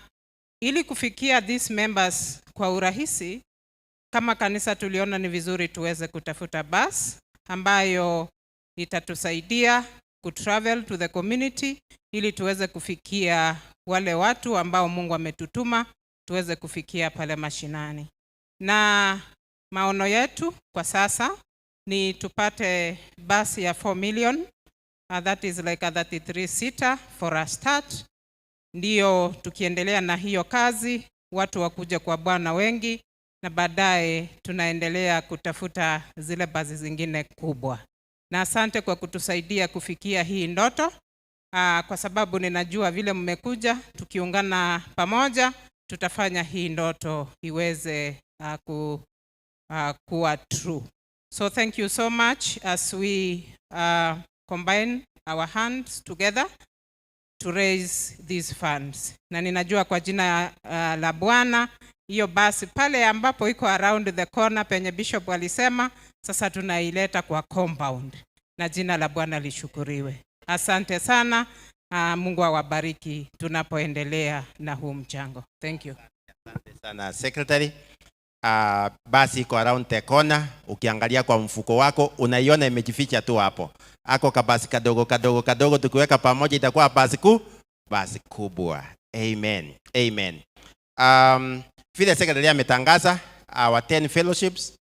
ili kufikia these members kwa urahisi, kama kanisa tuliona ni vizuri tuweze kutafuta bus ambayo itatusaidia kutravel to the community ili tuweze kufikia wale watu ambao Mungu ametutuma tuweze kufikia pale mashinani. Na maono yetu kwa sasa ni tupate basi ya 4 million, that is like a 33 seater for a start. Ndio tukiendelea na hiyo kazi watu wakuja kwa Bwana wengi, na baadaye tunaendelea kutafuta zile basi zingine kubwa. Na asante kwa kutusaidia kufikia hii ndoto, kwa sababu ninajua vile mmekuja tukiungana pamoja tutafanya hii ndoto iweze ku, kuwa true. So thank you so much as we combine our hands together to raise these funds. Na ninajua kwa jina la Bwana hiyo basi pale ambapo iko around the corner penye bishop alisema, sasa tunaileta kwa compound, na jina la Bwana lishukuriwe. Asante sana. Mungu awabariki tunapoendelea na huu mchango. Thank you. Asante sana secretary. Basi iko around the corner. Ukiangalia kwa mfuko wako unaiona imejificha tu hapo. Ako kabasi kadogo kadogo kadogo, tukiweka pamoja itakuwa basi ku basi kubwa. Amen. Amen. Vile secretary ametangaza our 10 fellowships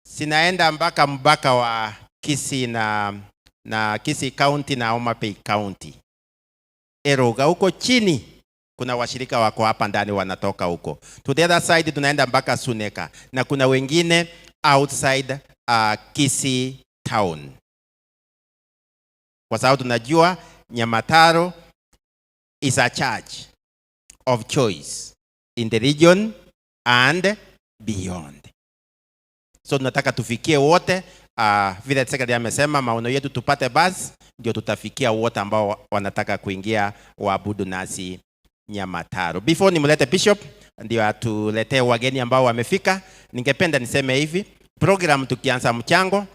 zinaenda mpaka mpaka wa Kisii na Kisii County na Homa Bay County. Eroga huko chini kuna washirika wako hapa ndani wanatoka huko. To the other side tunaenda mpaka Suneka na kuna wengine outside Kisii town, kwa sababu tunajua Nyamataro is a church of choice in the region and beyond. So tunataka tufikie wote. Vile secretary amesema maono yetu tupate basi, ndio tutafikia wote ambao wanataka kuingia waabudu nasi Nyamataro. Before nimlete bishop ndio atuletee wageni ambao wamefika, ningependa niseme hivi, program tukianza mchango,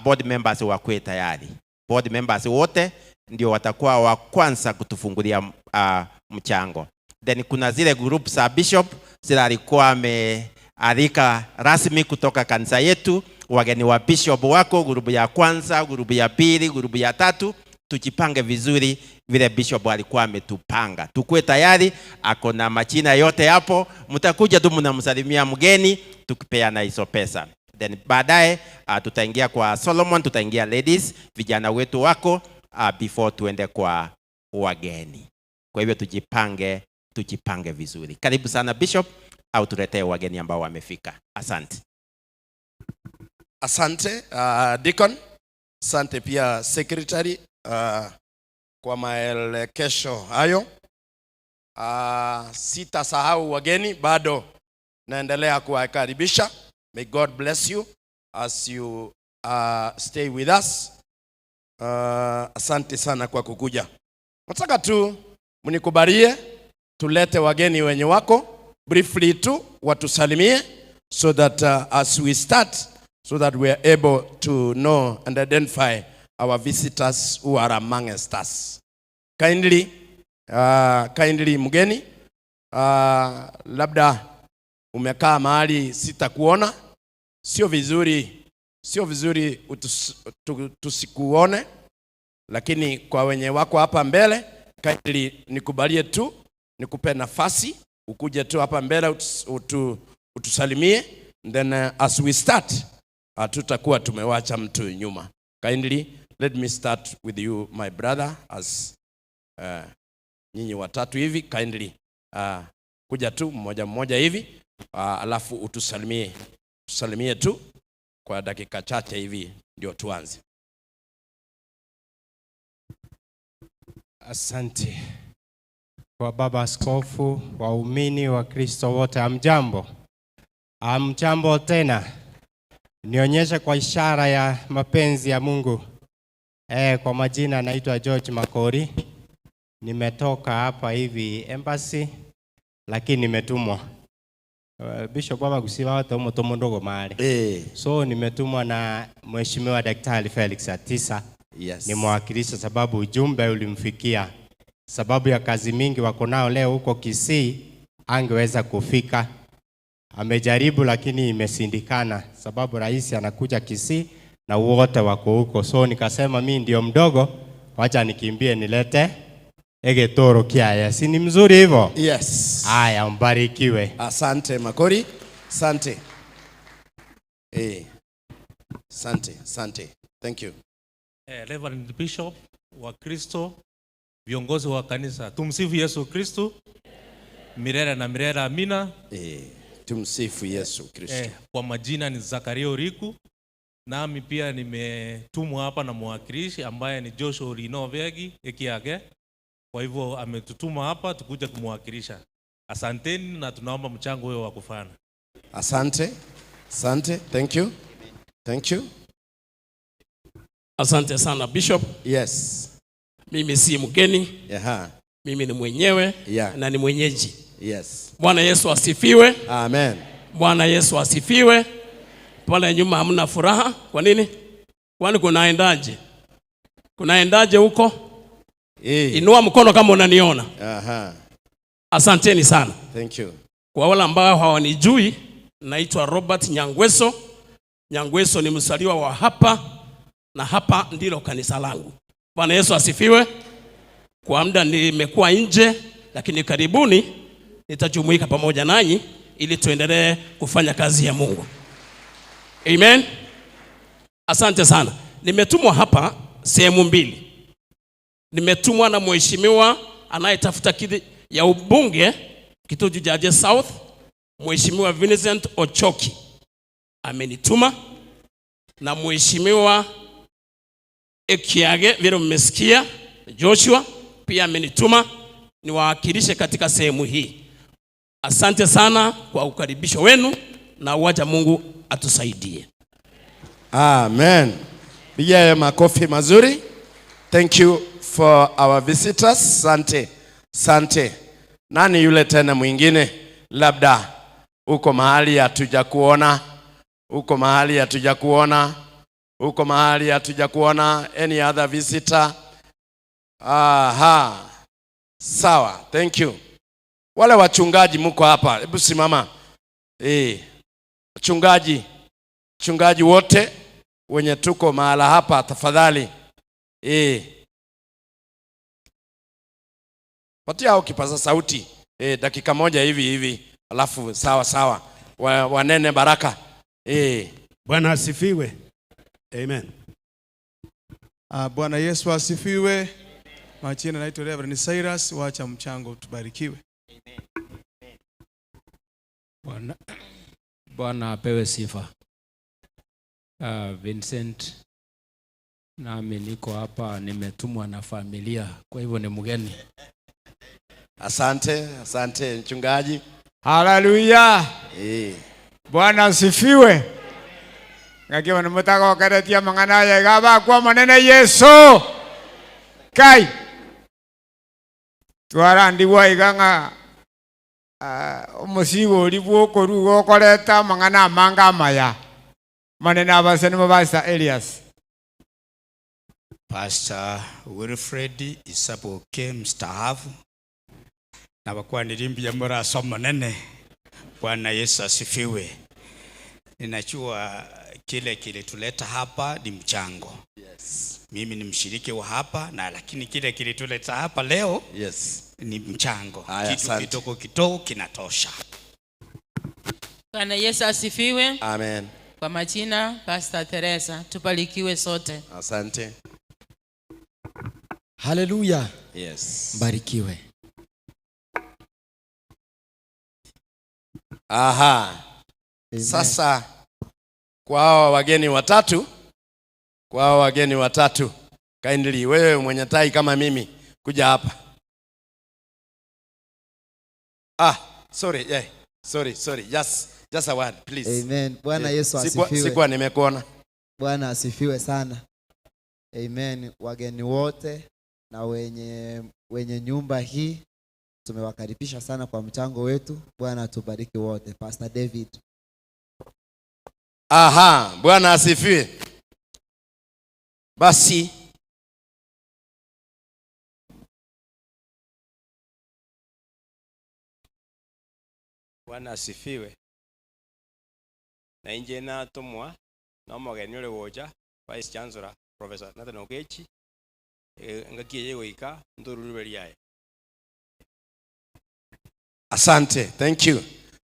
board members wakuwe tayari. Board members wote ndio watakuwa wa kwanza kutufungulia mchango. Then kuna zile group za bishop zile alikuwa amealika rasmi kutoka kanisa yetu, wageni wa bishop wako, grupu ya kwanza, grupu ya pili, grupu ya tatu. Tujipange vizuri vile bishop alikuwa ametupanga, tukue tayari. Ako na majina yote hapo, mtakuja tu mnamsalimia mgeni, tukipeana hizo pesa. Then baadaye tutaingia kwa Solomon, tutaingia ladies, vijana wetu wako before tuende kwa wageni. Kwa hivyo tujipange, tujipange vizuri. Karibu sana Bishop, au tuletee wageni ambao wamefika. Asante. Asante Deacon, asante pia secretary kwa maelekesho hayo. Sitasahau wageni, bado naendelea kuwakaribisha. May God bless you as you stay with us. Asante sana kwa kukuja. Nataka tu mnikubalie tulete wageni wenye wako briefly tu watusalimie so that as we start, so that we are able to know and identify our visitors who are amongst us. Kindly mgeni, labda umekaa mahali sitakuona, sio vizuri, sio vizuri tusikuone, lakini kwa wenye wako hapa mbele, kindly nikubalie tu nikupe nafasi ukuje tu hapa mbele utusalimie, then as we start tutakuwa tumewacha mtu nyuma. Kindly let me start with you, my brother, as nyinyi watatu hivi, kindly kuja tu mmoja mmoja hivi, alafu utusalimie, tusalimie tu kwa dakika chache hivi ndio tuanze. Asante kwa baba askofu, waumini wa Kristo wote, amjambo? Amjambo tena. Nionyeshe kwa ishara ya mapenzi ya Mungu. Kwa majina naitwa George Makori. Nimetoka hapa hivi embassy, lakini nimetumwa. Bishop baba kusiba watu moto mdogo mahali. So nimetumwa na Mheshimiwa Daktari Felix Atisa. Nimwakilisha sababu ujumbe ulimfikia. Sababu ya kazi mingi wako nao leo huko Kisii, angeweza kufika. Amejaribu lakini imeshindikana sababu rais anakuja Kisii na wote wako huko. So nikasema mi ndio mdogo, wacha nikimbie nilete egetoro kiaya. Si ni mzuri hivyo? Yes. Haya, mbarikiwe. Asante Makori. Asante. Asante, asante. Thank you. Reverend Bishop wa Kristo, viongozi wa kanisa, tumsifu Yesu Kristo milele na milele, amina. Tumsifu Yesu Kristo. Kwa majina ni Zakaria Oriku, nami pia nimetumwa hapa na mwakilishi ambaye ni Joshua Lino Vegi Ekiage. Kwa hivyo ametutuma hapa tukuja kumwakilisha. Asanteni na tunaomba mchango huyo wa kufana. Asante. Asante. Thank you. Thank you. Asante sana Bishop. Yes. Mimi si mgeni. Aha. Mimi ni mwenyewe Yeah. na ni mwenyeji. Yes. Bwana Yesu asifiwe. Amen. Bwana Yesu asifiwe. Pale nyuma hamna furaha. Kwa nini? Kwani kunaendaje? Kunaendaje huko? Eh. Inua mkono kama unaniona. Aha. Asanteni sana. Thank you. Kwa wale ambao hawanijui, naitwa Robert Nyangweso. Nyangweso ni msaliwa wa hapa na hapa ndilo kanisa langu. Bwana Yesu asifiwe. Kwa muda nimekuwa nje, lakini karibuni nitajumuika pamoja nanyi ili tuendelee kufanya kazi ya Mungu. Amen. Asante sana. Nimetumwa hapa sehemu mbili. Nimetumwa na mheshimiwa anayetafuta kiti ya ubunge Kitutu Chache South, Mheshimiwa Vincent Ochoki amenituma, na Mheshimiwa Ekiage vile mmesikia Joshua pia amenituma niwawakilishe katika sehemu hii. Asante sana kwa ukaribisho wenu na wacha Mungu atusaidie. Amen. Piga makofi mazuri. Thank you for our visitors. Sante. Sante. Nani yule tena mwingine? Labda uko mahali hatujakuona. Uko mahali hatujakuona. Uko mahali hatujakuona. Any other visitor? Aha. Sawa. Thank you. Wale wachungaji mko hapa, hebu simama. Wachungaji, wachungaji wote wenye tuko mahala hapa tafadhali. Patia hao kipaza sauti. Dakika moja hivi hivi, alafu sawa sawa. Wanene baraka. Bwana asifiwe. Amen. Bwana Yesu asifiwe. Majina naitwa Reverend Cyrus, wacha mchango tubarikiwe. Bwana apewe sifa. Vincent, nami niko hapa, nimetumwa na familia, kwa hivyo ni mgeni. Asante, asante mchungaji. Haleluya. Bwana asifiwe. Ngakiwa ni mutaka okeretia mang'ana aya iga bakwa monene Yesu. Kai. Twarandigwa iga ng'a, omusigo ori bwokoruga okoreta amang'ana amange amaya. Manene abase nibo Pastor Elias. Pastor Wilfred Isaboke mstaafu. Na bakwaniri mbuya muraso monene. Bwana Yesu asifiwe. Ninajua kile kilituleta hapa ni mchango. Yes. Mimi ni mshiriki wa hapa na lakini kile kilituleta hapa leo Yes. ni mchango. Haya, Kitu asante. kidogo kidogo kinatosha. Bwana Yesu asifiwe. Amen. Kwa majina Pastor Teresa, tubarikiwe sote. Asante. Haleluya. Yes. Mbarikiwe. Aha. Amen. Sasa kwa hawa wageni watatu, kwa hawa wageni watatu, kindly wewe mwenye tai kama mimi kuja hapa. Sorry, yeah. Sorry, sorry. Just a word, please. Amen. Bwana Yeah. Yesu asifiwe. Sikuwa nimekuona. Bwana asifiwe sana. Amen. Wageni wote na wenye nyumba hii tumewakaribisha sana kwa mchango wetu. Bwana atubariki wote. Pastor David. Aha, Bwana asifiwe. Basi Bwana asifiwe. Na inje natumwa na omogeni ore gocha Vice Chancellor Professor Nathan Okechi, ngaki eye goika ntorurube riaye. Asante, thank you.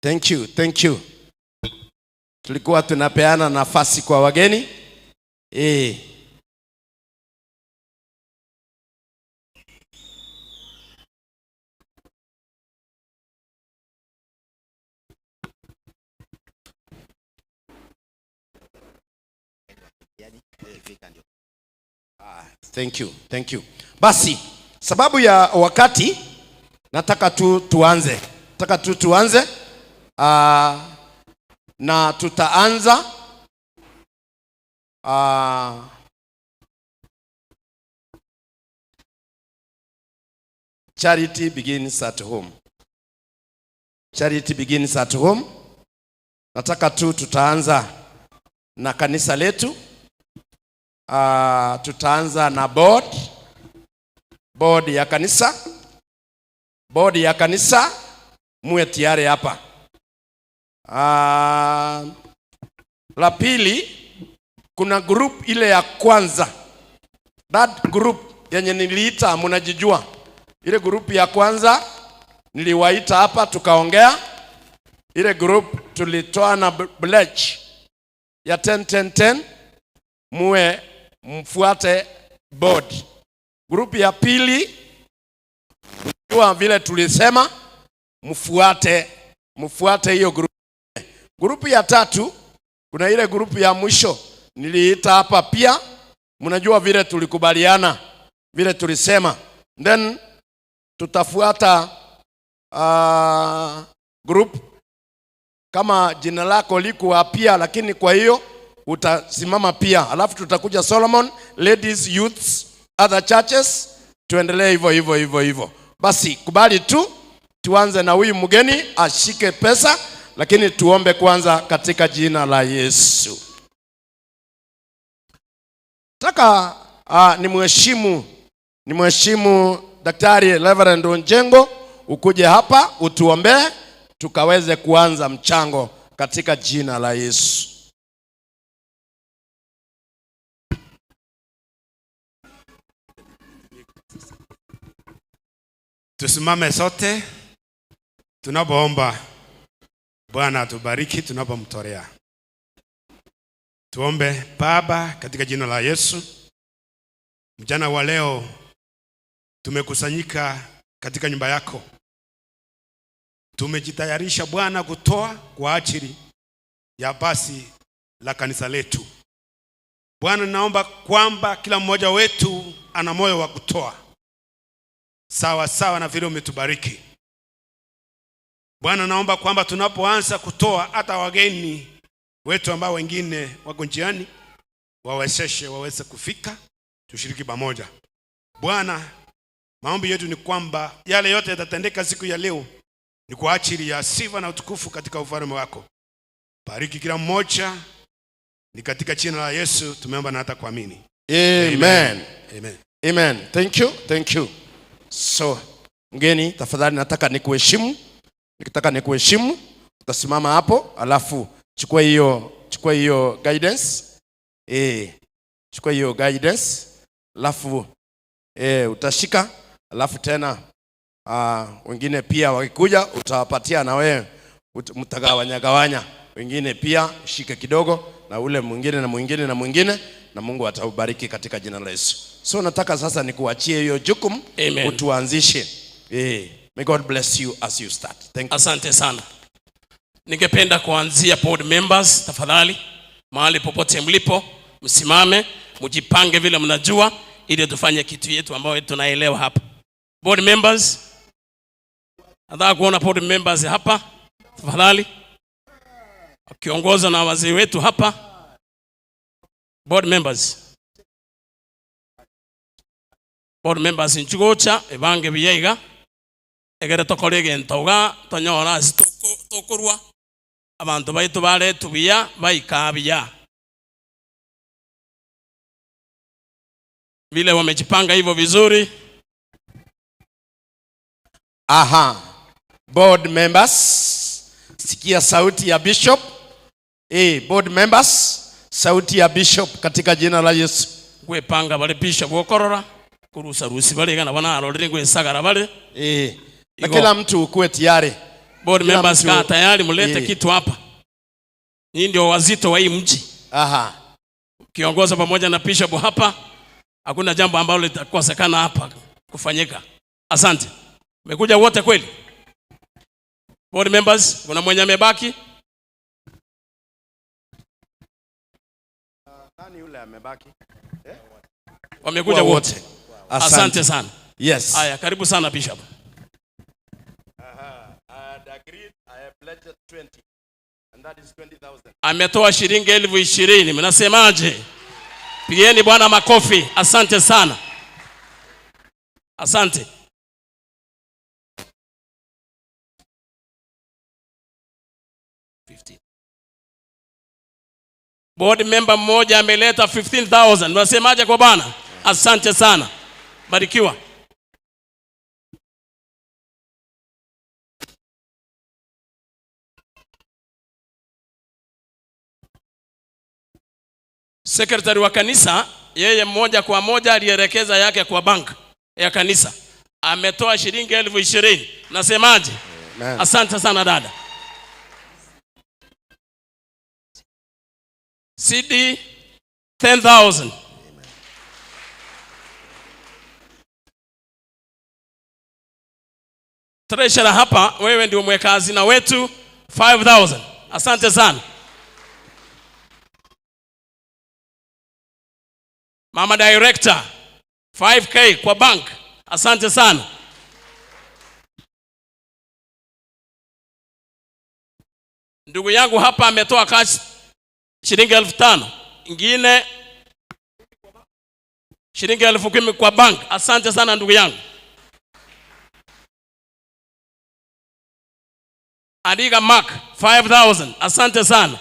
Thank you, thank you. Tulikuwa tunapeana nafasi kwa wageni. Thank you, thank you. Basi, sababu ya wakati nataka tu tuanze. Nataka tu tuanze na tutaanza charity begins at home. Charity begins at home. Nataka tu tutaanza na kanisa letu. Tutaanza na board. Board ya kanisa. Board ya kanisa muwe tayari hapa. La pili, kuna group ile ya kwanza. That group yenye niliita mnajijua. Ile group ya kwanza niliwaita hapa tukaongea. Ile group tulitoa na pledge ya 10 10 10, muwe mfuate board. Group ya pili, kwa vile tulisema mfuate hiyo group. Group ya tatu, kuna ile group ya mwisho niliita hapa pia, mnajua vile tulikubaliana, vile tulisema. Then tutafuata group kama jina lako liko pia, lakini kwa hiyo utasimama pia. Alafu tutakuja Solomon, ladies, youths, other churches, tuendelee hivyo hivyo hivyo hivyo. Basi kubali tu tuanze na huyu mgeni ashike pesa, lakini tuombe kwanza katika jina la Yesu. Nataka nimheshimu Daktari Reverend Onjengo, ukuje hapa utuombee tukaweze kuanza mchango katika jina la Yesu. Tusimame sote tunapoomba Bwana atubariki tunapomtolea. Tuombe. Baba, katika jina la Yesu, mchana wa leo tumekusanyika katika nyumba yako. Tumejitayarisha Bwana kutoa kwa ajili ya basi la kanisa letu. Bwana, naomba kwamba kila mmoja wetu ana moyo wa kutoa sawa sawa na vile umetubariki. Bwana, naomba kwamba tunapoanza kutoa, hata wageni wetu ambao wengine wako njiani wawezeshe waweze kufika, tushiriki pamoja. Bwana, maombi yetu ni kwamba yale yote yatatendeka siku ya leo ni kwa ajili ya sifa na utukufu katika ufalme wako. Bariki kila mmoja, ni katika jina la Yesu tumeomba na hata kuamini. Amen. Amen. Amen. Thank you. Thank you. So, mgeni tafadhali nataka nikuheshimu. Nikitaka nikuheshimu, utasimama hapo, alafu chukua hiyo guidance. Chukua hiyo guidance, alafu utashika, alafu tena wengine pia wakikuja utawapatia na wewe, mtagawanya gawanya. Wengine pia ushike kidogo na ule mwingine na mwingine na mwingine, na Mungu ataubariki katika jina la Yesu. So nataka sasa nikuachie hiyo jukumu. Amen. Utuanzishe. May God bless you as you start. Thank you. Asante sana. Ningependa kuanzia board members, tafadhali mahali popote mlipo msimame, mjipange vile mnajua ili tufanye kitu yetu ambayo tunaelewa hapa. Board members, nataka kuona board members hapa tafadhali, wakiongozwa na wazee wetu hapa. Board members. Board members nchigocha ebange biyaiga egere tokore egento iga tonyora ase tokorwa abanto baitu baretu buya baika buya vile wamejipanga hivyo vizuri. Aha. Board members, sikia sauti ya bishop. Board members, sauti ya bishop katika jina la Yesu. Gwepanga bale bishop gokorora kurusa rusi bale gana bana arorere gwesagara bale. Na Igo. kila mtu ukuwe tayari. Board Kila members mtu kaa tayari mulete kitu hapa. Nyinyi ndio wazito wa hii mji. Kiongoza pamoja na bishop hapa, hakuna jambo ambalo litakosekana hapa kufanyika. Asante. Mmekuja wote kweli? Board members, kuna mwenye amebaki? Nani yule amebaki? Wamekuja Kwa wote. wote. Asante Asante sana. Yes. Haya, karibu sana bishop. Aha. agreed. I have pledged 20 and that is 20,000. Ametoa shilingi 20,000. Mnasemaje? Pigieni Bwana makofi. Asante sana, asante. Board member mmoja ameleta 15,000. Mnasemaje kwa Bwana? Asante sana, barikiwa. Sekretari wa kanisa yeye moja kwa moja alielekeza yake kwa bank ya kanisa, ametoa shilingi 20,000. Nasemaje? Amen. Asante sana dada. CD 10,000. Treasurer hapa, wewe ndio mweka hazina wetu 5,000. Asante sana. Mama Director 5K kwa bank. Asante sana. Ndugu yangu hapa ametoa cash shilingi 5,000, ingine shilingi 10,000 kwa bank. Asante sana ndugu yangu. Adiga Mark 5,000. Asante sana.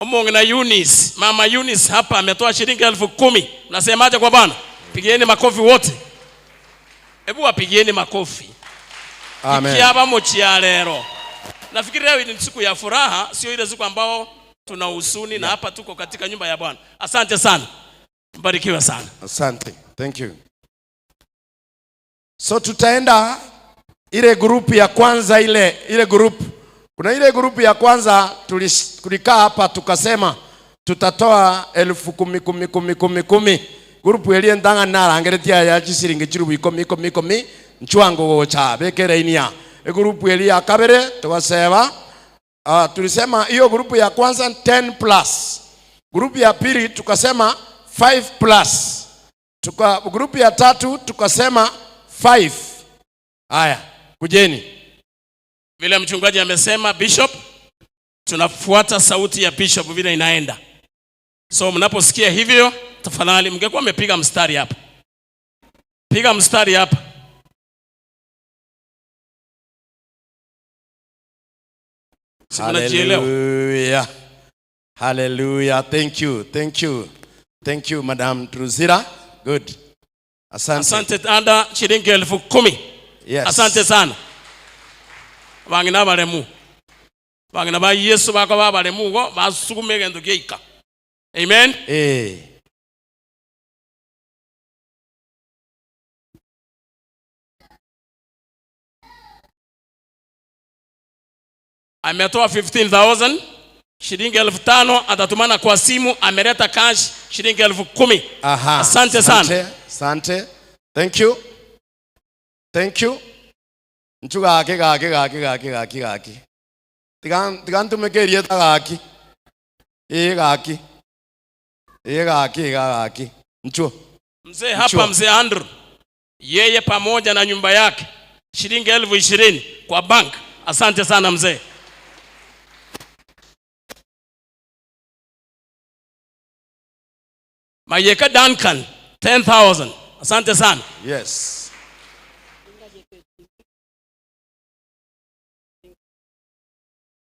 Omonge na Eunice, Mama Eunice hapa ametoa shilingi 10,000. Nasemaje kwa Bwana? Pigieni makofi wote. Hebu wapigieni makofi. Amen. Ikiaba mochia lero. Nafikiri leo ni siku ya furaha, sio ile siku ambao tuna huzuni, na hapa tuko katika nyumba ya Bwana. Asante sana. Mbarikiwe sana. Asante. Thank you. So tutaenda ile group ya kwanza, ile group. Kuna ile group ya kwanza tulikaa hapa tukasema tutatoa 10,000 10 10 10 10. Group ile ndanga narangeretia ya chisiringi chirubu ikumi ikumi ikumi nchwango gocha bekere inia. E group ile ya kabere tukasema, tulisema hiyo group ya kwanza 10 plus. Group ya pili tukasema 5 plus. Tuka group ya tatu tukasema 5. Haya, kujeni. Vile mchungaji amesema bishop, tunafuata sauti ya bishop vile inaenda. So mnaposikia hivyo, tafadhali mngekuwa mmepiga mstari hapa. Piga mstari hapa. Si mnajielewa? Hallelujah. Hallelujah. Thank you. Thank you. Thank you, Madam Drusilla. Good. Asante. Asante dada, shilingi 10,000. Yes. Asante sana. Bangina baremu. Bangina ba Yesu bako ba baremu go basukume gento geika. Amen. Ametoa 15,000, shilingi 5,000 atatumana kwa simu, ameleta cash shilingi 10,000. Aha. Asante sana. Asante. Asante. Thank you. Thank you. Nchu gaki gaki gaki gaki gaki gaki. Tigan tigan tumekerie ta gaki. E gaki. E gaki ga gaki. Nchu. Mzee hapa, Nchu. mzee Andrew, yeye pamoja na nyumba yake shilingi 20,000 kwa bank. Asante sana mzee. Mayeka Duncan 10,000. Asante sana. Yes.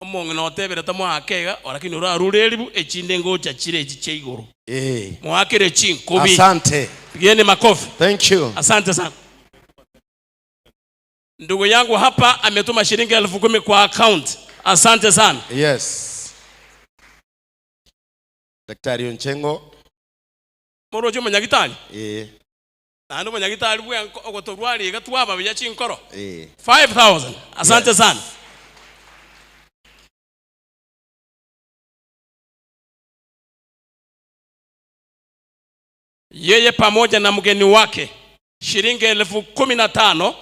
Omonge no tebere ta mwakega, lakini urarure eribu echinde ngocha chire echi che iguru. Mwakire chinkubi. Asante. Pigieni makofi. Thank you. Asante sana. Ndugu yangu hapa ametuma shilingi 10,000 kwa account. Asante sana. Yes. Daktari Onchengo. Morojo munyagitari? Nando munyagitari bwe ogotorwari gatwaba biya chinkoro. 5,000. Asante Yes. sana. Yeye pamoja na mgeni wake shilingi 15,000,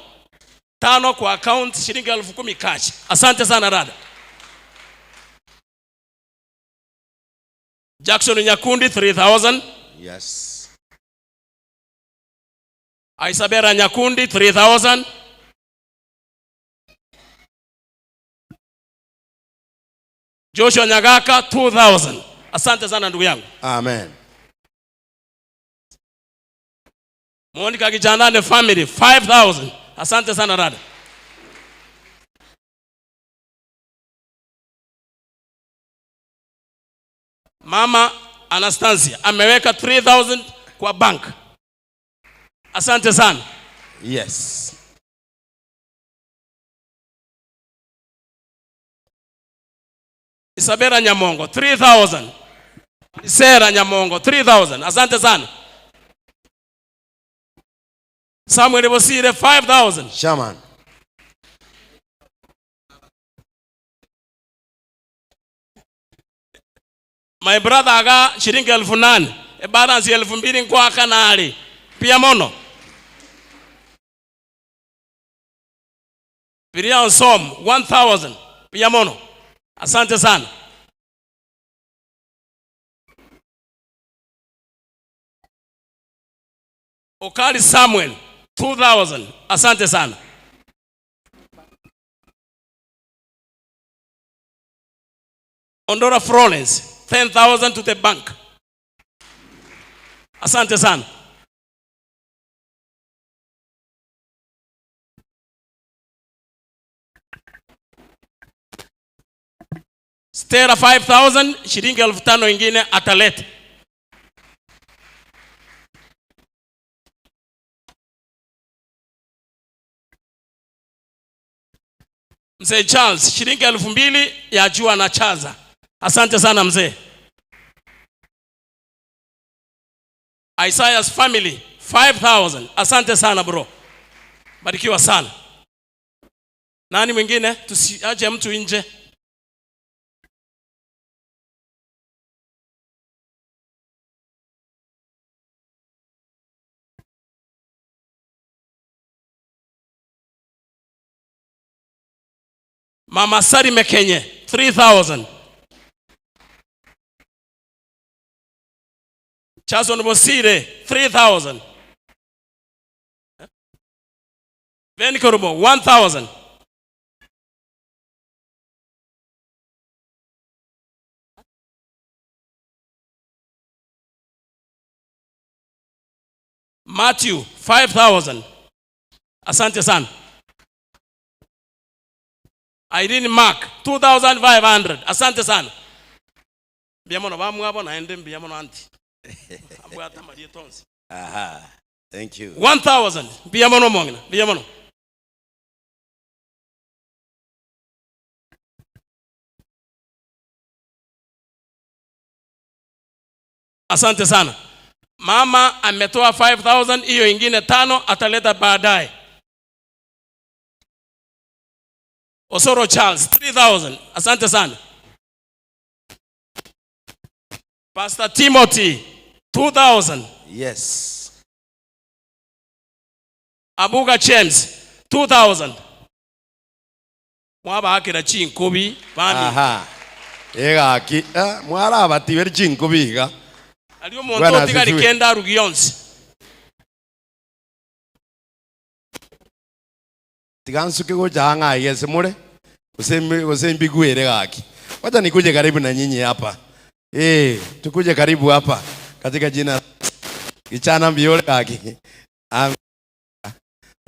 tano kwa account, shilingi 10,000 cash. Asante sana dada. Jackson Nyakundi 3,000. Yes. Isabella Nyakundi 3000. Joshua Nyagaka 2000. Asante sana ndugu yangu. Amen. Monica Kijandane family 5000. Asante sana dada. Mama Anastasia ameweka 3000 kwa bank. Asante sana. Yes. Isabella Nyamongo 3000. Sera Nyamongo 3000. Asante sana. Samuel Bosire 5000. Shaman. My brother aga shilingi 8000 ebalance 2000 nkwaka nali pia mono Biria Nsom 1000 pia mono. Asante sana. Okali Samuel 2000 asante sana. Ondora Florence 10000 to the bank. Asante sana. Stella 5000 shilingi 5000 ingine ataleta. Mzee Charles shilingi 2000 ya jua na chaza. Asante sana mzee. Isaiah's family 5000. Asante sana bro. Barikiwa sana. Nani mwingine? Tusiache mtu nje. Mama Sari Mekenye 3000. Chason Bosire 3000. Ben Korubo 1000. Matthew 5000. Asante sana. Irene Mark 2500. Asante sana. Mbiamono bamwabo naende mbiamono anti. Ambwata Maria Tonsi. Aha. Thank you. 1000. Mbiamono mongina. Mbiamono. Asante sana. Mama ametoa 5000, hiyo ingine 5 ataleta baadaye. Osoro Charles 3000. Asante sana. Pastor Timothy 2000. Yes. Abuga James 2000. Mwaba akira chinkubi bami. Aha. Egaki mwarabatiwe chinkubi iga. Ali omonto otigari kenda arugi yonsi. Tigansuke gocha ng'a igese more. Gose mbigwere gaki. Wacha nikuje karibu na nyinyi hapa. Tukuje karibu hapa katika jina Kichana mbiore gaki. Amen.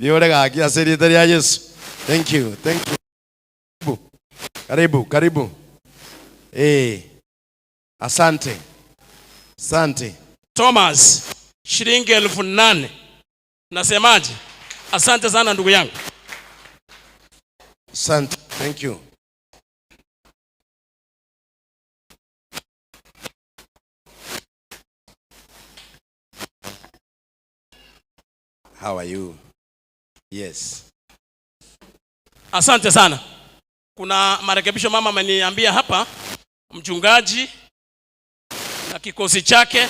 Mbiore gaki ase rita ria Yesu. Thank you. Thank you. Karibu. Karibu, karibu. Asante. Asante. Thomas shilingi 8000. Nasemaje? Asante sana ndugu yangu. Asante. Thank you. How are you? Yes. Asante sana. Kuna marekebisho mama ameniambia hapa, mchungaji na kikosi chake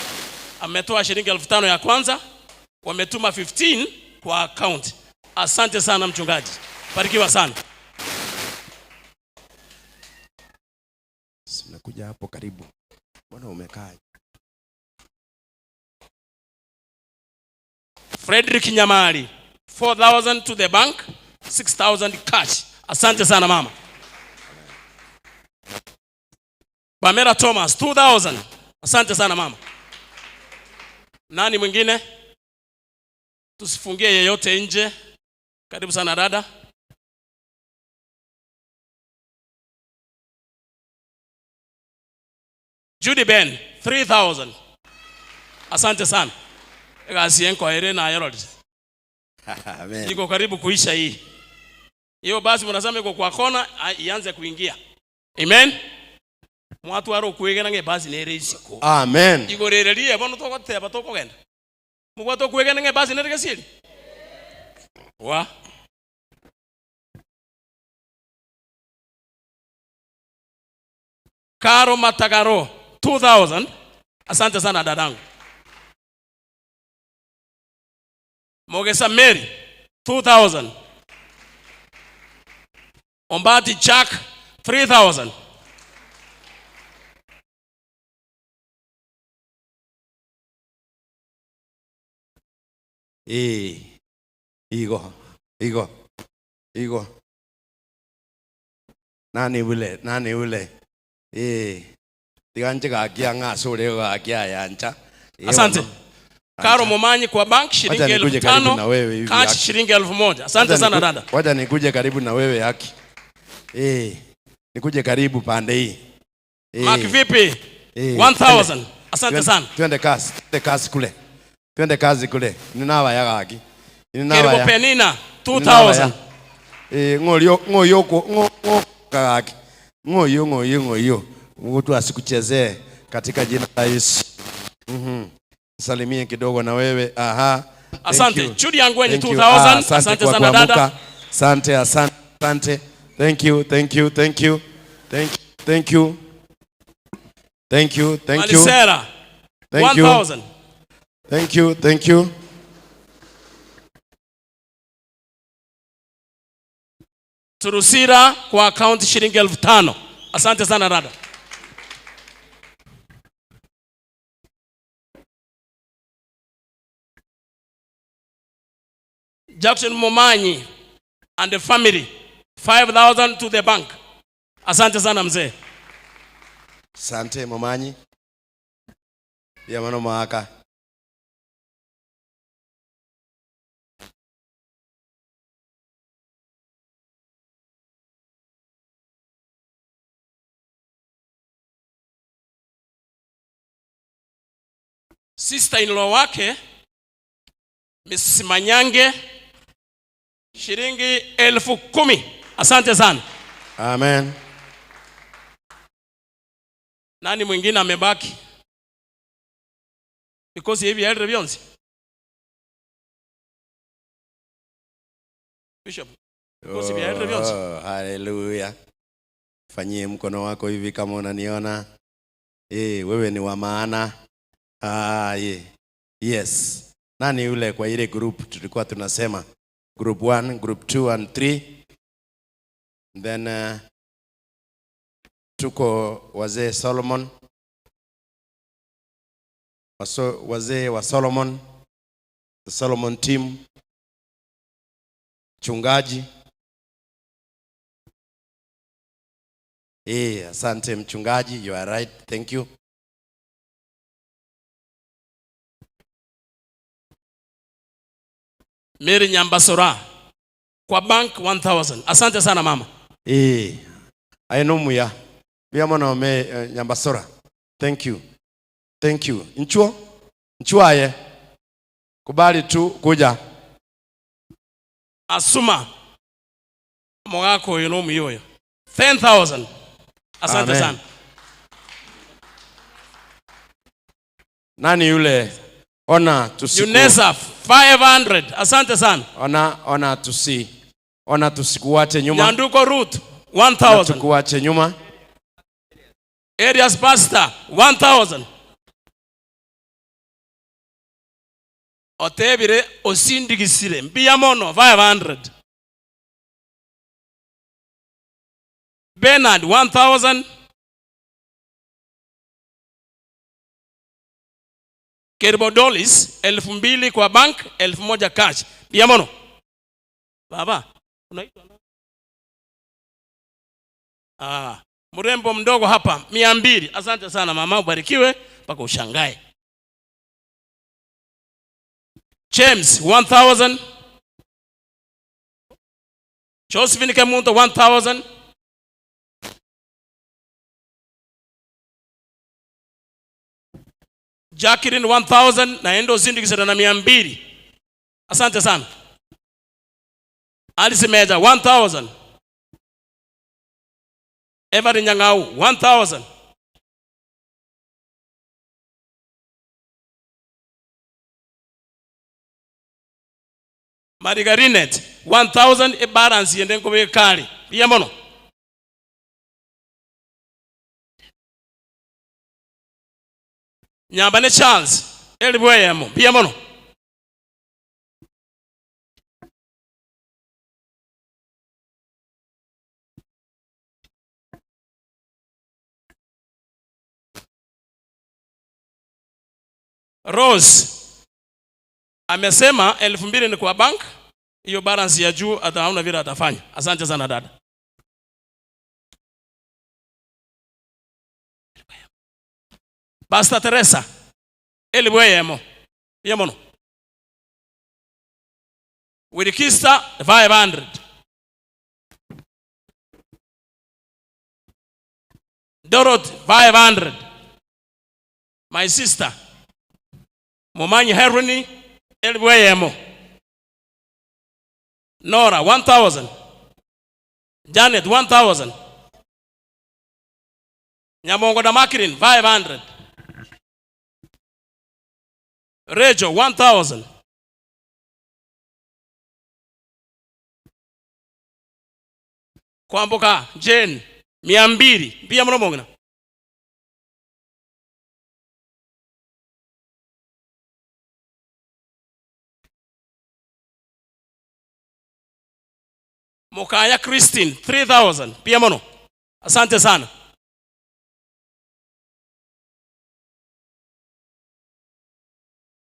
ametoa shilingi 5000 ya kwanza, wametuma 15 kwa account. Asante sana mchungaji. Barikiwa sana. Sinakuja hapo karibu. Mbona umekaa? Frederick Nyamari 4000 to the bank, 6000 cash. Asante sana mama. Pamela Thomas 2000. Asante sana mama. Nani mwingine? Tusifungie yeyote nje. Karibu sana dada. Judy Ben 3000. Asante sana. Egasi enkoere na Herod. Amen. Iko karibu kuisha hii. Hiyo basi mnasema iko kwa kona ianze kuingia. Amen. Mwatwara okwegena ng'a ebasi nere isiko. Amen. Igorererie bono togoteba tokogenda. Mobwate okwegena ng'a ebasi nere gesieri. Wa. Karo Matagaro 2000. Asante sana dadangu. Mogesa Mary 2000. Ombati Jack 3000. Eh. Igo. Igo. Igo. Nani ule? Nani ule? Eh. Tiga nche gaki ang'a ase ore gaki aya ancha. Eh, Asante. ono. Karo Momanyi kwa bank shilingi Wacha elfu nikuje karibu tano, na wewe hivi, cash Haki. shilingi 1000. Asante Wacha sana dada. Wacha nikuje karibu na wewe Haki. Nikuje karibu pande hii. Mark vipi? 1000. Asante sana. Twende kazi, twende kazi kule. Twende kazi kule. Ninawa ya gaki. Ninawa Keribo ya. Penina 2000. Ng'orio, ng'oyo ko, ng'o, ng'o gaki. Ng'oyo, ng'oyo, ng'oyo. Mungu asikuchezee katika jina la Yesu. Salimie kidogo na wewe. Aha. Thank Asante. you. Judy Angwenye, Thank you. 2000. Asante Asante kwa sana dada. kuamuka. Asante, asante, asante. Thank you, thank you, thank you. Thank you, thank you. Thank you, thank you. Malisera, Thank you. 1000. Thank you, thank you. Turusira kwa account shilingi 5000. Asante sana dada. Jackson Momanyi and the family 5000 to the bank. Asante sana mzee. Asante Momanyi. Ya mano maaka. Sister in law wake Miss Manyange shilingi 10,000. Asante sana. Amen. Nani mwingine amebaki? Because hivi elder byonse. Bishop. Because hivi elder byonse. Oh, hallelujah. Fanyie mkono wako hivi kama unaniona. Wewe ni wa maana. Yes. Nani yule kwa ile group tulikuwa tunasema? Group 1, group 2 and 3. Then tuko wazee Solomon. Waso, wazee wa Solomon. The Solomon team. Mchungaji. Asante mchungaji, you are right. Thank you. Mary Nyambasora kwa bank 1000. Asante sana mama. Ainomuya. Bia mwana me Nyambasora. Thank you. Thank you. Nchuo? Nchuo aye. Kubali tu kuja. Asuma. Mwako yuno muyoyo. 10,000. Asante Amen. sana. Nani yule? Ona tusiku. Unesa 500. Asante sana. Ona, ona tusi. Ona tusikuache nyuma. Nyanduko Ruth 1000. Tukuache nyuma. Arias Pastor 1000. Otebire osindigisire mbia mono 500. Bernard 1000. Kerubo Dolis 2000 kwa bank, 1000 cash. Mbuya mono. Baba, unaitwa nani? Ah, mrembo mdogo hapa 200. Asante sana mama, ubarikiwe mpaka ushangae. James 1000. Josephine Kemunto 1000. Jacqueline 1000 naende osindikisire na 200. Asante sana. Alice Meja 1000. Every Nyang'au 1000. Marigarinet 1000 ebalance yende nkobeka are. Mbuya mono. Nyambane Charles elibu eyemo. Mbuya mono. Rose amesema 2000 ni kwa bank, hiyo balance ya juu ataona vile atafanya. Asante sana dada. Pastor Teresa elibu eyemo. Mbuya mono. Wilkista 500. Dorothy 500. My sister Momanyi Heruni elibu eyemo. Nora 1000. Janet 1000. Nyamongo na Makirin 500. Rejo 1000. Kwamboka Jane 200. Mbuya mono omong'ina. Mokaya Christine 3000. Mbuya mono. Asante sana.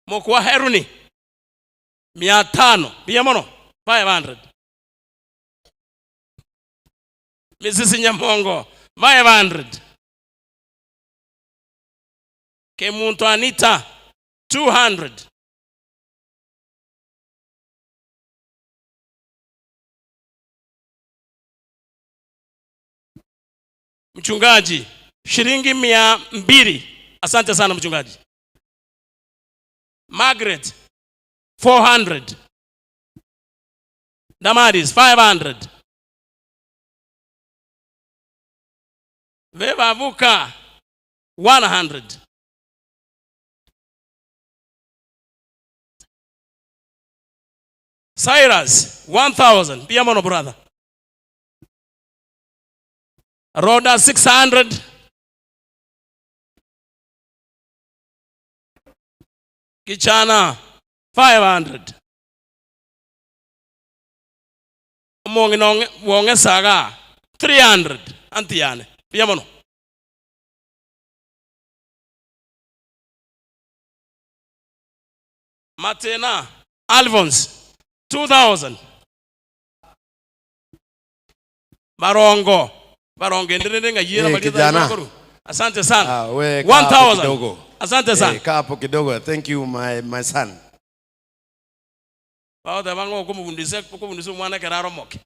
Mokwa Heruni 500. Mbuya mono. 500. Mrs. Nyamongo 500. Kemuntu Anita 200. Mchungaji shilingi 200. Asante sana mchungaji. Margaret 400. Damaris 500. Vevavuka 100. Cyrus 1000. Pia mono brother. Rhoda 600. Kichana 500. Omong'ina bwong'esaga 300. Anti yane. Mbuya mono. Matena Alphonse 2000. Barongo barongo ende rende ng'a yiera Eh, baria kijana. tari Asante sana. Ah, we kaa hapo 1000. kidogo. Asante sana. Eh, kaa hapo kidogo. Thank you my, my son. Bagoteba ng'a okomobundisa okobundisa omwana ekero aromoke.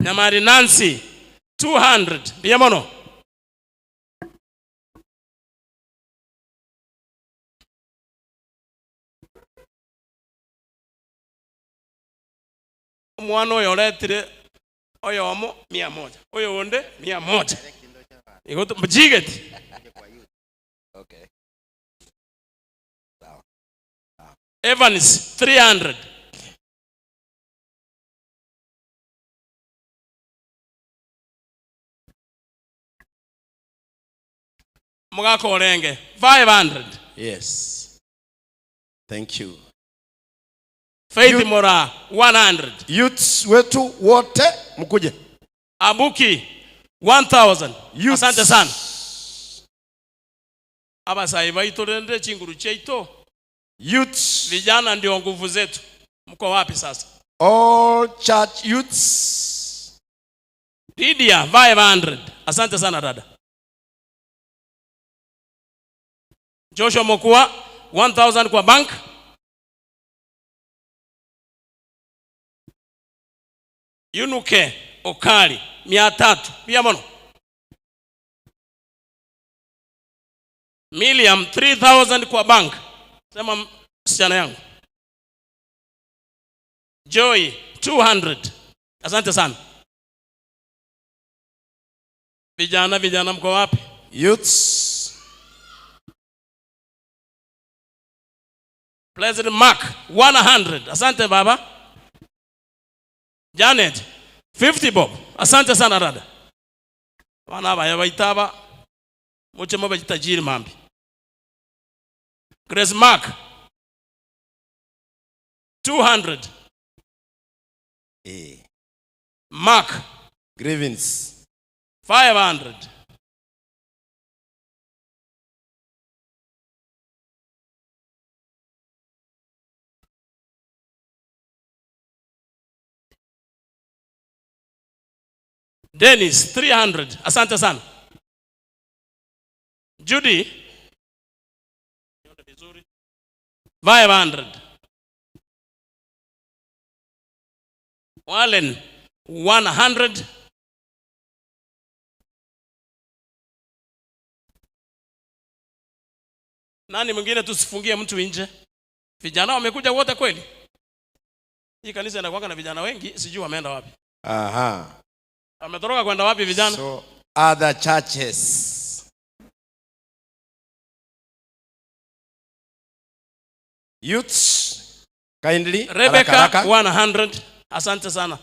Nyamari Nancy 200. Mbuya mono. Omwana oyo oretire oyomo mia moja, oyo onde mia moja. Igo mchigeti. Okay. Sawa. Evans 300. Omogaka orenge 500. Yes. Thank you. Faith Mora 100. Youths wetu wote mkuje. Abuki 1000. Youths. Asante sana. Abasae baito rende chinguru chiaito. Youths. Vijana ndio nguvu zetu. Mko wapi sasa? All church youths. Lydia 500. Asante sana dada. Joshua Mokua 1000 kwa bank. Yunuke Okali 300. Pia mono. Miliam 3000 kwa bank. Sema msichana yangu. Joy 200. Asante sana. Vijana, vijana mko wapi? Youths. President Mark 100. Asante baba. Janet 50 bob. Asante sana dada. Bana baya baitaba muche mobe tajiri mambi. Grace Mark 200. Eh. Mark Grievance 500. Dennis 300. Asante sana. Judy 500. Wallen 100. Nani mwingine tusifungie mtu nje? Vijana wamekuja wote kweli? Hii kanisa inakuwa na vijana wengi, sijui wameenda wapi. Aha. Wametoroka kwenda wapi vijana? So other churches. Youths, kindly. Rebecca haraka, haraka. 100. Asante sana.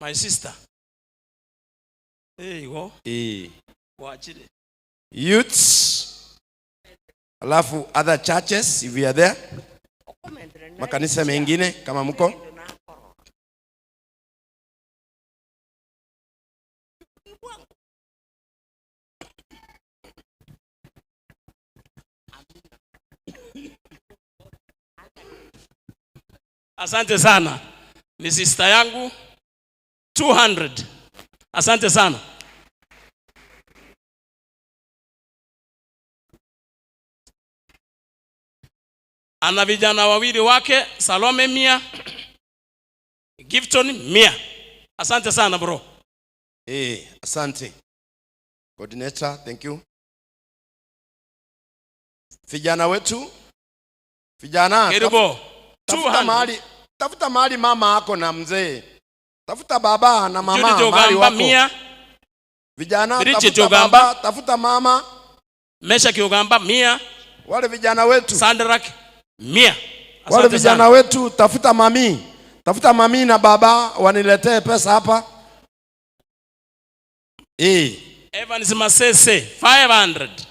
My sister. Hey, go. Eh. Waachile. Youths. Alafu other churches if you are there. Makanisa mengine kama mko. Asante sana. Ni sister yangu 200. Asante sana. Ana vijana wawili wake, Salome 100, Gifton 100. Asante sana bro. Eh, asante. Coordinator, thank you. Vijana wetu, vijana, Karibu. tafuta 200. mahali, tafuta mahali mama ako na mzee. Tafuta baba na mama Judith mahali Ogamba wako. 100. Vijana, Bridget tafuta Ogamba. baba, tafuta mama. Mesha Kiogamba 100. Wale vijana wetu. Sandrak 100. Wale Asante vijana sana. wetu, tafuta mami. Tafuta mami na baba waniletee pesa hapa. Eh. Evans Masese 500.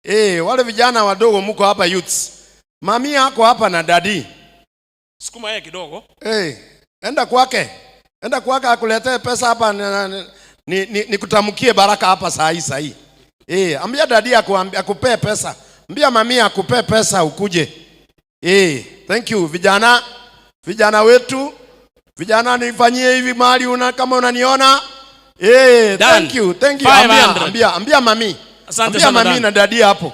Eh, wale vijana wadogo mko hapa youths. Mami yako hapa na dadi. Sukuma yeye kidogo. Eh, enda kwake. Enda kwake akuletee pesa hapa ni, ni, ni, baraka hapa saa hii saa hii. Eh, ambia dadi akupee pesa. Ambia mami akupee pesa ukuje. Eh, thank you vijana. Vijana wetu. Vijana nifanyie hivi mahali una kama unaniona. Eh, Dan, thank you. Thank you. Ambia, 500. ambia, ambia mami. Asante Ambia sana mami Dan. na dadi hapo.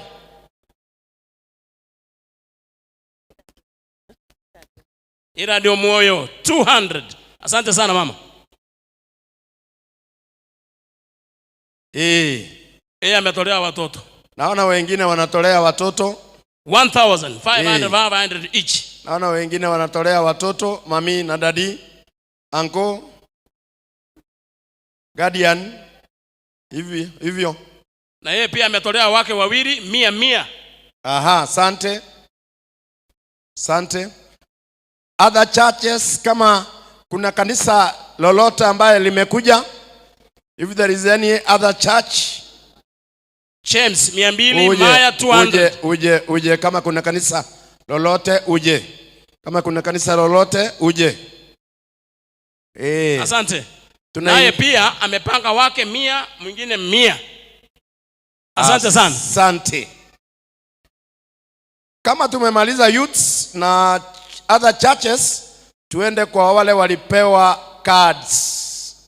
Ila ndio moyo 200. Asante sana mama. Eh. Yeye ametolea watoto. Naona wengine wanatolea watoto 1500 Eh. 500 each. Naona wengine wanatolea watoto, mami na dadi, uncle, guardian, hivi hivyo. Na yeye pia ametolea wake wawili 100 100. Aha, asante. Asante. Other churches, kama kuna kanisa lolote ambaye limekuja, if there is any other church, James 200, uje, Maya 200. uje, uje, uje, kama kuna kanisa lolote uje, kama kuna kanisa lolote uje. Eh. Asante. Tuna Naye pia amepanga wake 100, mwingine 100. Asante sana. Asante. Kama tumemaliza youths na other churches, tuende kwa wale walipewa cards.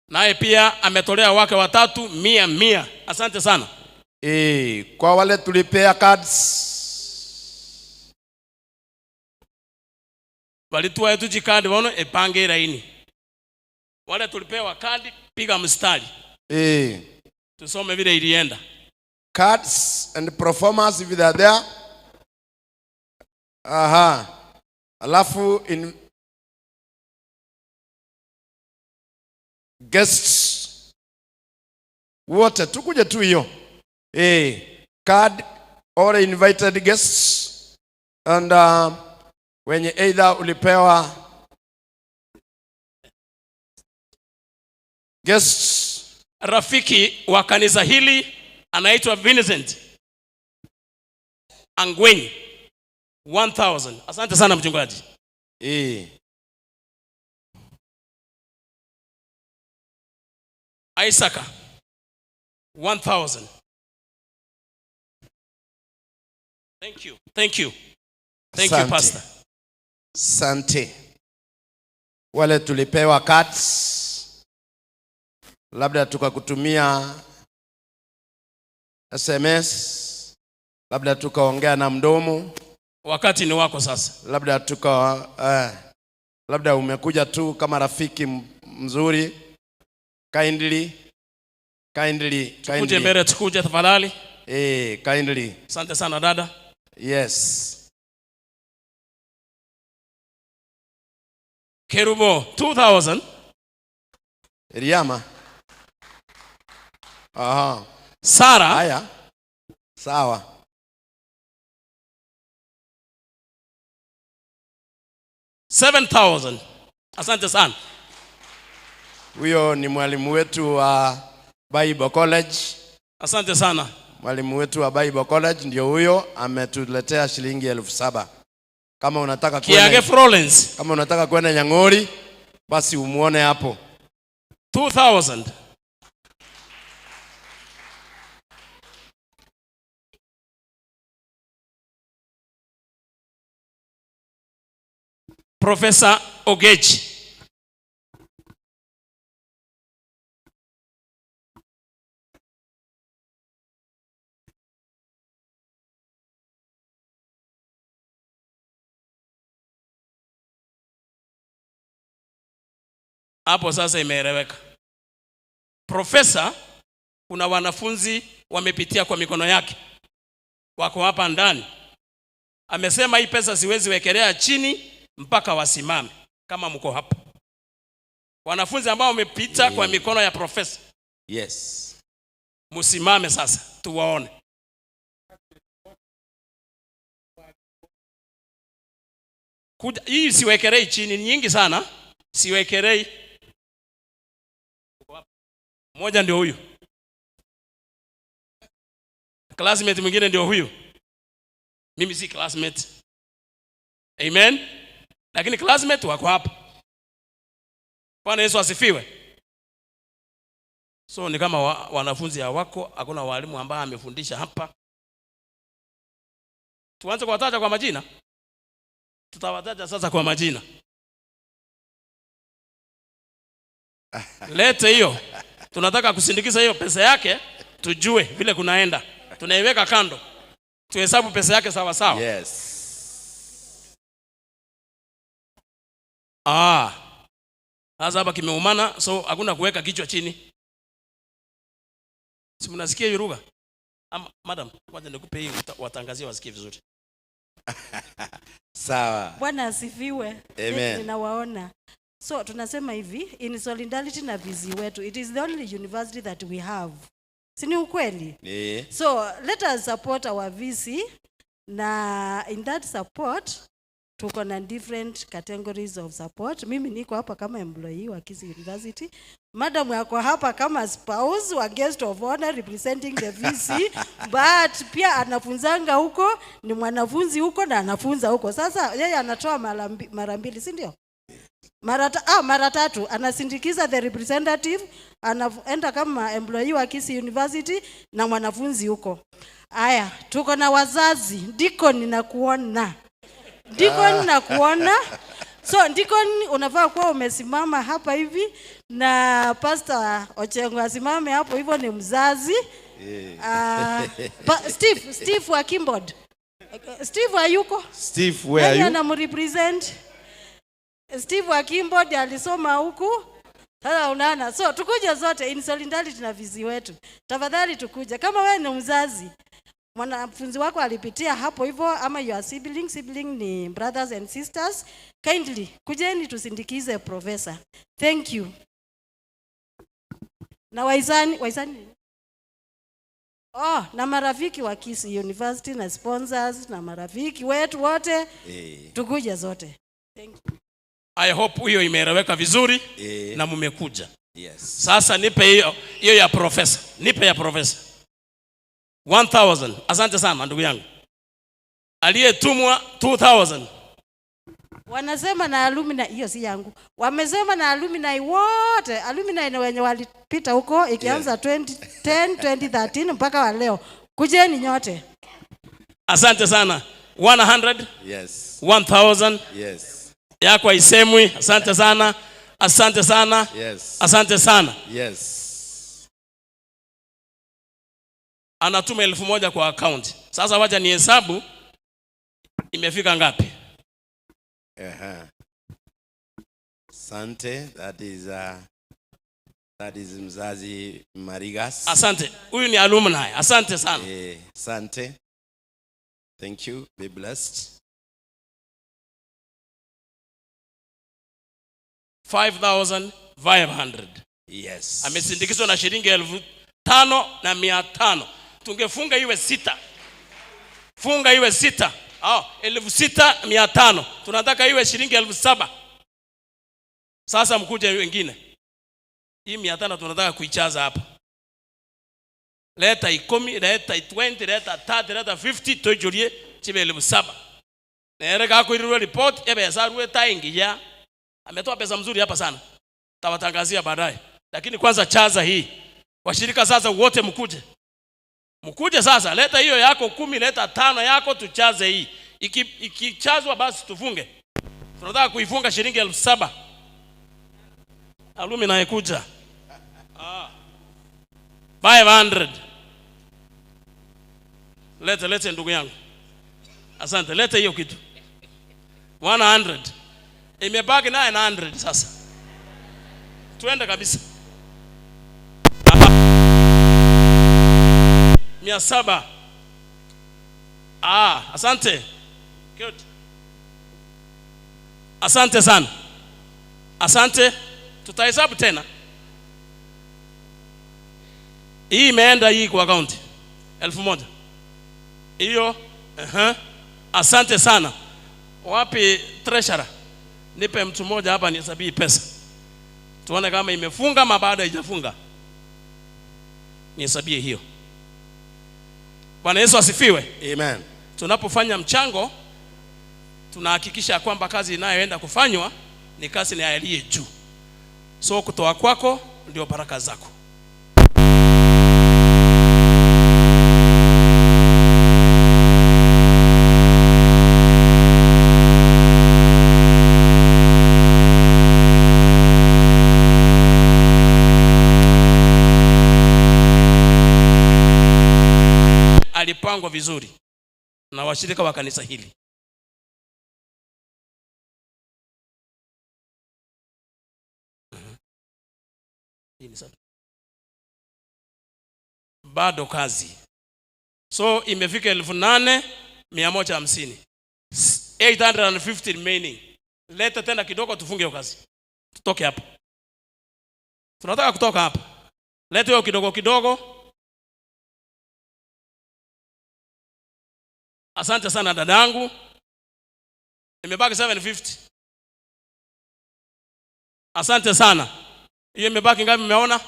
Naye pia ametolea wake watatu mia mia. Asante sana. E, kwa wale tulipea cards. Walitoa tu jikadi waone epange laini. Wale tulipewa kadi piga mstari. E, Tusome vile ilienda. cards and performers if they are there. Aha. Alafu in guests wote tukuje tu hiyo. Eh, card all invited guests and wenye either ulipewa guests. Rafiki wa kanisa hili anaitwa Vincent Angwenyi 1000. Asante sana mchungaji. Eh. Isaka 1000. Thank you. Thank you. Thank you Asante. pastor. Asante. Wale tulipewa cards, labda tukakutumia SMS, labda tukaongea na mdomo. Wakati ni wako sasa. Labda tuka labda umekuja tu kama rafiki mzuri. Kindly, kindly, Tukuje kindly. mbele, tukuje tafadhali. Kindly. Asante sana dada. Yes. Kerubo 2000. Riama. Aha. Sara. Haya. Sawa. 7000. Asante sana. Huyo ni mwalimu wetu wa Bible College. Asante sana. Mwalimu wetu wa Bible College ndio huyo ametuletea shilingi 7,000. Kama unataka Kiage kwenda Florence. Kama unataka kwenda Nyang'ori basi umuone hapo. 2000. Professor Ogechi. Hapo sasa imeeleweka. Profesa, kuna wanafunzi wamepitia kwa mikono yake, wako hapa ndani. Amesema hii pesa siwezi wekelea chini mpaka wasimame. Kama mko hapa, wanafunzi ambao wamepita kwa mikono ya profesa, Yes. msimame sasa tuwaone. Kuja, hii siwekelei chini, ni nyingi sana, siwekelei. Mmoja ndio huyu, classmate mwingine ndio huyu. Mimi si classmate. Amen. Lakini classmate wako hapa. Bwana Yesu asifiwe. So ni kama wanafunzi hawako, hakuna walimu ambao amefundisha hapa. Tuanze kuwataja kwa majina. Tutawataja sasa kwa majina. Lete hiyo. Tunataka kusindikiza hiyo pesa yake, tujue vile kunaenda. Tunaiweka kando. Tuhesabu pesa yake sawa sawa. Yes. Sasa hapa kimeumana, so hakuna kuweka kichwa chini. Si mnasikia hiyo lugha? Ama madam, kwanza nikupe hii watangazie wasikie vizuri. Sawa. Bwana asifiwe. Amen. Ninawaona. So tunasema hivi, in solidarity na VC wetu, it is the only university that we have. Si ni ukweli? So let us support our VC, na in that support tuko na different categories of support. Mimi niko hapa kama employee wa Kisii University. Madam yako hapa kama spouse wa guest of honor representing the VC, but pia anafunzanga huko, ni mwanafunzi huko na anafunza huko. Sasa yeye anatoa mara mbili, si ndio? Mara ah, mara tatu anasindikiza the representative, anaenda kama employee wa Kisii University na mwanafunzi huko. Aya, tuko na wazazi. Deacon nakuona. Deacon nakuona. So Deacon unafaa kuwa umesimama hapa hivi na Pastor Ochengo asimame hapo hivyo, ni mzazi. Steve, Steve wa Kimbod. Steve hayuko? Steve, where are Nani you? anamrepresent? Steve wa Kimbod alisoma huku. Sasa unaona, so tukuje zote in solidarity na vizi wetu. Tafadhali tukuje. Kama wewe ni mzazi, mwanafunzi wako alipitia hapo hivyo, ama your sibling, sibling ni brothers and sisters, kindly kujeni tusindikize professor. Thank you. Na waizani, waizani? Oh, na marafiki wa Kisii University na sponsors na marafiki wetu wote tukuje zote. Thank you. I hope hiyo imeeleweka vizuri na mmekuja. Yes. Sasa nipe hiyo hiyo ya profesa. Nipe ya profesa. 1000. Asante sana ndugu yangu. Aliyetumwa 2000. Wanasema na alumni, hiyo si yangu. Wamesema na alumni wote, alumni ni wenye walipita huko ikianza 2010, 2013 mpaka wa leo. Kujeni nyote. Asante sana. 100. Yes. 1000. Yes. Yako haisemwi. Asante sana. Asante sana. Yes. Asante sana. Yes. Anatuma 1000 kwa account. Sasa wacha nihesabu imefika ngapi? Asante. That is mzazi Marigas. Asante. Huyu ni alumni. Asante sana. Asante. Thank you. Be blessed. 5,500. Yes. Amesindikizwa na shilingi 5,500. Tungefunga iwe 6. Funga iwe 6. Oh, 6,500. Tunataka iwe shilingi 7,000. Sasa mkuje wengine. Hii 500 tunataka kuichaza hapa. Leta 10, leta 20, leta 30, leta 50, tujulie chibe 7,000. Nere kakuirirwe report ebe yasaruwe taingia. Ametoa pesa mzuri hapa sana. Tawatangazia baadaye. Lakini kwanza chaza hii. Washirika sasa wote mkuje. Mkuje sasa, leta hiyo yako 10, leta 5 yako tuchaze hii. Ikichazwa basi tufunge. Tunataka kuifunga shilingi 7,000. Alumi naye kuja. 500. Lete, lete ndugu yangu. Asante, lete hiyo kitu. 100. Imebaki 900 sasa. Tuende kabisa. 700. Asante. Good. Asante sana. Asante. Tutahesabu tena. Hii imeenda hii kwa account. 1000. Hiyo, Asante sana. Wapi treasurer? Nipe mtu mmoja hapa nihesabie pesa. Tuone kama imefunga ama bado haijafunga. Nihesabie hiyo. Bwana Yesu asifiwe. Amen. Tunapofanya mchango tunahakikisha kwamba kazi inayoenda kufanywa ni kazi ya aliye juu. So kutoa kwako ndio baraka zako. Alipangwa vizuri na washirika wa kanisa hili. Hii ni sawa. Bado kazi. So imefika 8,150. 850 remaining. Leta tena kidogo tufunge hiyo kazi. Tutoke hapa. Tunataka kutoka hapa. Leta hiyo kidogo kidogo. Asante sana dadangu. Imebaki 750. Asante sana. Hiyo imebaki ngapi mmeona?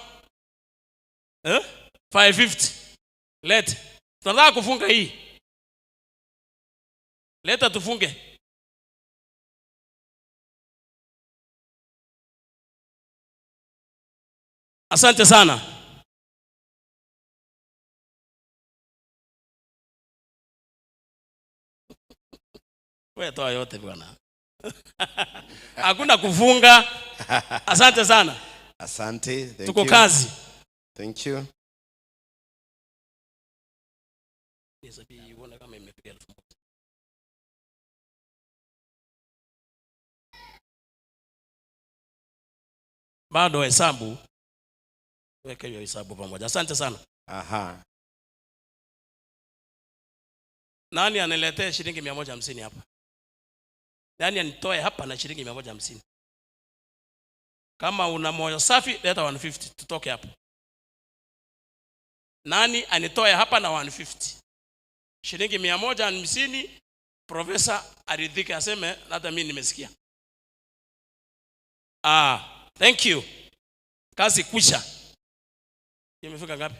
550. Lete. Tunataka kufunga hii. Leta tufunge. Asante sana. Wewe toa yote bwana. Hakuna kufunga. Asante sana. Asante. Thank Tuko you. kazi. Thank you. Uone kama imefika 1000. Bado hesabu, weke hiyo hesabu pamoja. Asante sana. Aha. Nani aniletee shilingi 150 hapa? Nani anitoe hapa na shilingi 150? Kama una moyo safi leta 150 tutoke hapo. Nani anitoe hapa na 150? Shilingi 150, profesa aridhike aseme hata mimi nimesikia. Thank you. Kazi kwisha. Imefika ngapi?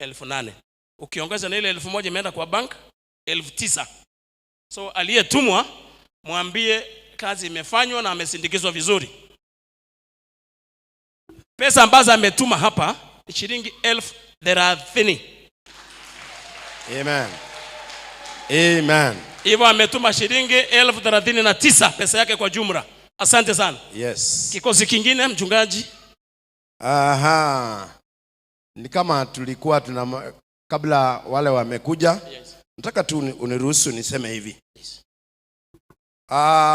8,000. Ukiongeza na ile 1,000 imeenda kwa bank, 9,000. So aliyetumwa mwambie kazi imefanywa na amesindikizwa vizuri. Pesa ambazo ametuma hapa ni shilingi 30,000. Amen. Amen. Hivyo ametuma shilingi 39,000 pesa yake kwa jumla. Asante sana. Yes. Kikosi kingine mchungaji. Aha. Ni kama tulikuwa tuna kabla wale wamekuja. Yes. Nataka tu uniruhusu niseme hivi. Yes.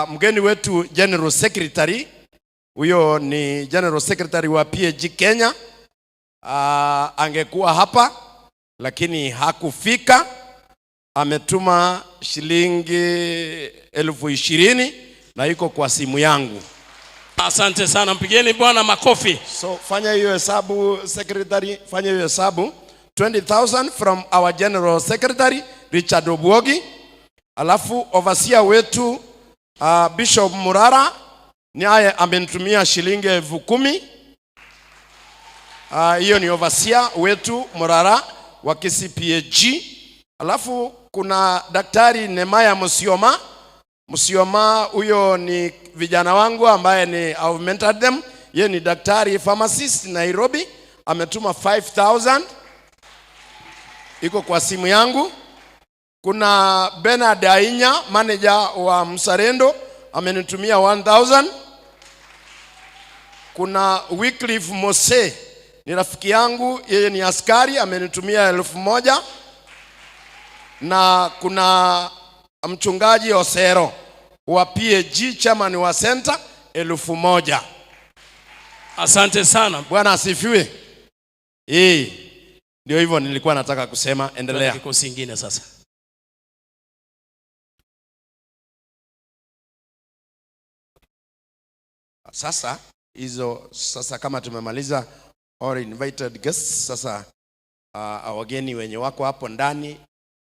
Mgeni wetu General Secretary, huyo ni General Secretary wa PAG Kenya. Angekuwa hapa lakini hakufika. Ametuma shilingi 20,000 na iko kwa simu yangu. Asante sana, mpigieni Bwana makofi. So fanya hiyo hesabu secretary, fanya hiyo hesabu. 20,000 from our General Secretary Richard Obwogi. Alafu overseer wetu Bishop Murara naye amenitumia shilingi 10,000. Hiyo ni overseer wetu Murara wa KCPAG. Alafu kuna Daktari Nemaya Musioma. Musioma huyo ni vijana wangu ambaye ni I've mentored them. Yeye ni daktari pharmacist Nairobi, ametuma 5,000. Iko kwa simu yangu. Kuna Bernard Ainya, manager wa Msarendo, amenitumia 1,000. Kuna Wycliffe Mose, ni rafiki yangu, yeye ni askari, amenitumia 1,000. Na kuna mchungaji Osero wa PAG, chairman wa center, 1,000. Asante sana. Bwana asifiwe. Ndio hivyo nilikuwa nataka kusema. Endelea. Kikosi kingine sasa. Sasa hizo sasa kama tumemaliza all invited guests, sasa wageni wenye wako hapo ndani,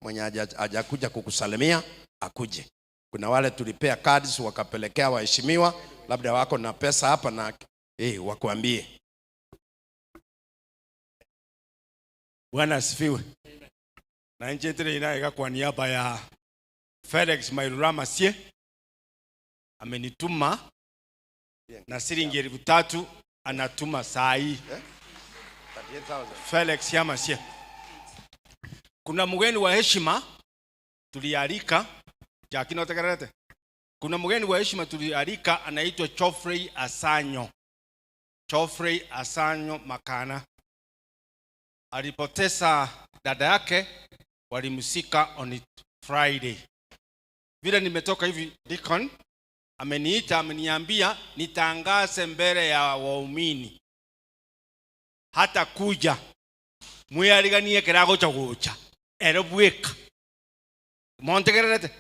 mwenye hajakuja kukusalimia akuje. Kuna wale tulipea cards wakapelekea waheshimiwa, labda wako na pesa hapa na wakuambie. Bwana asifiwe. Na nje tena inaika kwa niaba ya Felix Mairura Sie amenituma na shilingi 3,000 anatuma saa hii. Felix Yamasie. Kuna mgeni wa heshima tulialika, Jackie notegererete. Kuna mgeni wa heshima tulialika anaitwa Geoffrey Asanyo. Geoffrey Asanyo Makana. Alipoteza dada yake, walimsika on Friday. Vile nimetoka hivi, Deacon ameniita, ameniambia nitangaze mbele ya waumini. Hata kuja mwiyariganie kirago cha gucha ero bweka montegererete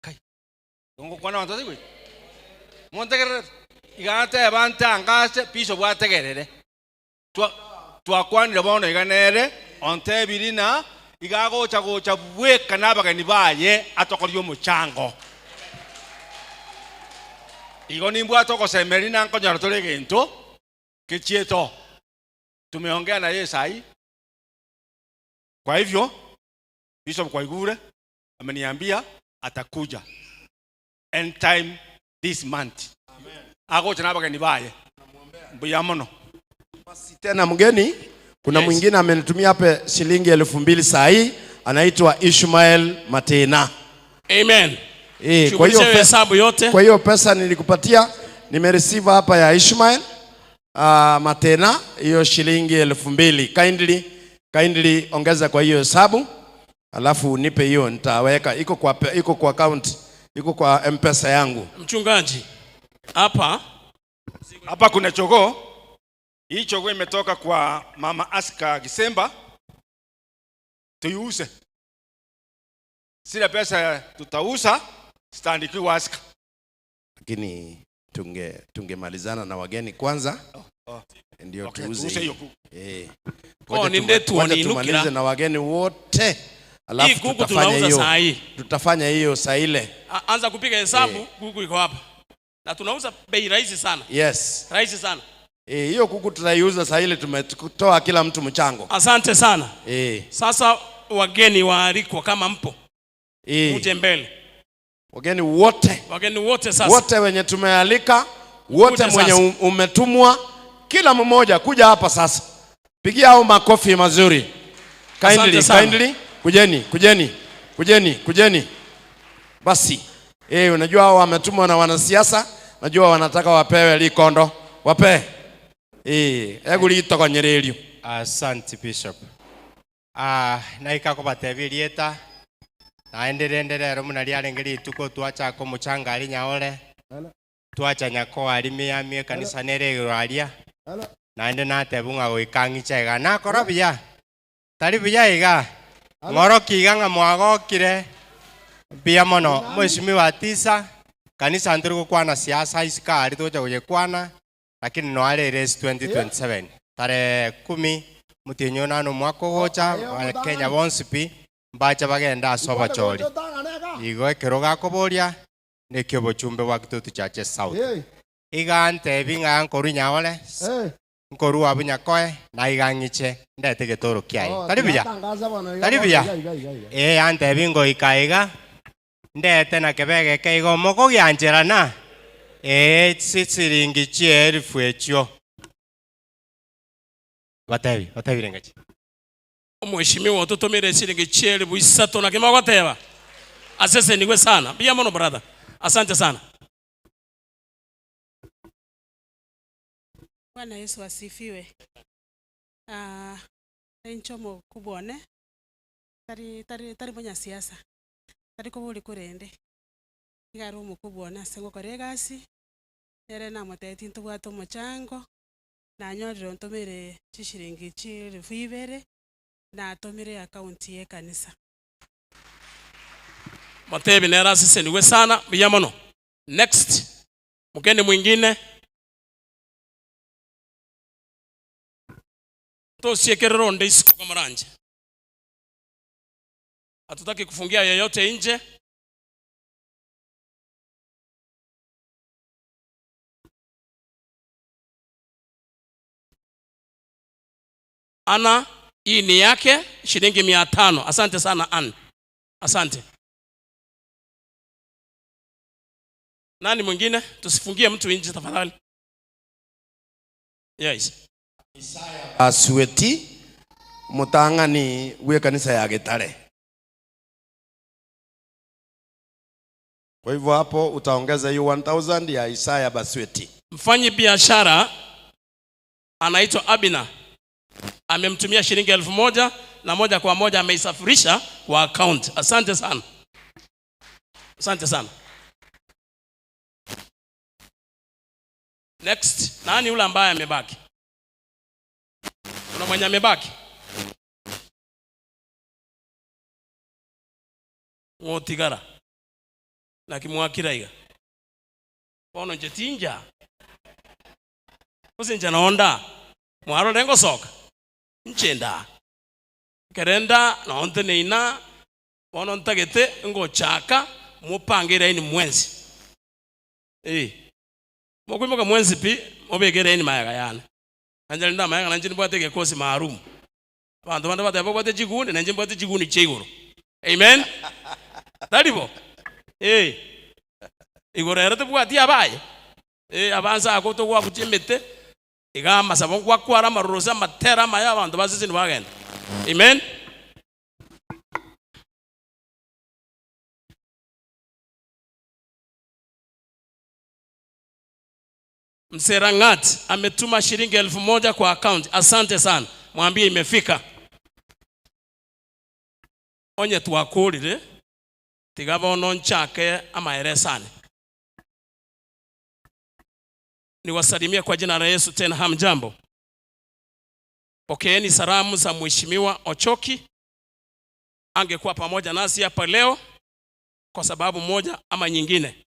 kai ngo kwana wantu gwe montegererete igate bantangaze piso bwategerere twakwanire bono iganere ontebirina igagocha gocha bweka nabageni baye atokoria omuchango igo nimbwate ogosemeri na nkonyora tore egento kechieto. Tumeongea na yeye sahi. Kwa hivyo Bishop Kwaigure ameniambia atakuja end time this month. Agocha nabageni baye. Mbuya mono. Tena mgeni, kuna mwingine amenitumia hapa shilingi 2000 saa hii, anaitwa Ishmael Matena. Amen. Eh, kwa hiyo Shughulisha hesabu yote. Kwa hiyo pesa nilikupatia nimereceive hapa ya Ishmael Matena, hiyo shilingi 2000. Kindly, kindly ongeza kwa hiyo hesabu, alafu unipe hiyo, nitaweka iko kwa account, iko kwa M-Pesa yangu. Mchungaji, hapa hapa kuna chogoo. Hii chogoo imetoka kwa Mama Aska Gisemba, tuiuze. Sile pesa tutauza zitaandikiwa Aska. Lakini tungemalizana na wageni kwanza. Oh. Ndio Okay, tuuze tuuze hii. hiyo kuku. Oh, Ngoja ni ndetu waniinukira. tumalize na wageni wote. Alafu Hii kuku tutafanya tunauza hiyo. saa hii. Tutafanya hiyo saa ile. Anza kupiga hesabu, kuku iko hapa. Na tunauza bei rahisi sana. Yes. Rahisi sana. Hiyo kuku tutaiuza saa ile, tumetoa kila mtu mchango. Asante sana. Sasa wageni waalikwa kama mpo. Muje mbele. Wageni wote. Wageni wote sasa. Wote wenye tumealika, wote Muje mwenye sasa. umetumwa, kila mmoja kuja hapa sasa. Pigia hao makofi mazuri. Kindly, Asante sana. kindly, kujeni, kujeni, kujeni, kujeni. Basi, unajua hao wametumwa na wanasiasa, najua wanataka wapewe likondo. Wape. Egu litokonyerelio. Asante Bishop. Naika kobatebia rieta naende rende rero muna riarenge rituko twachaka omochanga aria nyaore twacha nyako aria miamie ekanisa nere igoro aria naende nateba ng'a goika ng'icha iga nakora buya tari buya iga ng'oroki iga ng'a mwagokire buya mono mheshimiwa tisa kanisa ntiri gokwana siasa isika aria togocha goyekwana lakini noare race 2027 tarehe 10 mutienyo nano mwaka ogocha Kenya bonsi pi mbacha bagenda ase obachori igo ekero gakoboria nekio obochumbe bwa Kitutu Church South iga ntebi ng'a nkorwa nyaore nkorwa abu nyakoe na iga ng'iche ndete getoro kiaye tari buya tari buya antebi ngoika iga ndete na kebege ke igo mokogiancherana chisiringi chielfu echio batebi batebi rengachi Mheshimiwa ututumire shilingi chielfu isato na kimogoteba. Asese niwe sana. Pia mono brother. Asante sana. Bwana Yesu asifiwe. Enchomo kubone. Tari tari tari monya siasa. Tari kubuli kurende. Igaro mukubona sengo koregasi. Ere na moteti ntubwato mochango. Na nyorire ntomere chishiringi chielfu ibere. Na atomire account ye kanisa. Matebi nera sisi niwe sana biya mono. Next. Mgeni mwingine. Tosiekerero nde isiko kwa maranje. Hatutaki kufungia yeyote nje. Ana, hii ni yake shilingi 500. Asante sana Ann. Asante. Nani mwingine? Tusifungie mtu nje tafadhali. Yes. Asweti mutang'ani we kanisa ya Gitare. Kwa hivyo hapo utaongeza hiyo 1000 ya Isaya Basweti. Mfanyi biashara anaitwa Abina amemtumia shilingi 1000 na moja kwa moja ameisafirisha kwa account. Asante sana. Asante sana. Next, nani yule ambaye amebaki? Kuna mwenye amebaki? Mwotigara. Na kimwakira iga. Bono nje tinja. Usinja naonda. Mwaro lengo soka. Nchenda. Kerenda naonte neina. Bono ntagete ngochaka mupangire ni mwenzi. Mokwimoka mwenzi pi mobegere ni mayaga yana. Anjali nda mayaga nanje nibwate gekosi maalumu. Abantu bande bateba bwate chiguni nanje nibwate chiguni cheigoro. Amen. Taribo. Igoro ere tebwati abaye. Abanza ako togwa kuchemete. Iga amasabo ngwakwara amarorosi amatera amaya abanto baseseni bagenda. Amen. Mserang'at ametuma shilingi 1000 kwa account. Asante sana. Mwambie imefika. Onye twakorire tiga bono nchake amaereso ane. Niwasalimie kwa jina la Yesu tena, hamjambo. Pokeeni salamu za Mheshimiwa Ochoki. Angekuwa pamoja nasi hapa leo kwa sababu moja ama nyingine.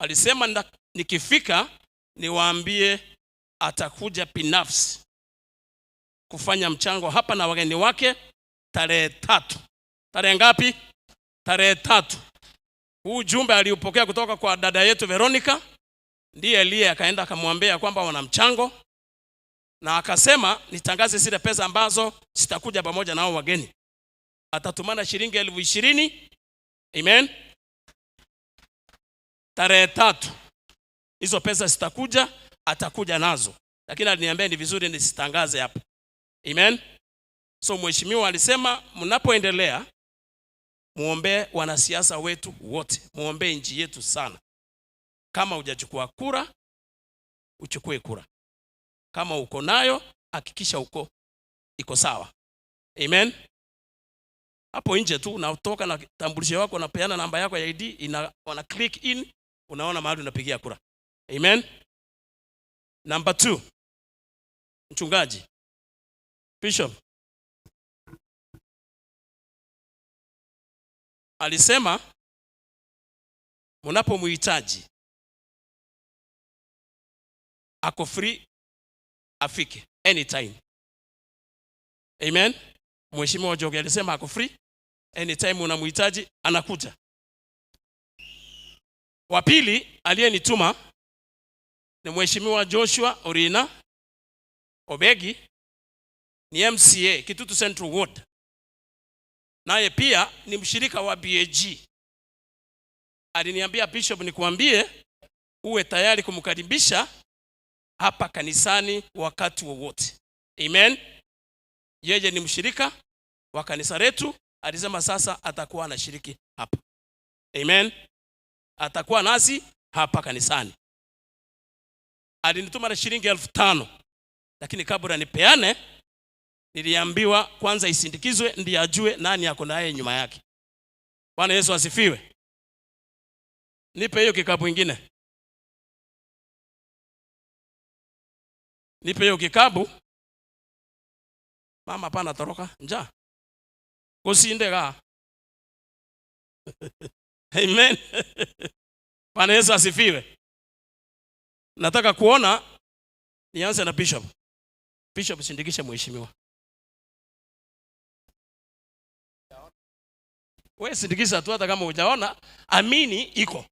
Alisema nikifika niwaambie atakuja binafsi kufanya mchango hapa na wageni wake tarehe 3. Tarehe ngapi? Tarehe 3. Huu ujumbe aliupokea kutoka kwa dada yetu Veronica, ndiye aliye akaenda akamwambia kwamba wana mchango, na akasema nitangaze zile pesa ambazo sitakuja pamoja nao wageni. Atatumana shilingi 20,000. Amen. Tarehe 3 hizo pesa zitakuja, atakuja nazo, lakini aliniambia ni vizuri nisitangaze hapa. Amen. So mheshimiwa alisema mnapoendelea muombe wanasiasa wetu wote, muombe nchi yetu sana. Kama hujachukua kura, uchukue kura. Kama uko nayo, hakikisha iko sawa. Amen. Hapo nje tu unatoka na kitambulisho wako, unapeana namba yako ya ID, wana click in, unaona mahali unapigia kura. Amen. Number 2. Mchungaji. Bishop. Alisema mnapomhitaji ako free afike anytime. Amen. Mheshimiwa Joge alisema ako free anytime unamhitaji anakuja. Wa pili aliyenituma ni Mheshimiwa Joshua Orina Obegi, ni MCA Kitutu Central Ward. Naye pia ni mshirika wa BAG. Aliniambia Bishop nikuambie uwe tayari kumkaribisha hapa kanisani wakati wowote. Amen. Yeye ni mshirika wa kanisa letu, alisema sasa atakuwa anashiriki hapa. Amen. Atakuwa nasi hapa kanisani. Alinituma na shilingi 5,000. Lakini kabla nipeane niliambiwa kwanza isindikizwe ndiye ajue nani ako naye nyuma yake. Bwana Yesu asifiwe. Nipe hiyo kikapu ingine. Nipe hiyo kikapu. Mama hapana toroka njaa. Kusinde ga. Amen. Bwana Yesu asifiwe. Nataka kuona nianze na bishop. Bishop, sindikisha mheshimiwa. Wewe sindikisha tu hata kama hujaona, amini iko.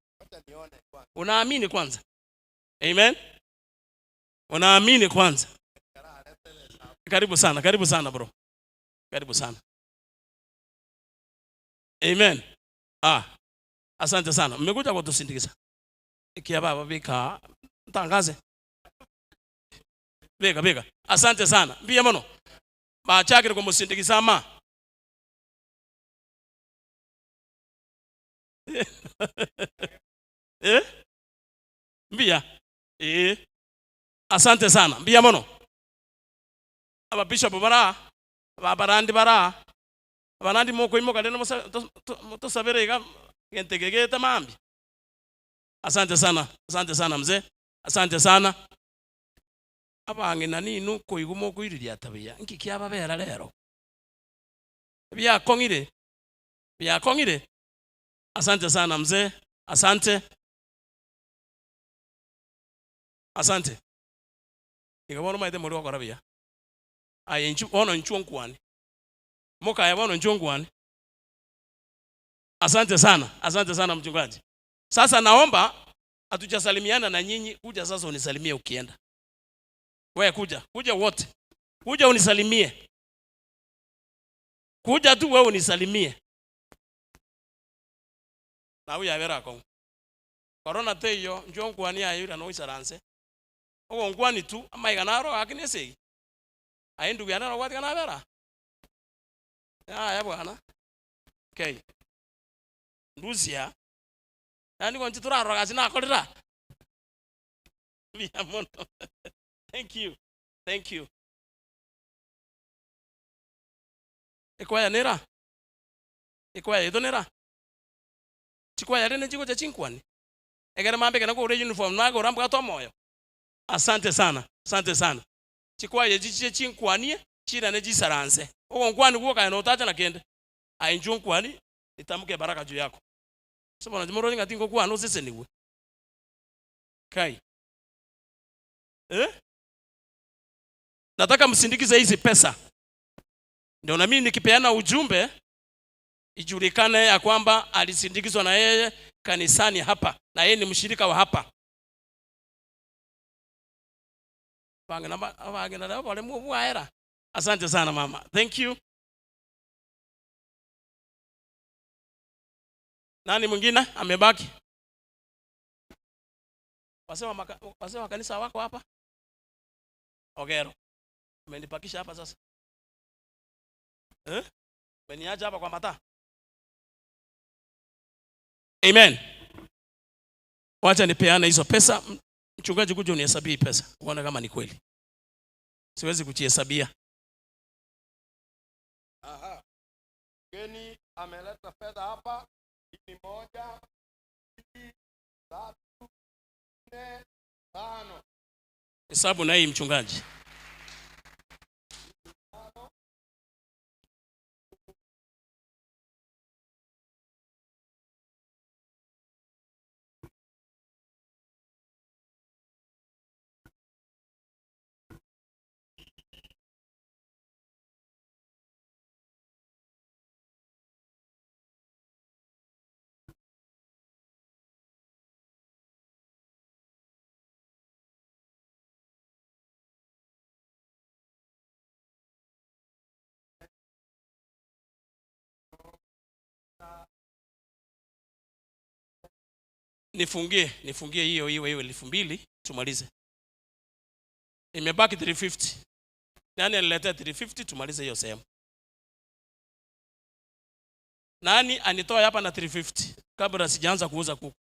Unaamini kwanza. Amen. Unaamini kwanza. Karibu sana, karibu sana bro. Karibu sana. Amen. Asante sana. Mmekuja kutusindikiza. Ikia baba bika tangaze. Bika bika. Asante sana. Mbia mono. Bachakire kumusindikiza ma. Mbia. Asante sana. Mbia mono. Aba bishop bara, aba barandi bara. Abarandi moko imoka leno tosabere iga gentegegete mambi. Asante sana. Asante sana mzee. Asante sana. Abang'ina ninu koiguma okoiriria tabia. Nki kiababera lero? Byakong'ire. Byakong'ire. Asante sana mzee. Asante. Asante. Ikabona maite muri okora buya. Aye nchu ono nchu nkwani. Mukaya bono nchu nkwani. Asante sana. Asante sana mchungaji. Sasa naomba hatujasalimiana na nyinyi, kuja sasa unisalimie ukienda. Wewe kuja, kuja wote. Kuja unisalimie. Kuja tu wewe unisalimie. Na huyu avera ko. Corona te yo njo nkwani ayo no isaranse. Ogonkwani tu, amaiga naro gaki na esegi. Aye endugu yane naro gwatiga nabera aa? Yaya bwana. Okay. Ndusia, yaani nigo inche torarora gasi nakorire aa? Mbuya mono. Thank you, thank you. Ekwaya nere aa? Ekwaya yaito nere aa? Chikwaya rende nchigocha chinkwane? Ekero mambia ekero nkogora euniform nagora mbwate omoyo. Asante sana, asante sana. Chikwaya echi chiche chinkwanie, chirane chisaranse. Ogonkwania gwoka aye notacha na kende. Aye inchuo nkwani, nitamke ebaraka juu yako. Ase bono inche moroche ng'a tingokwana osesenigwe. Kai. Eh? Nataka msindikize hizi pesa. Ndio na mimi nikipeana ujumbe ijulikane ya kwamba alisindikizwa na yeye kanisani hapa na yeye ni mshirika wa hapa. Abang'ina ba- abang'ina nabo baremwo obwaera. Asante sana mama. Thank you. Nani mwingine amebaki? Wazee wa maka, wazee wa kanisa wako hapa? Ogero. Amenipakisha hapa sasa. Eh? Umeniacha hapa kwa mataa. Amen. Wacha nipeane hizo pesa. Mchungaji, kuja unihesabie hii pesa uone kama ni kweli. Siwezi kujihesabia. Aha. Mgeni ameleta fedha hapa. Hii ni moja, mbili, tatu, nne, tano. Hesabu na hii mchungaji. Nifungie, nifungie hiyo hiyo hiyo 2000 tumalize. Imebaki 350. Nani aniletea 350 tumalize hiyo sehemu? Nani anitoe hapa na 350 kabla sijaanza kuuza kuku?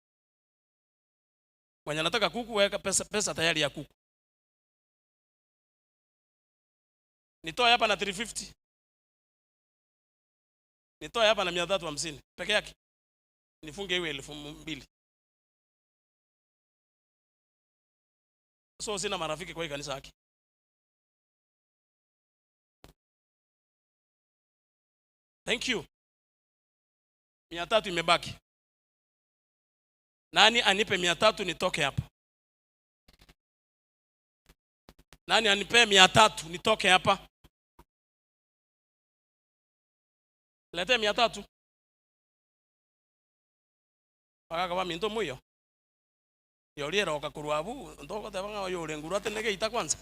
Mwenye anataka kuku weka pesa, pesa tayari ya kuku. Nitoe hapa na 350. Nitoe hapa na 350 peke yake. Nifunge hiyo 2000. So sina marafiki kwa hii kanisa yake. Thank you. 300 imebaki. Nani anipe 300 nitoke hapa? Nani anipe 300 nitoke hapa? Lete 300. Bagaka ba minto muyo. Yoriera okakorwa abu, ntogoteba ng'a oyo ore nguru atene geita kwanza.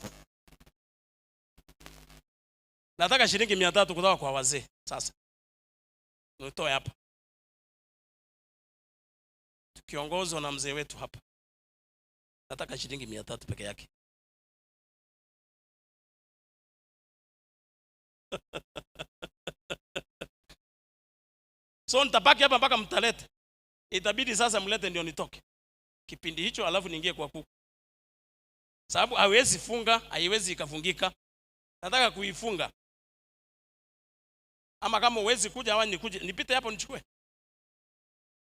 Nataka shilingi 300 kutoka kwa wazee sasa. Nitoe hapa. Tukiongozwa na mzee wetu hapa. Nataka shilingi 300 peke yake. So nitabaki hapa mpaka mtalete. Itabidi sasa mlete ndio nitoke. Kipindi hicho alafu niingie kwa kuku. Sababu hawezi funga, haiwezi ikafungika. Nataka kuifunga. Ama kama huwezi kuja, hawa nikuje, nipite hapo nichukue.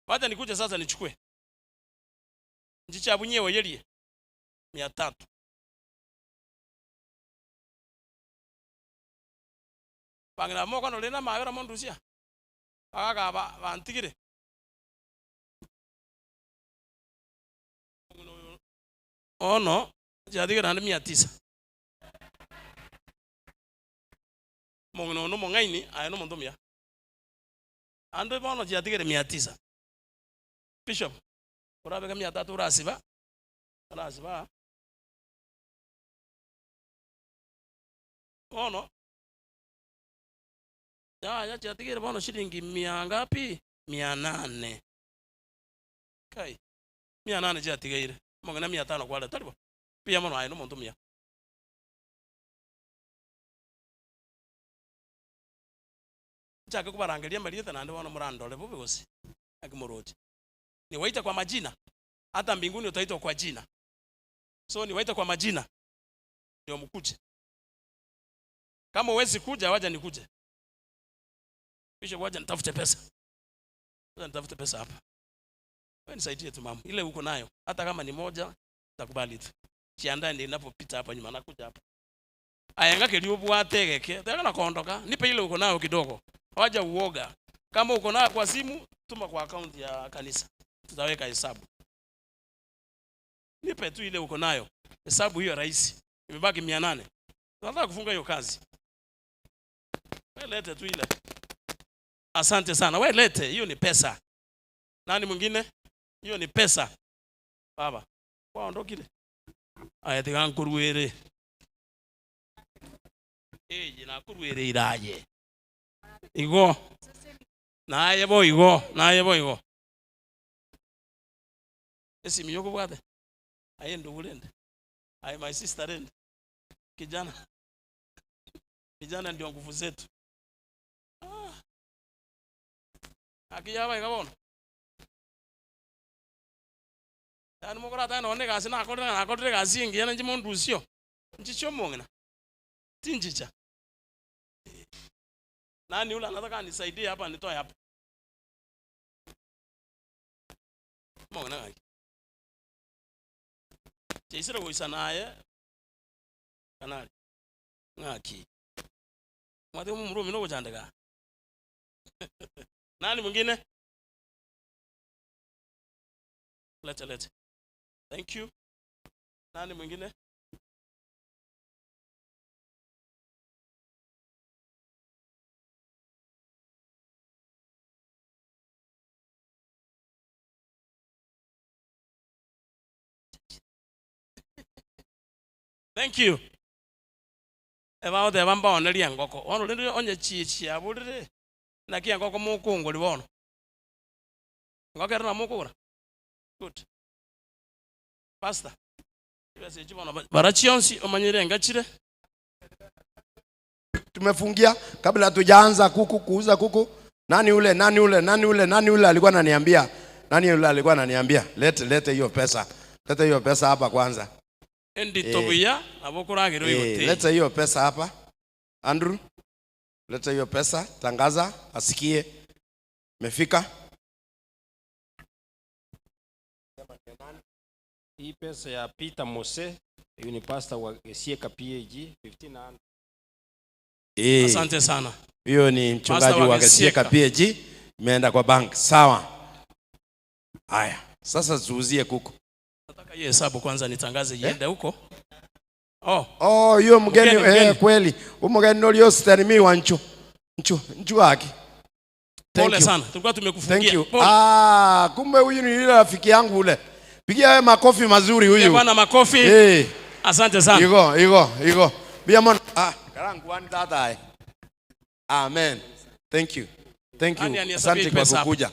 Wacha nikuje sasa nichukue. Njicha bunyewe yelie 300. Bangina moko no lena mayora mondusia. Bagaga ba bantigire. Ono jadigira na 900. Mong'ina ono mong'aini aye nomonto omuya. Ande bono chiatigere 900. Bishop, orabeke 300 orasiba, orasiba. Bono yaya chiatigere bono shilingi mia ngapi? 800. Kai. 800 chiatigeire. Mong'ina 500 kware tari bo. Mbuya mono aye nomonto omuya. Nchake kobarangeria amarieta naende bono morandore bobe gose? Naki moroche? Niwaite kwa majina, hata mbinguni utaitwa kwa jina. So niwaite kwa majina ndio mkuje. Kama huwezi kuja, wacha nikuje. Bishop, wacha nitafute pesa. Wacha nitafute pesa hapa. Wewe nisaidie tu mama. Ile uko nayo, hata kama ni moja, nitakubali tu. Jiandae ninapopita hapa nyuma, nakuja hapa. Aya ngake obwate geke, tena nakondoka. Nipe ile uko nayo kidogo. Wacha uoga. Kama uko nayo kwa simu, tuma kwa account ya kanisa. Tutaweka hesabu. Nipe tu ile uko nayo. Hesabu hiyo rahisi. Imebaki 800. Tunataka kufunga hiyo kazi. Wewe lete tu ile. Asante sana. Wewe lete, hiyo ni pesa. Nani mwingine? Hiyo ni pesa. Baba, waondokile. Aya tiga nkuruere. Eyi nakuruere iraye. Igo. Naye bo igo, naye bo igo. Esimu yokobwate. Aye ndugu rende. Aye my sister rende. Kijana. Vijana ndio nguvu zetu. Ah. Akija iga bono. Yaani mokorata nonye egasi nakorire nakorire egasi engiya nainche mondusio. Nchiche omong'ina. Tinchicha. Nani yule anataka anisaidie hapa nitoe hapa? Omong'ina ng'aki. Chaisire goisa naye kanari. Ng'aki. Mwate omomura omino ogochandeka. Nani mwingine? Lete lete. Thank you. Nani mwingine? Thank you. Ebagoteba mbaonerie engoko. Bono rende onye chie chiaborire, naki engoko mokongori bono. Engoko ere nabo mokogora? Good. Pastor, chibesa echi bono bara chionsi omanyire enga chire. Tumefungia kabla hatujaanza kuku kuuza kuku. Nani ule nani ule nani ule nani ule alikuwa ananiambia? Nani yule alikuwa ananiambia? Lete lete hiyo pesa. Lete hiyo pesa hapa kwanza. Endito buya nabo okoragera oigotei. Leta hiyo pesa hapa. Andrew, leta hiyo pesa, tangaza asikie. Mefika? Hii pesa ya Peter Mose, huyu ni pastor wa Sieka PAG 1500. Asante sana. Hiyo ni mchungaji Pastor wa wa Sieka Gesieka. PAG, imeenda kwa bank. Sawa. Haya, sasa tuuzie kuku. Nataka hiyo hesabu kwanza nitangaze iende huko. Oh. Oh, hiyo mgeni, Mgeni, mgeni. kweli. Huyu mgeni ndio stanimi wa nchu. Nchu, nchu wake. Thank Pole you. sana. Tulikuwa tumekufungia. Thank you. Pole. Ah, kumbe huyu ni yule rafiki yangu ule. Pigia wewe makofi mazuri huyu. Pigia bwana makofi. Asante sana. Igo, igo, igo. Bia mon ah, karangu one tata. Amen. Thank you. Thank you. Nani anihesabie Asante kwa pesa hapa? kukuja.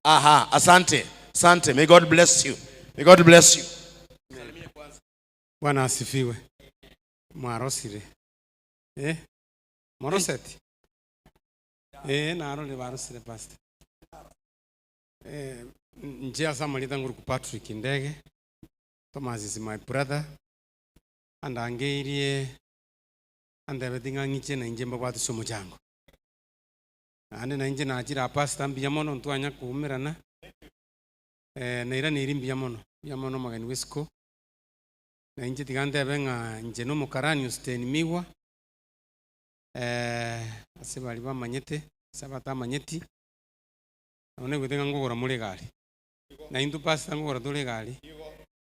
Aha, asante. Asante. May God bless you. May God bless you. Bwana asifiwe. Mwarosire. Eh? Moroseti. Eh, narore barosire pastor. Eh, nje asamalita nguru ku Patrick Ndege. Thomas is my brother. Andangeirie andebeti ng'a ng'iche na inche mbabwate ase omochango. Naende na inche nachire pastor mbuya mono ntwanya koumerana. Eh, nairaneirie mbuya mono. Mbuya mono omogeni bwa isiko. Na inche tiga ntebe ng'a inche na omokarani Austin Migwa. Ase baria bamanyete, ase abatamanyeti, nabo naigwete ng'a nkogora more egari. Na intwe pastor nkogora tore egari.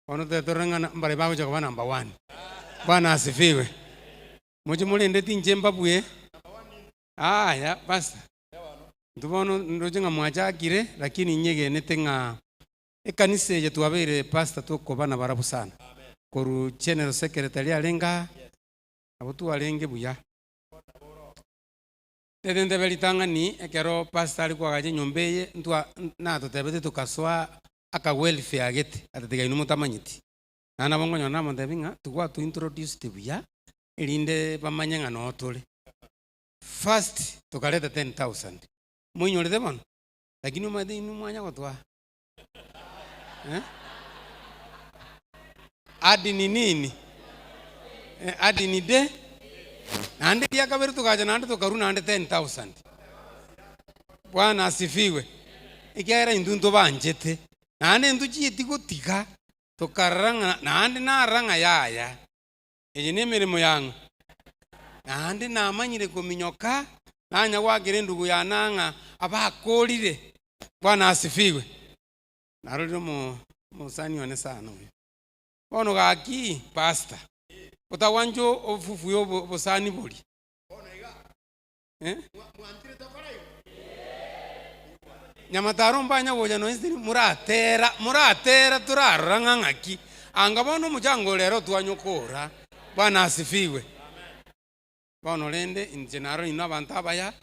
Bono totebe torore ng'a mbare bagocha koba number one. Bwana asifiwe. Moche morendeti inche mbabue. Aya, pastor. Intwe bono ndoche ng'a mwachakire, lakini inyegenete ng'a ekanisa eye twabeire pastor tokoba nabarabwo sana. Korwa general secretary arenge aa, nabo twarenge buya. Tete ntebe ritang'ani ekero pastor are koagacha enyomba eye, ntwa natotebete tokasoa aka welfare gete, atatiga inwe motamanyeti. Naende nabo nkonyora namotebi ng'a togwatwa introduced buya, erinde bamanye ng'a noo tore. First tokareta 10,000, moinyorete bono? Lakini omanyete inwe mwanya gotoa eh? Adi ni nini? Eh, adi ni de? Naende eria kabere togacha naende tokarua naende 10,000. Bwana asifiwe. Ekiagera intwe ntobanchete, naende ntochieti gotiga tokarora ng'a naende narora ng'a yaya, eye nemeremo yang'o? Naende namanyire kominyoka, nanya goakera endugu yane ng'a abakorire. Bwana asifiwe. Narorire omo omosani one sana oyo. Bono gaki pastor, otagwancha ofufue obosani boria. Eh? Nyamataro mbanya gocha nonya siri moratera moratera torarora ng'a ng'aki. Anga bono omochango ore ero twanya okora. Bwana asifiwe. Bono rende inche narora inwe abanto abaya,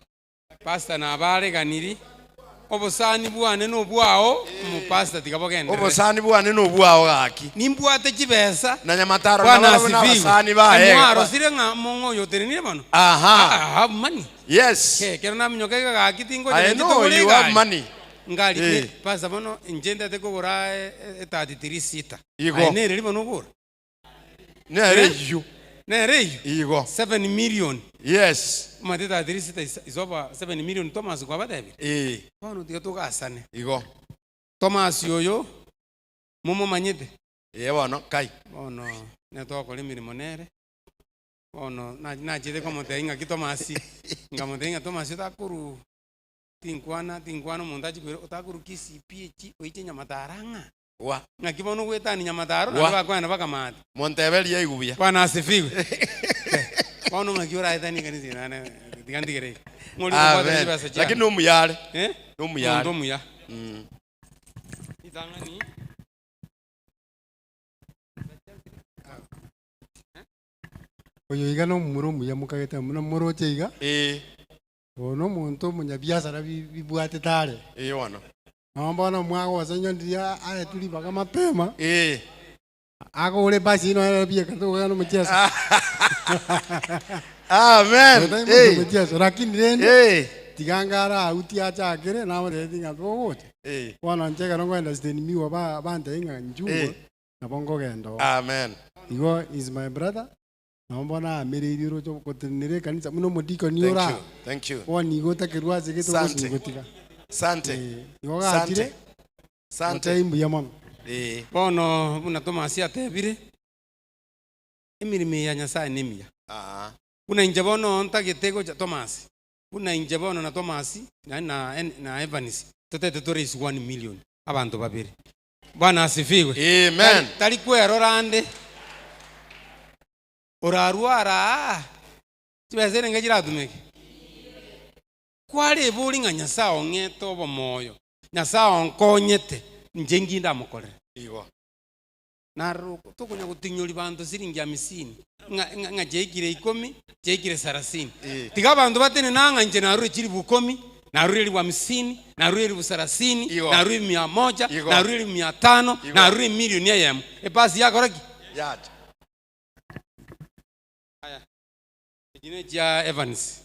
pastor nabareganiri, obosani bwane nobwao, omopastor tiga bogenderere. Obosani bwane nobwao gaki. Nimbwate chibesa. Na Nyamataro Bwana nabarabwo asifiwe. nabasani baye. Emwarosire ng'a mong'o oyo otenenire bono? Aha. I have money. Yes. Ke, ekero naminyoka iga gaki tingocha I nainche know togore you have egari. money. Ngari, Eh. ne, pastor bono inche ntete kogora e- e- etati tiri sita. Igo. Aye nereri bono ogora? Nere Eh? eyio. Nere eyio? Igo. 7 million. Yes. Omanyete etati tiri sita is, is over 7 million Thomas kwabatebire? Eh. Bono tiga togasane. Igo. Thomas oyo, momomanyete? Ee bono, kai. Bono netogokora emeremo nere, bono na- nachete komotebia ng'aki Thomas, nkamotebia ng'a Thomas otakorwa tinkwana tinkwana omonto achie koira otakorwa Kisii pi echi oiche Nyamataro ang'a. Gwa. Ng'aki bono ogwetania Nyamataro Gwa. naende bakoenda bakamate. Monteberie aigwe buya. Bwana asifiwe. Bono ng'aki oraetanie ekanisa eye naende tiga ntigere iga. Ng'o oria okobwatera Amen. chibesa chiane? Lakini nomuya are. Eh? Nomuya are. Omonto omuya. Mm. Ritang'ani. Oyo iga nomomura omuya mokagete buna moroche iga. Ee. Oyo nomonto omonyabiasara bi- bibwatete are. Ee bono. Nabo bono mwagosa onye ndiria aetwe ribaga mapema. Ee. Agore ebasi nonya ere bieka togokwana omocheso. Amen. Oyo tari Ee. omocheso lakini rende Ee. tiga ngare auti achakere namotebetie ng'a togocha. Ee. Bono inche ekero nkoenda Sydney Miwa ba bantebia ng'a inchuo Ee. nabo nkogenda oo. Amen. Igo is my brother, nabo bono aamereirie oroche gotenenera ekanisa buna omodikoni Thank ore you. aa. Thank you. Bono igo otakerwa ase gete Sante. ogosinyi gotiga. Sante. Eh, igo gachire, Sante. Sante. gotebia mbuya mono. Ee. Bono buna Tomasi atebire, emeremo eye ya Nyasaye nemiya. Aa. Buna inche bono ntagete gocha Tomasi, buna inche bono na Tomasi, naende na na Evans, totete to raise one million, abanto babere. Bwana asifiwe. Amen. Tari, tari kwerora ande. Orarwara aa, chibesa erenge chiratumeke. Kwarebori ng'a Nyasae ong'ete obomoyo, Nyasae onkonyete, inche nki ndamokorere? Igo. Naroro tokonya gotinyori banto siringi hamsini, ng'a ng'a ng'a chiaikire ikomi, chiaikire sarasini. Tiga abanto batenene ng'a inche narure chilifu ikomi, narure elifu hamsini, narure elifu sarasini, Igo. narure mia moja, Igo. narure elifu mia tano, Igo. narure emilioni eyemo. Epasi yakora ki? Yacha. Aya, echi nechia Evans.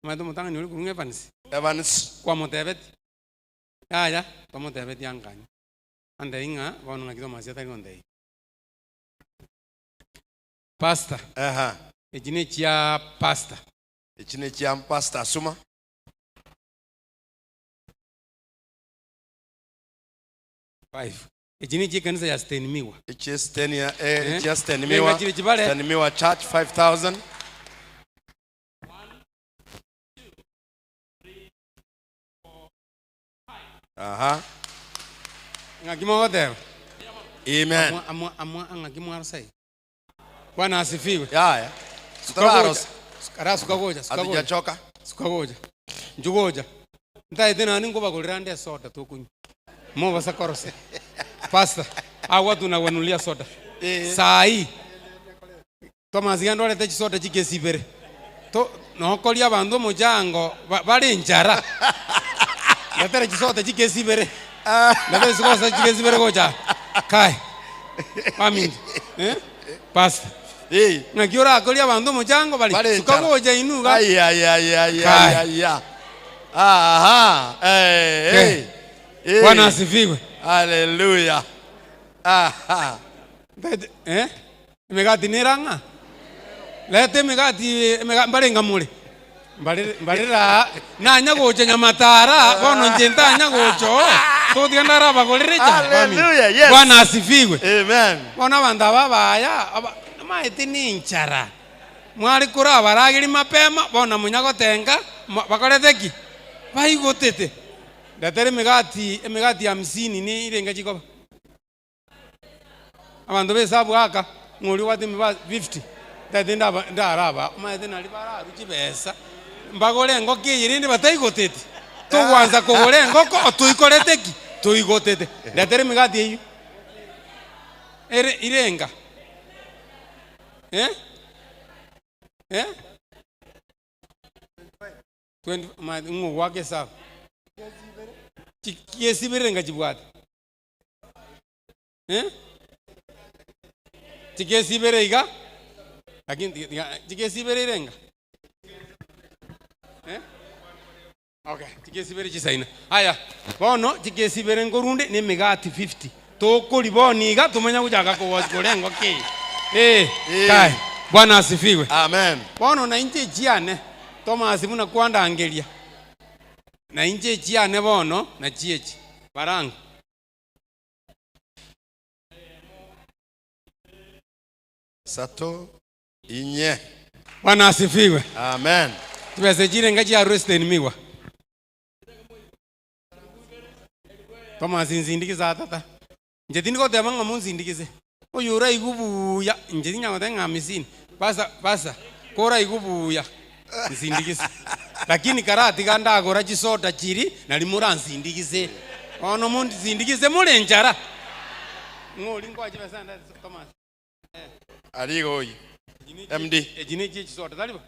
Omanyete omotang'ani oria korwa ng'a Evans? Evans. Kwamotebeti? Yaya, twamotebeti ankanye. Antebie ng'a bono ng'aki Thomas atari gontebia. Pastor. Aha. Echi nechia pastor. Echi nechia pastor Asuma. Five. Echi nechia ekanisa ya Sten Miwa. Echi Sten ya eh, Eh. echi ya Sten Nenga Miwa. chire chibare. Sten Miwa Church 5000. Aha. Ng'aki mogoteba? Amen. Amwa amwa amwa ng'aki mwarosa iga. Bwana asifiwe. Yaya. Suka gocha. Totararosa. Ara suka gocha, suka gocha. Hatujachoka. Suka gocha. Inchu gocha. Ntaete nani nkobagorera ande esoda tokonywa. Mobasa korosa. Pastor, agwo tunawanulia soda. Eh. Saa hii Thomas genda orete chisoda chikesi ibere. To nokoria abanto omochango ba- bare enchara. Ndetere chisoda chikesi ibere. Ndetere chisoda chikesi ibere gocha. Kai. Baminto. Eh? Pastor. Ng'aki orakorie abanto omochango bari Bare suka enchara. gocha inwe iga. Ai, ai, ai, ai, Kai. ai, ai, ai. Aha. Eh, Eh. eh. Eh. Bwana asifiwe. Hallelujah. Aha. Ntaete- eh? Emegati nere ng'a? Leta emegati emega mbarenga more? Mbare mbarera aa, nanya gocha nyamatara, bono inche ntanya gocha oo, togotiga ndarabagorere echae. Hallelujah, yes. Bwana asifiwe. Amen. Bono abanto aba abaya, aba amaete ne enchara, mware korabarageria mapema, bono monya gotenga, mo bakorete ki? Baigotete. Ndetera emegati, emegati hamsini ne irenge chikoba? Abanto b'esabu aka, ng'a oria obwate emiba 50, ntagete ndaba ndaraba, omanyete nari bararwe chibesa, mbagore engoko eye rende bataigoteti, togwansa kogora engoko otoikorete ki? Toigotete. Ndetere emegati eywo, ere irenga? Eh? Eh? 20 omanyete ng'o ogoaka esabu? Chi chiesibere enga chibwate. Eh? Chikesibere iga, lakini tiga- tiga- chikesibere irenga? Eh? Okay, chikesibere chisaina. Aya, bono chikesibere nkorunde na emegati 50. Tokori bono iga tomanya gochaka kogosi kore engoko eye. Eh, Eh. kai. Bwana asifiwe. Amen. Bono na inche echiane, Thomas buna kwandangeria. Na inche echiane bono nachio echi. Barango. Sato inye. Bwana asifiwe. Amen. Chibesa chirenga chia Western Migwa. Thomas nsindikize aa tata. Inche tindi goteba ng'a monsindikize. Oyo oraigwe buya, inche tinya goteba ng'a amisini. Pasa, pasa, koraigwe buya, nsindikize. Lakini karatiga ndagora chisoda chiri, nari moransindikize. Bono monsindikize more nchara. Ng'o oria nkoa chibesa ndete Thomas? Aria iga oyio. MD. Echi ne chie chisoda, tari bo?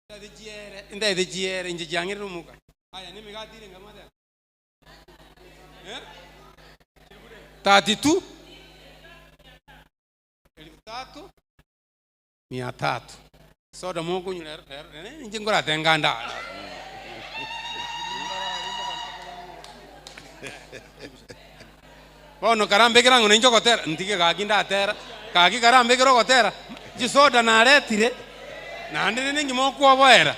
Ndete chiere, ndete chiere, inche chiang'erire omoka. Aya, nemegati ere nkamwateba. Eh? 32 elfu tatu mia tatu soda mokunywa rero rero rero inche nkoratenga ndara bono karambekera ng'o ninche ogotera ntige gaki ndatera gaki karambekere ogotera chisoda naretire naende rende ninki mokwoboera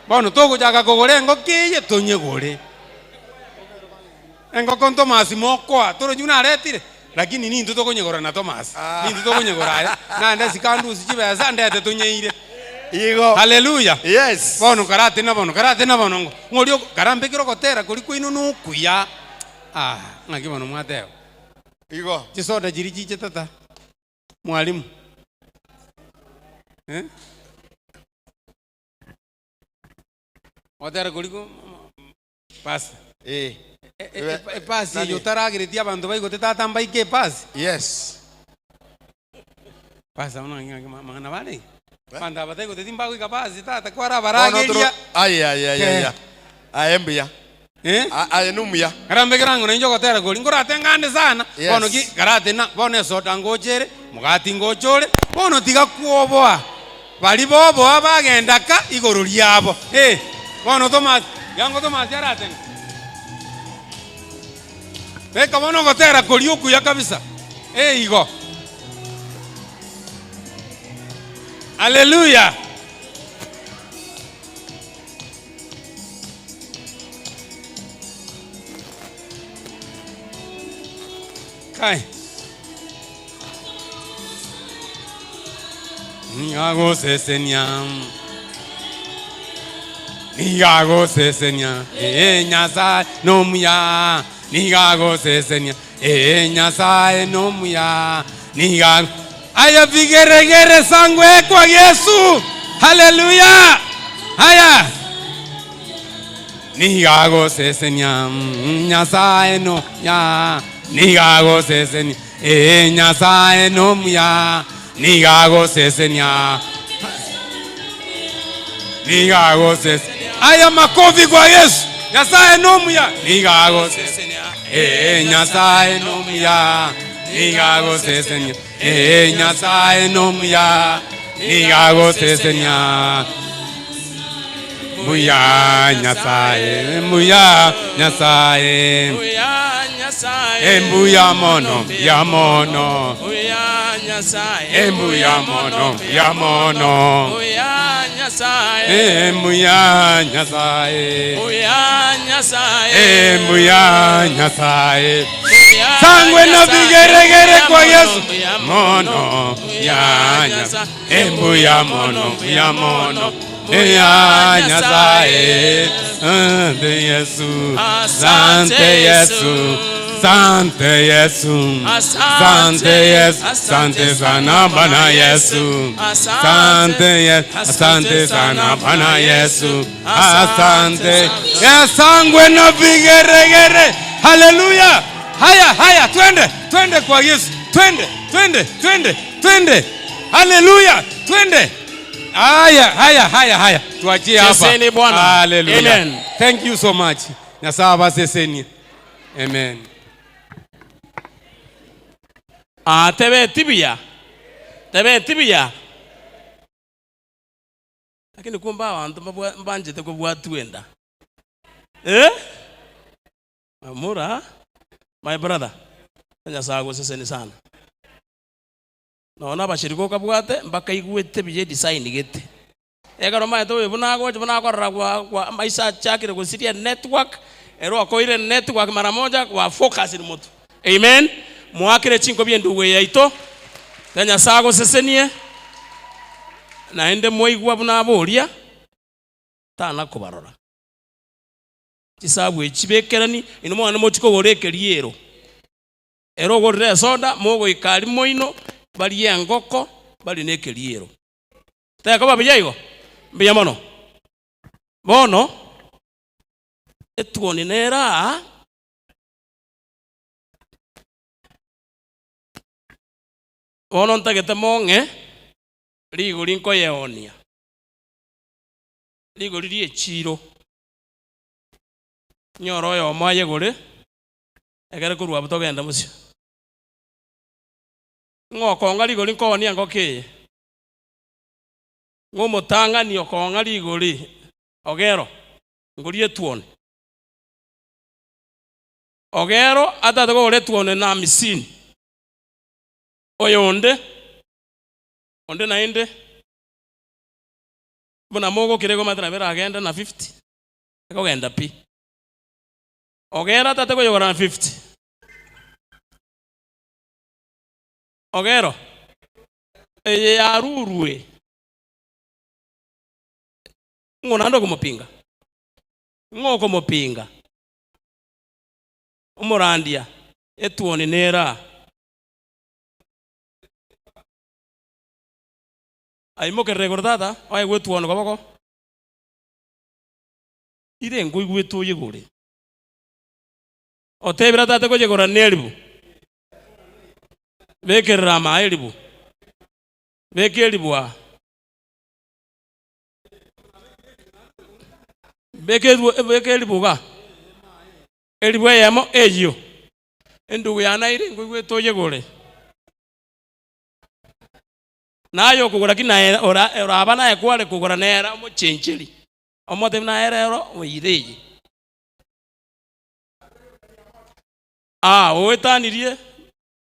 Bono togochaka kogora engoko eye, tonyegore. Engoko nTomasi mokoa, torochi buna aretire? Lakini nintwe tokonyegora na Tomasi. Nintwe tokonyegora aya, naende sikandusi chibesa ndete tonyeire. Igo. Haleluya! Yes. Bono karatena bono, karatena bono ngo, ng'oria oko- karambekere ogotera koria kwaino nokuya. Ah, ng'aki bono mwateba? Igo. Chisoda chiria chiche tata, mwalimu. Eh? Ogotera koria ko pasi. Eh. Epasi Nani? eye otarageretie abanto baigote tata mbaike epasi. Yes. Pasi abwo nang'aki ng'aki mang'ana barenge. Abanto aba bataigoteti mbagoika pasi tata Bono kwarabarageria. toro Ai ai ai ai. Eh. Aye mbuya. Eh? Aye nomuya. Karambekere ang'o nainche ogotera koria nkoratengane sana Yes. bono ki karatena bono esoda ngocha ere omogati ngocha ore bono tiga kwoboa baria boboa bagenda ka igoro riabo eh bono Thomas yango Thomas aratenge beka bono ogotera koria okuya kabisa eh igo Haleluya. Kai. Nigagosesenia. Nigagosesenia. Ee Nyasaye nomuya. Nigagosesenia. Ee Nyasaye nomuya. Niga Aya vigeregere sangwe kwa Yesu. Haleluya. Haya. Nigagosesenia Nyasaye no ya. Nigagosesenia. Ee Nyasaye nomuya. Nigagosesenia. Nigagosesenia. Aya makofi kwa Yesu. Nyasaye nomuya. Nigagosesenia. Ee Nyasaye nomuya. Nigagosesenia. Ee Nyasaye nomuya. Nigagosesenia. Mbuya Nyasaye, mbuya Nyasaye. Embuya mono, mbuya mono. Embuya mono, mbuya mono. Embuya Nyasaye. Embuya Nyasaye. Sangwe na vigeregere kwa Yesu. Mono ya Nyasaye. Embuya mono, mbuya mono. Ya Nyasaye. Asante Yesu. Asante Yesu. Asante Yesu. Asante Yesu. Asante sana Bwana Yesu. Asante Yesu. Asante sana Bwana Yesu. Asante. Sangwe na vigeregere. Haleluya. Haya haya, twende twende kwa Yesu. Twende twende twende twende. Haleluya. Twende. Haya haya haya haya. Tuachie hapa. Chezeni Bwana. Haleluya. Amen. Thank you so much. Nyasaye abasesenie. Amen. Ah, tebeti buya, tebeti buya. Lakini kumbe abanto mbabwa- mbanchete kobwatwa enda. Eh? Mamura, my brother, Nyasaye agoseseni sana. Nonya abashirika okabwate mbakaigwete buya edesign gete. Ekero omanyete oyo buna agocha buna akorora gwa gwa amaiso achakire gosiria network, ere okoire network mara moja gwa focus motwe. Amen. Moakere chinkobi endugu eye yaito, tiga Nyasaye agosesenie, naende mwaigwa buna aboria, tana kobarora. Chisabu echi chibekerani, inwe mwane mochie kogora ekeriero. Ere ogorire esoda, mogoika aria moino, barie engoko, barie nekeriero. Tekoba buya igo? Mbuya mono. Bono, etuoni nere aa, bono ntagete mong'e rigori nkoyeonia, rigori ri'echiiro, nyore oyomo ayegore, Ekere korwa abwo togende bosio. Ng'o okong'a rigori nkoonie engoko eye? Ng'o omotang'ani okong'a rigori Ogero ngorie etuoni? Ogero atagete kogora etuoni na amisini. Oyonde, onde naende, buna mogokira igo omanyete nabo eragende na 50, ekogenda pi. Ogero tate koyogora na 50. Ogero eye yarurwe ng'o naende okomopinga? Ng'o okomopinga? Omorandia etuoni nere aa. Aimokerere igoro tata, oegwe etuoni koboko. Ire nkoigwete oyegore. Otebire atate koyegora neribu. Bekerera amaa eribu. Beka eribu aa. Beka eribu, beka eribu igaa. Eribu eyemo eyio. Endugu yane aire nkoigwete oyegore. Naye okogora ki naye ora oraba naye kware kogora nere omochencheri. Omotebi naye rero oire eye. Ah, oetanirie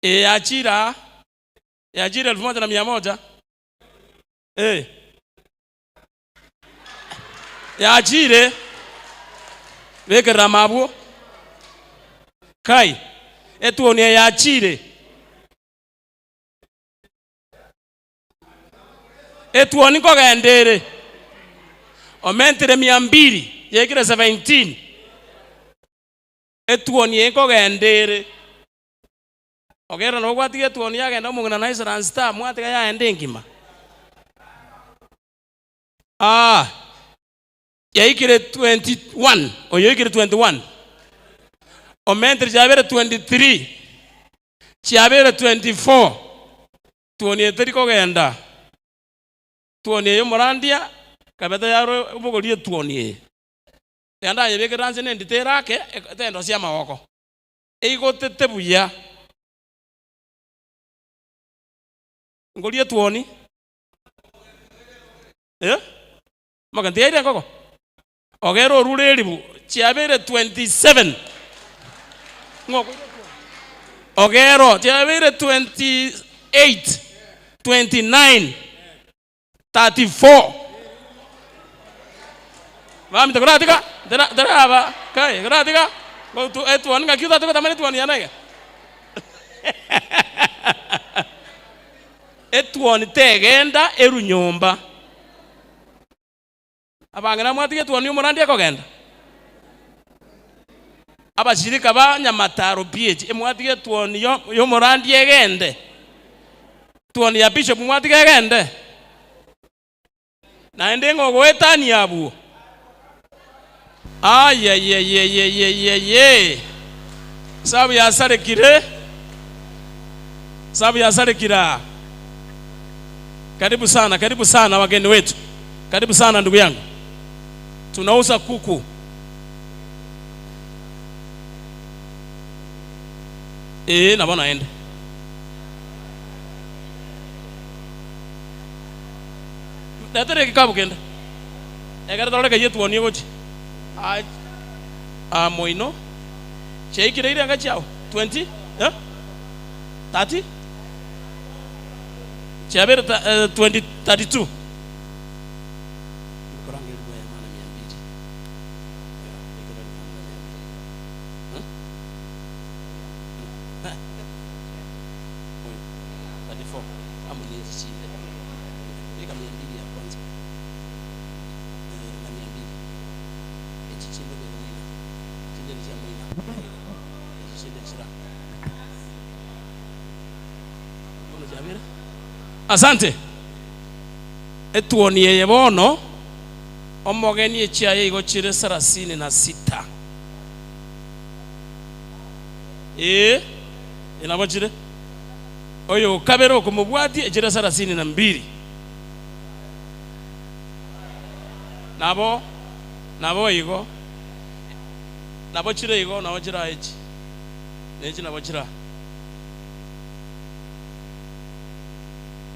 eye yachire aa, yachire elfu moja na mia moja eh. Yachire bekerera amabwo kai etuoni eye yachire Etuoni nkogenda ere, omentire mia mbili, yaikire 17. Etuoni eye nkogenda ere, ogera nabo gwatiga etuoni yagenda omong'ina na Island Star, mwatiga yaenda engima. Ah, yaikire 21, oyo oikire 21, omentire chiabere 23, chiabere 24. Tuoni eye teri kogenda. Tuoni eye omorandia kabe tayari obogorie etuoni eye. Tiga ndayebekere inse nendito ere ake, tendosia amagoko. Eigotete buya. Ngorie etuoni? Eh? Omogeni tiyaire engoko? Ogere orure eribu chiabeire 27. Ng'o okoira etuoni? Ogero chiabeire 28, 29, 34. Bamita koratiga tera teraba kai koratiga gotu etuoni ng'aki otatiga gotamani etuoni yane iga. Etuoni tegenda eru nyomba. Abang'ina mwatiga etuoni y'omorandi ekogenda? Abashirika ba Nyamataro PH emwatiga etuoni y'omorandi egende? Etuoni ya bishop mwatiga egende? Naende ng'a ogoetania abwo? Ayayayayayayayee! Esabu yasarekire, esabu yasarekire aa. Karibu sana, karibu sana wageni wetu. Karibu sana ndugu yangu. Tunauza kuku. Ee, nabo naende. Retera egekabu kende. Ekero torore keyie etuoni egochia. Aa aa moino. Chiaikire irenga chiao? 20? Eh? 30? Chiabeire ta, eh, 20, 32. Asante. Etuoni eye bono omogeni echiaye igo chire sarasini na sita. Ee, nabo chire. Oyo okabere okomobwatia echire sarasini na mbiri. Nabo, nabo igo, nabo chire igo, nabo chira echi, na echi nabo chira.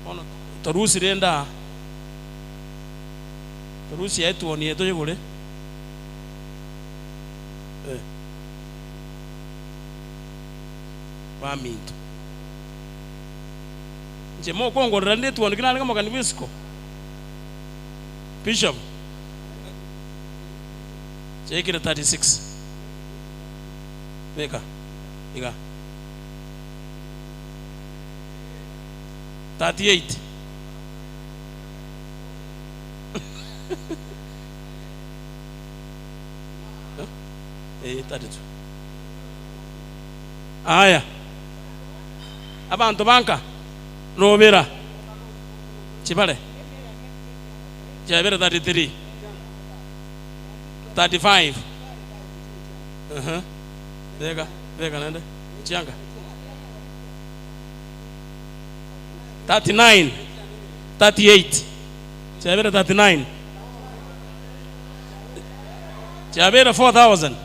Bono torusie rende aa, torusie etuoni eye toyegore. Eh. Baminto, inche mokongorera rende etuoni ki narenge omogeni bw'isiko? Bishop, chiaikire 36. Beka iga. 38. Eh, 32. Aya, abanto banka robera chibare chiabere 33, 35. Uh-huh. Beka, beka naende chianga. 39, 38. Chiabere 39. Chiabere 4000.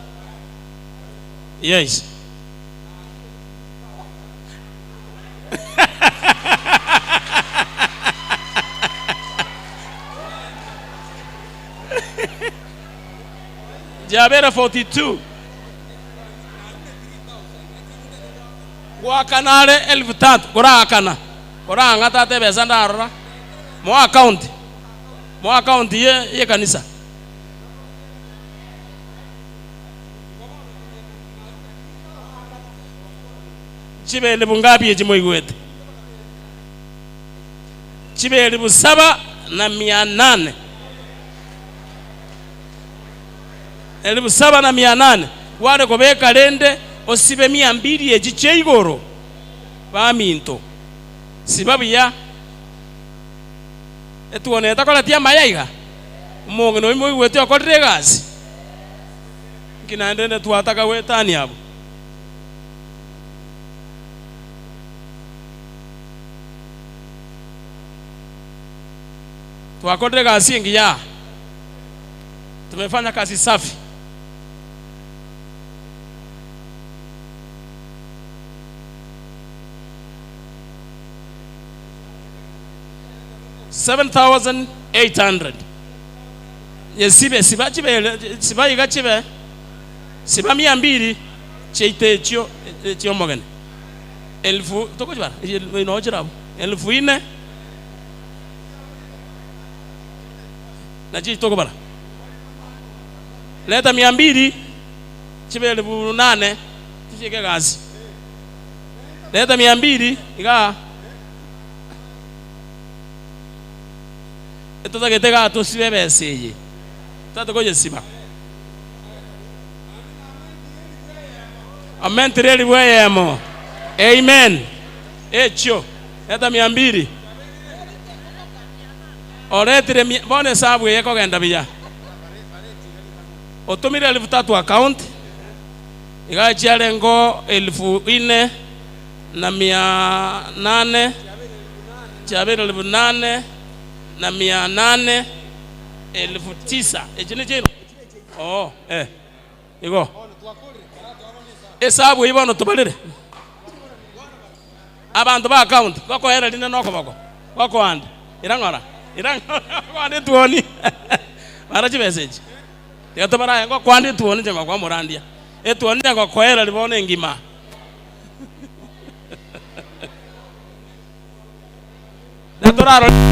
Yes. Chiabere 42. Goakana are elfu tatu, koraakana, korang'a tata ebesa ndarora, moa account, moa account ye yekanisa. Chibe elifu ngapi echi moigwete? Chibe elifu saba na mia nane. Elifu saba na mia nane. Kware kobeka rende osibe mia mbili echi chia igoro? Baminto, siba buya. Etuoni etakoreti amaya iga? Omong'ina oyio moigwete okorire egasi? Nki naende rende twataka goetania abwo? Twakorire egasi engiya. Tumefanya kazi safi. 7800. Nyesibe, siba chibe, siba iga chibe, siba mia mbili chiaito echio chi'omogeni. Elfu, tokochibara? Noo chire abwo. Elfu ine, nachio tokobara. Leta mia mbili, chibe elfu nane, tichiike egasi. Leta mia mbili igaa. Etotagete igaa tosibe ebesa eye. Totagete koyesiba. Omentire elifu eyemo. Amen. Echio. Leta mia mbili. Oretire mia, bono esabu eye ekogenda buya. Otomire elfu tatu account. Iga chiarengeo elfu ine na mia nane, chiabeire elfu nane na mia nane, elfu tisa. Echi nechiaino? Oo, eh. Igo. Esabu eyio bono tobarere. Abanto ba account, gokoera rinde nokoboko, gokoanda, ira ng'ora, ira ng'ora, gokoanda etuoni. Bara chibesa echi. Tiga tobare aye ngokoanda etuoni inche ngokoa omorandia. Etuoni inche ngokoera ribono engima. Na torarore.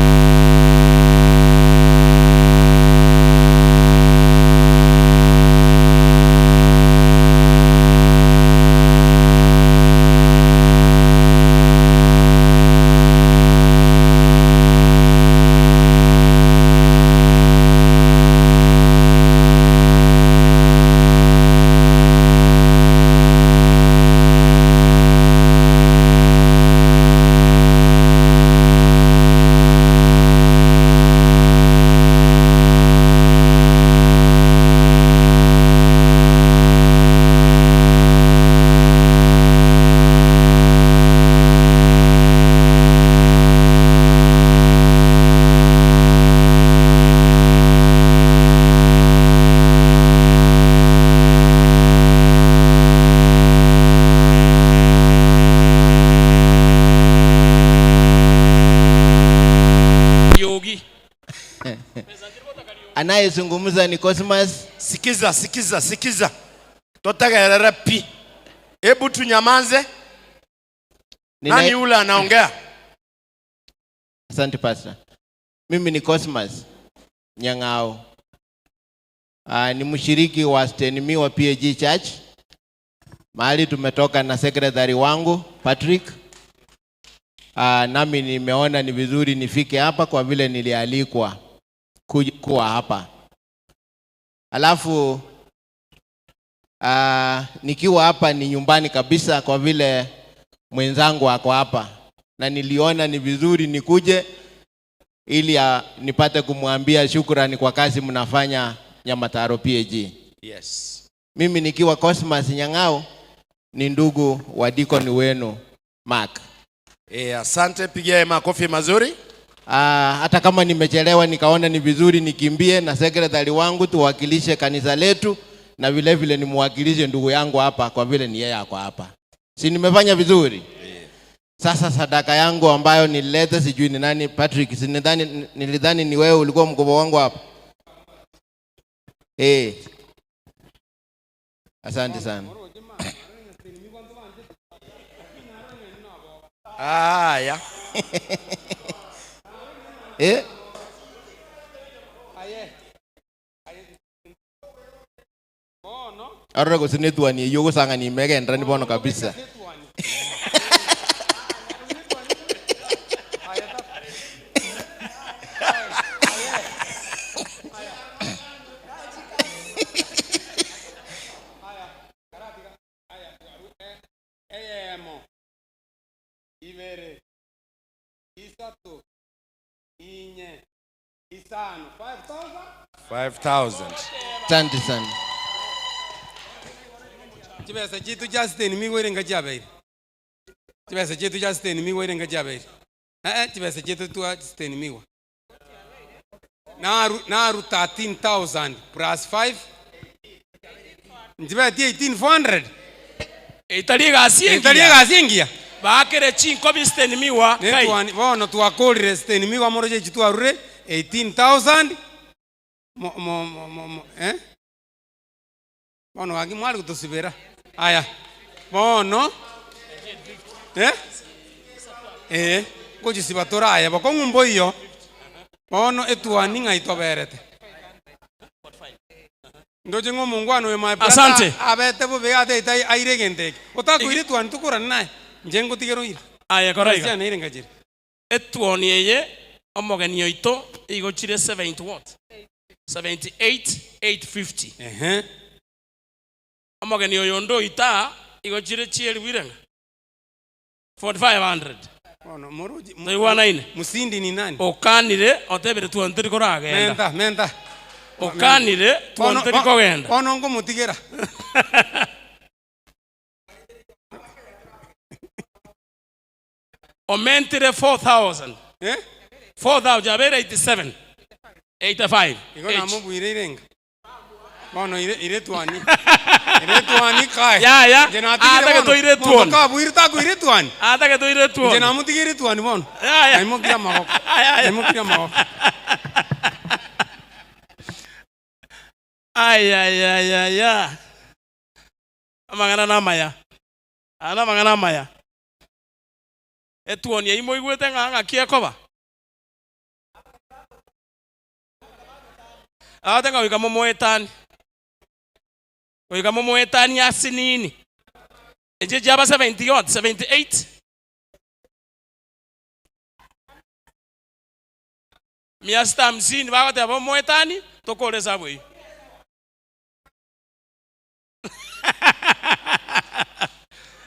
Yogi. Anayezungumza ni Cosmas. Sikiza, sikiza, sikiza. Totegerere pi. Hebu tunyamaze. Nani yule anaongea? Asante Pastor. Mimi ni Cosmas Nyang'ao. Ni mshiriki wa Stenimiwa PAG Church. Mahali tumetoka na secretary wangu Patrick. Nami nimeona ni vizuri nifike hapa kwa vile nilialikwa kuwa hapa. Alafu nikiwa hapa ni nyumbani kabisa kwa vile mwenzangu ako hapa. Na niliona ni vizuri nikuje ili nipate kumwambia shukrani kwa kazi mnafanya Nyamataro PAG. Yes. Mimi nikiwa Cosmas Nyang'ao ni ndugu wa deacon wenu Mark. Asante, pigia makofi mazuri. Hata kama nimechelewa nikaona ni vizuri nikimbie na secretary wangu tuwakilishe kanisa letu na vile vile nimwakilishe ndugu yangu hapa kwa vile ni yeye ako hapa. Si nimefanya vizuri? Sasa sadaka yangu ambayo nilileta sijui ni nani, Patrick, si nilidhani ni wewe ulikuwa mkubwa wangu hapa. Asante sana. Haya. Arora kusinetwani iyo gusang'ani imegendra ni bono kabisa. Eyemo, ibere, isato, inye, isano, 5,000? 5,000. Asante sana. Chibesa chitu Justin migwere nga chiabeire. Chibesa chitu Justin migwere nga chiabeire. Chibesa chitu twa Justin migwa. Naru, naru 13,000 plus 5. Nchibeti 18,400. Italie gasi engia. Italie gasi engia. Baakere chinkobi Steny Miwa kai. Netwani bono twakorire Steny Miwa moroche echi twarure 18000 mo mo mo mo mo eh? Bono gaki mware gotosibera. Aya bono eh? Eh, ngochisiba tore aye bokong'u mboiyo bono etwani ng'ai toberete. Ndoche ng'a omongwana oyo my brother Asante. abete bobe ataete aire egento eke. Otakoira etwani tokorane naye, inche ngotigere oire. Aye kora iga. Chiane ire ngachire. Etwoni eye omogeni oito igo chire 70 what? 78 850. Ehe. Omogeni oyo onde oito aa igo chire chieribu ire ng'a? 4500. Bono moroche Toigwanaine? Musindi ni nani? Okanire otebire twoni tori koragenda. Menta, menta. Okanire twoni tori kogenda. Bono nkomotigera. Omentire 4000. Eh? 4000 yabeire 87. 85. Igo H. namobuire irenga. Bono ire ire twani. Ire twani kae. Yaya, Inche natigire atake bono. toire Monto twoni. kabuire takoire twani. Atake toire twoni. Inche namotigire twani bono. Yaya. Naimokirie amagoko. Yaya. Naimokirie amagoko. Ayayayaya. Amang'ana namaya. Aya namang'ana amaya. Etuoni eyio moigwete ng'a ng'aki ekoba? Agote ng'a goika momoetanie, goika momoetanie ase nini? Echi chiaba 70 what? 78? Mia sita hamsini bagoteba omoetani tokore esabu eyio.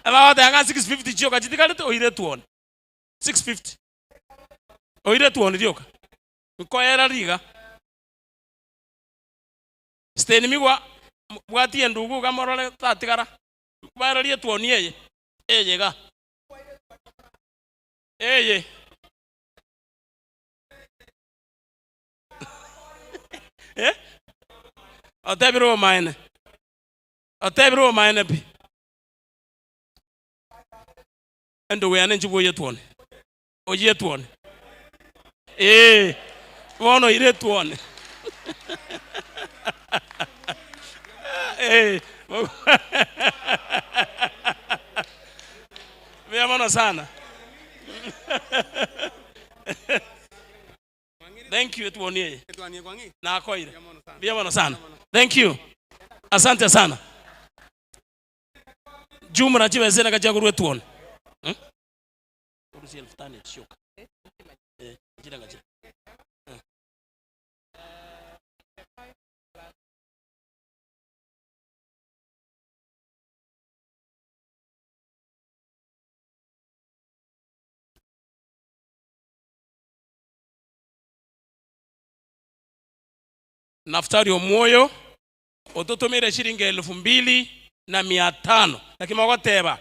Bagoteba ng'a 650 chioka chitigarete oire etuoni. 650. Oire etuoni rioka. Nkoera riga. Steny migwa bwatie endugu iga morore tatigara. Baererie etuoni eye. Eye iga. Eye. Eh? Otebire obomaene. Otebire obomaene pi. Endugu yane inche bwoyie etuoni. Oyie etuoni. Ee, bono oire etuoni. Ee, Mbuya mono sana. Thank you etuoni eye. Nakoire. Mbuya mono sana. Thank you. Asante sana. Jumla chibesa ere gachia korwa etuoni. Hmm? Orusie elfu tano echioka. Eh, chire ngachire. Eh. Naftali Omwoyo ototomeire shilingi elfu mbili na mia tano naki mogoteba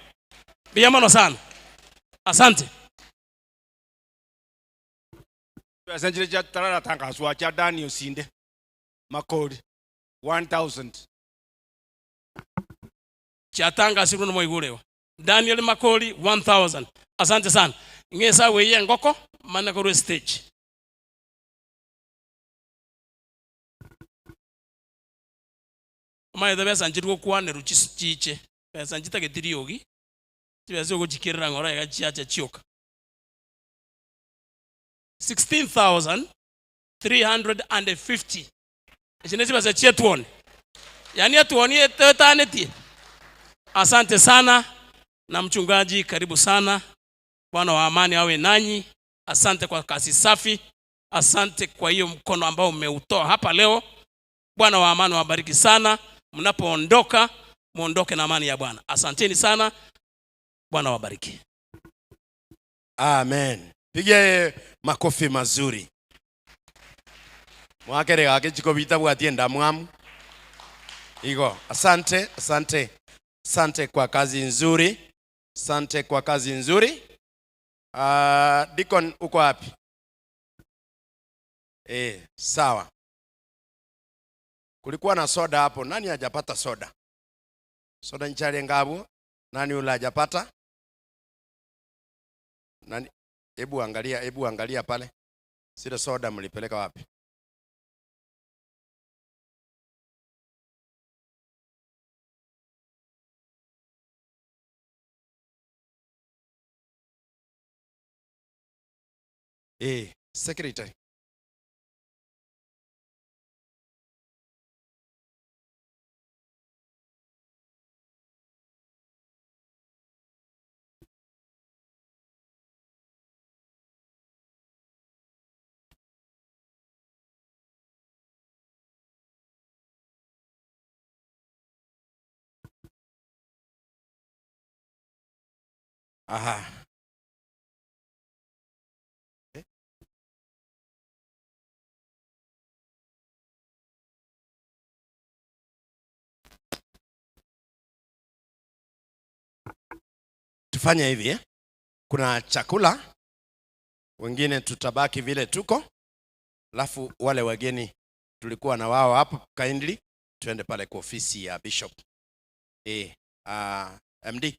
mbuya mono sana asante. Chibesa nchire chia taratangaswa chia Daniel Sinde Makori 1000. Chiatangasirwe nomoigure Daniel Makori 1000 asante sana ng'a esabu eye engoko mane korwa estage. Omanyete besa nchiri gokwanerwa chis chiche, besa nchitageti riogi, chibesa ogochikerera ng'ora iga chiacha chioka. 16,350 Echi ne chibesa chi'etuoni, yaani etuoni etanetie. Asante sana na mchungaji, karibu sana. Bwana wa amani awe nanyi. Asante kwa kazi safi, asante kwa hiyo mkono ambao umeutoa hapa leo. Bwana wa amani wabariki sana. Mnapoondoka muondoke na amani ya Bwana. Asanteni sana, Bwana wabariki. Amen. Piga makofi mazuri. Mwakere gake chikobita bwatie endamwamu. Igo, asante, asante. Asante kwa kazi nzuri. Asante kwa kazi nzuri. Uh, Deacon uko wapi? Eh, sawa. Kulikuwa na soda hapo. Nani hajapata soda? Soda nchale ngabu. Nani ule hajapata? Nani? Hebu angalia, hebu angalia pale. Zile soda mlipeleka wapi? Secretary. Aha. Eh? Tufanye hivi eh? Kuna chakula, wengine tutabaki vile tuko, alafu wale wageni tulikuwa na wao hapo, kindly tuende pale kwa ofisi ya bishop. MD,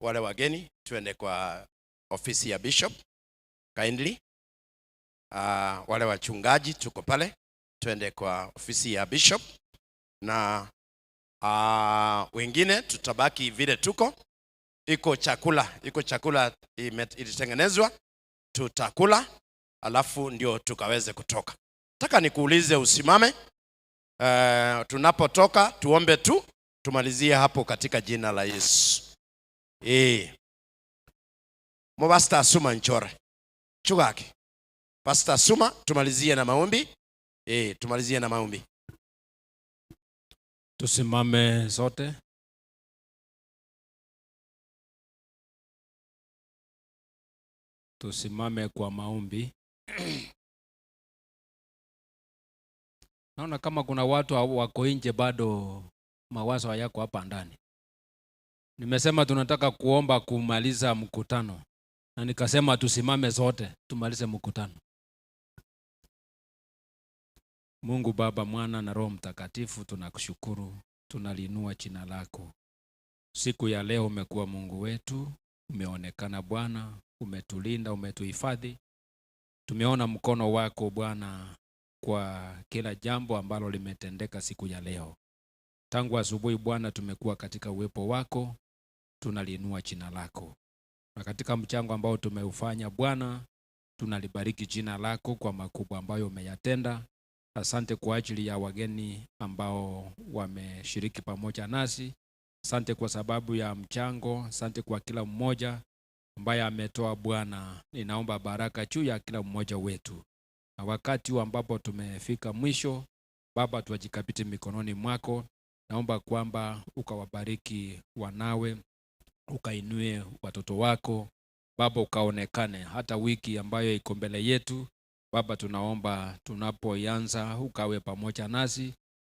wale wageni tuende kwa ofisi ya bishop kindly. Wale wachungaji tuko pale, tuende kwa ofisi ya bishop, na wengine tutabaki vile tuko. Iko chakula, iko chakula ilitengenezwa, tutakula alafu ndio tukaweze kutoka. Nataka nikuulize usimame. Tunapotoka tuombe tu, tumalizie hapo katika jina la Yesu. Pastor Suma nchore. Chugaki. Pastor Suma, tumalizie na maombi. Tumalizie na maombi. Tusimame sote. Tusimame kwa maombi. Naona kama kuna watu wako nje bado mawazo hayako hapa ndani. Nimesema tunataka kuomba kumaliza mkutano, na nikasema tusimame sote tumalize mkutano. Mungu Baba, Mwana na Roho Mtakatifu, tunakushukuru, tunaliinua jina lako. Siku ya leo umekuwa Mungu wetu, umeonekana Bwana, umetulinda, umetuhifadhi. Tumeona mkono wako Bwana kwa kila jambo ambalo limetendeka siku ya leo. Tangu asubuhi Bwana tumekuwa katika uwepo wako, tunaliinua jina lako. Na katika mchango ambao tumeufanya Bwana, tunalibariki jina lako kwa makubwa ambayo umeyatenda. Asante kwa ajili ya wageni ambao wameshiriki pamoja nasi. Asante kwa sababu ya mchango, asante kwa kila mmoja ambaye ametoa Bwana. Ninaomba baraka juu ya kila mmoja wetu. Na wakati huu ambapo tumefika mwisho, Baba, tuwajikabidhi mikononi mwako. Naomba kwamba ukawabariki wanawe, ukainue watoto wako Baba, ukaonekane hata wiki ambayo iko mbele yetu. Baba, tunaomba tunapoianza ukawe pamoja nasi,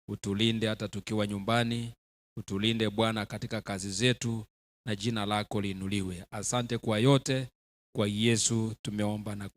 utulinde hata tukiwa nyumbani, utulinde Bwana katika kazi zetu, na jina lako liinuliwe. Asante kwa yote, kwa Yesu tumeomba na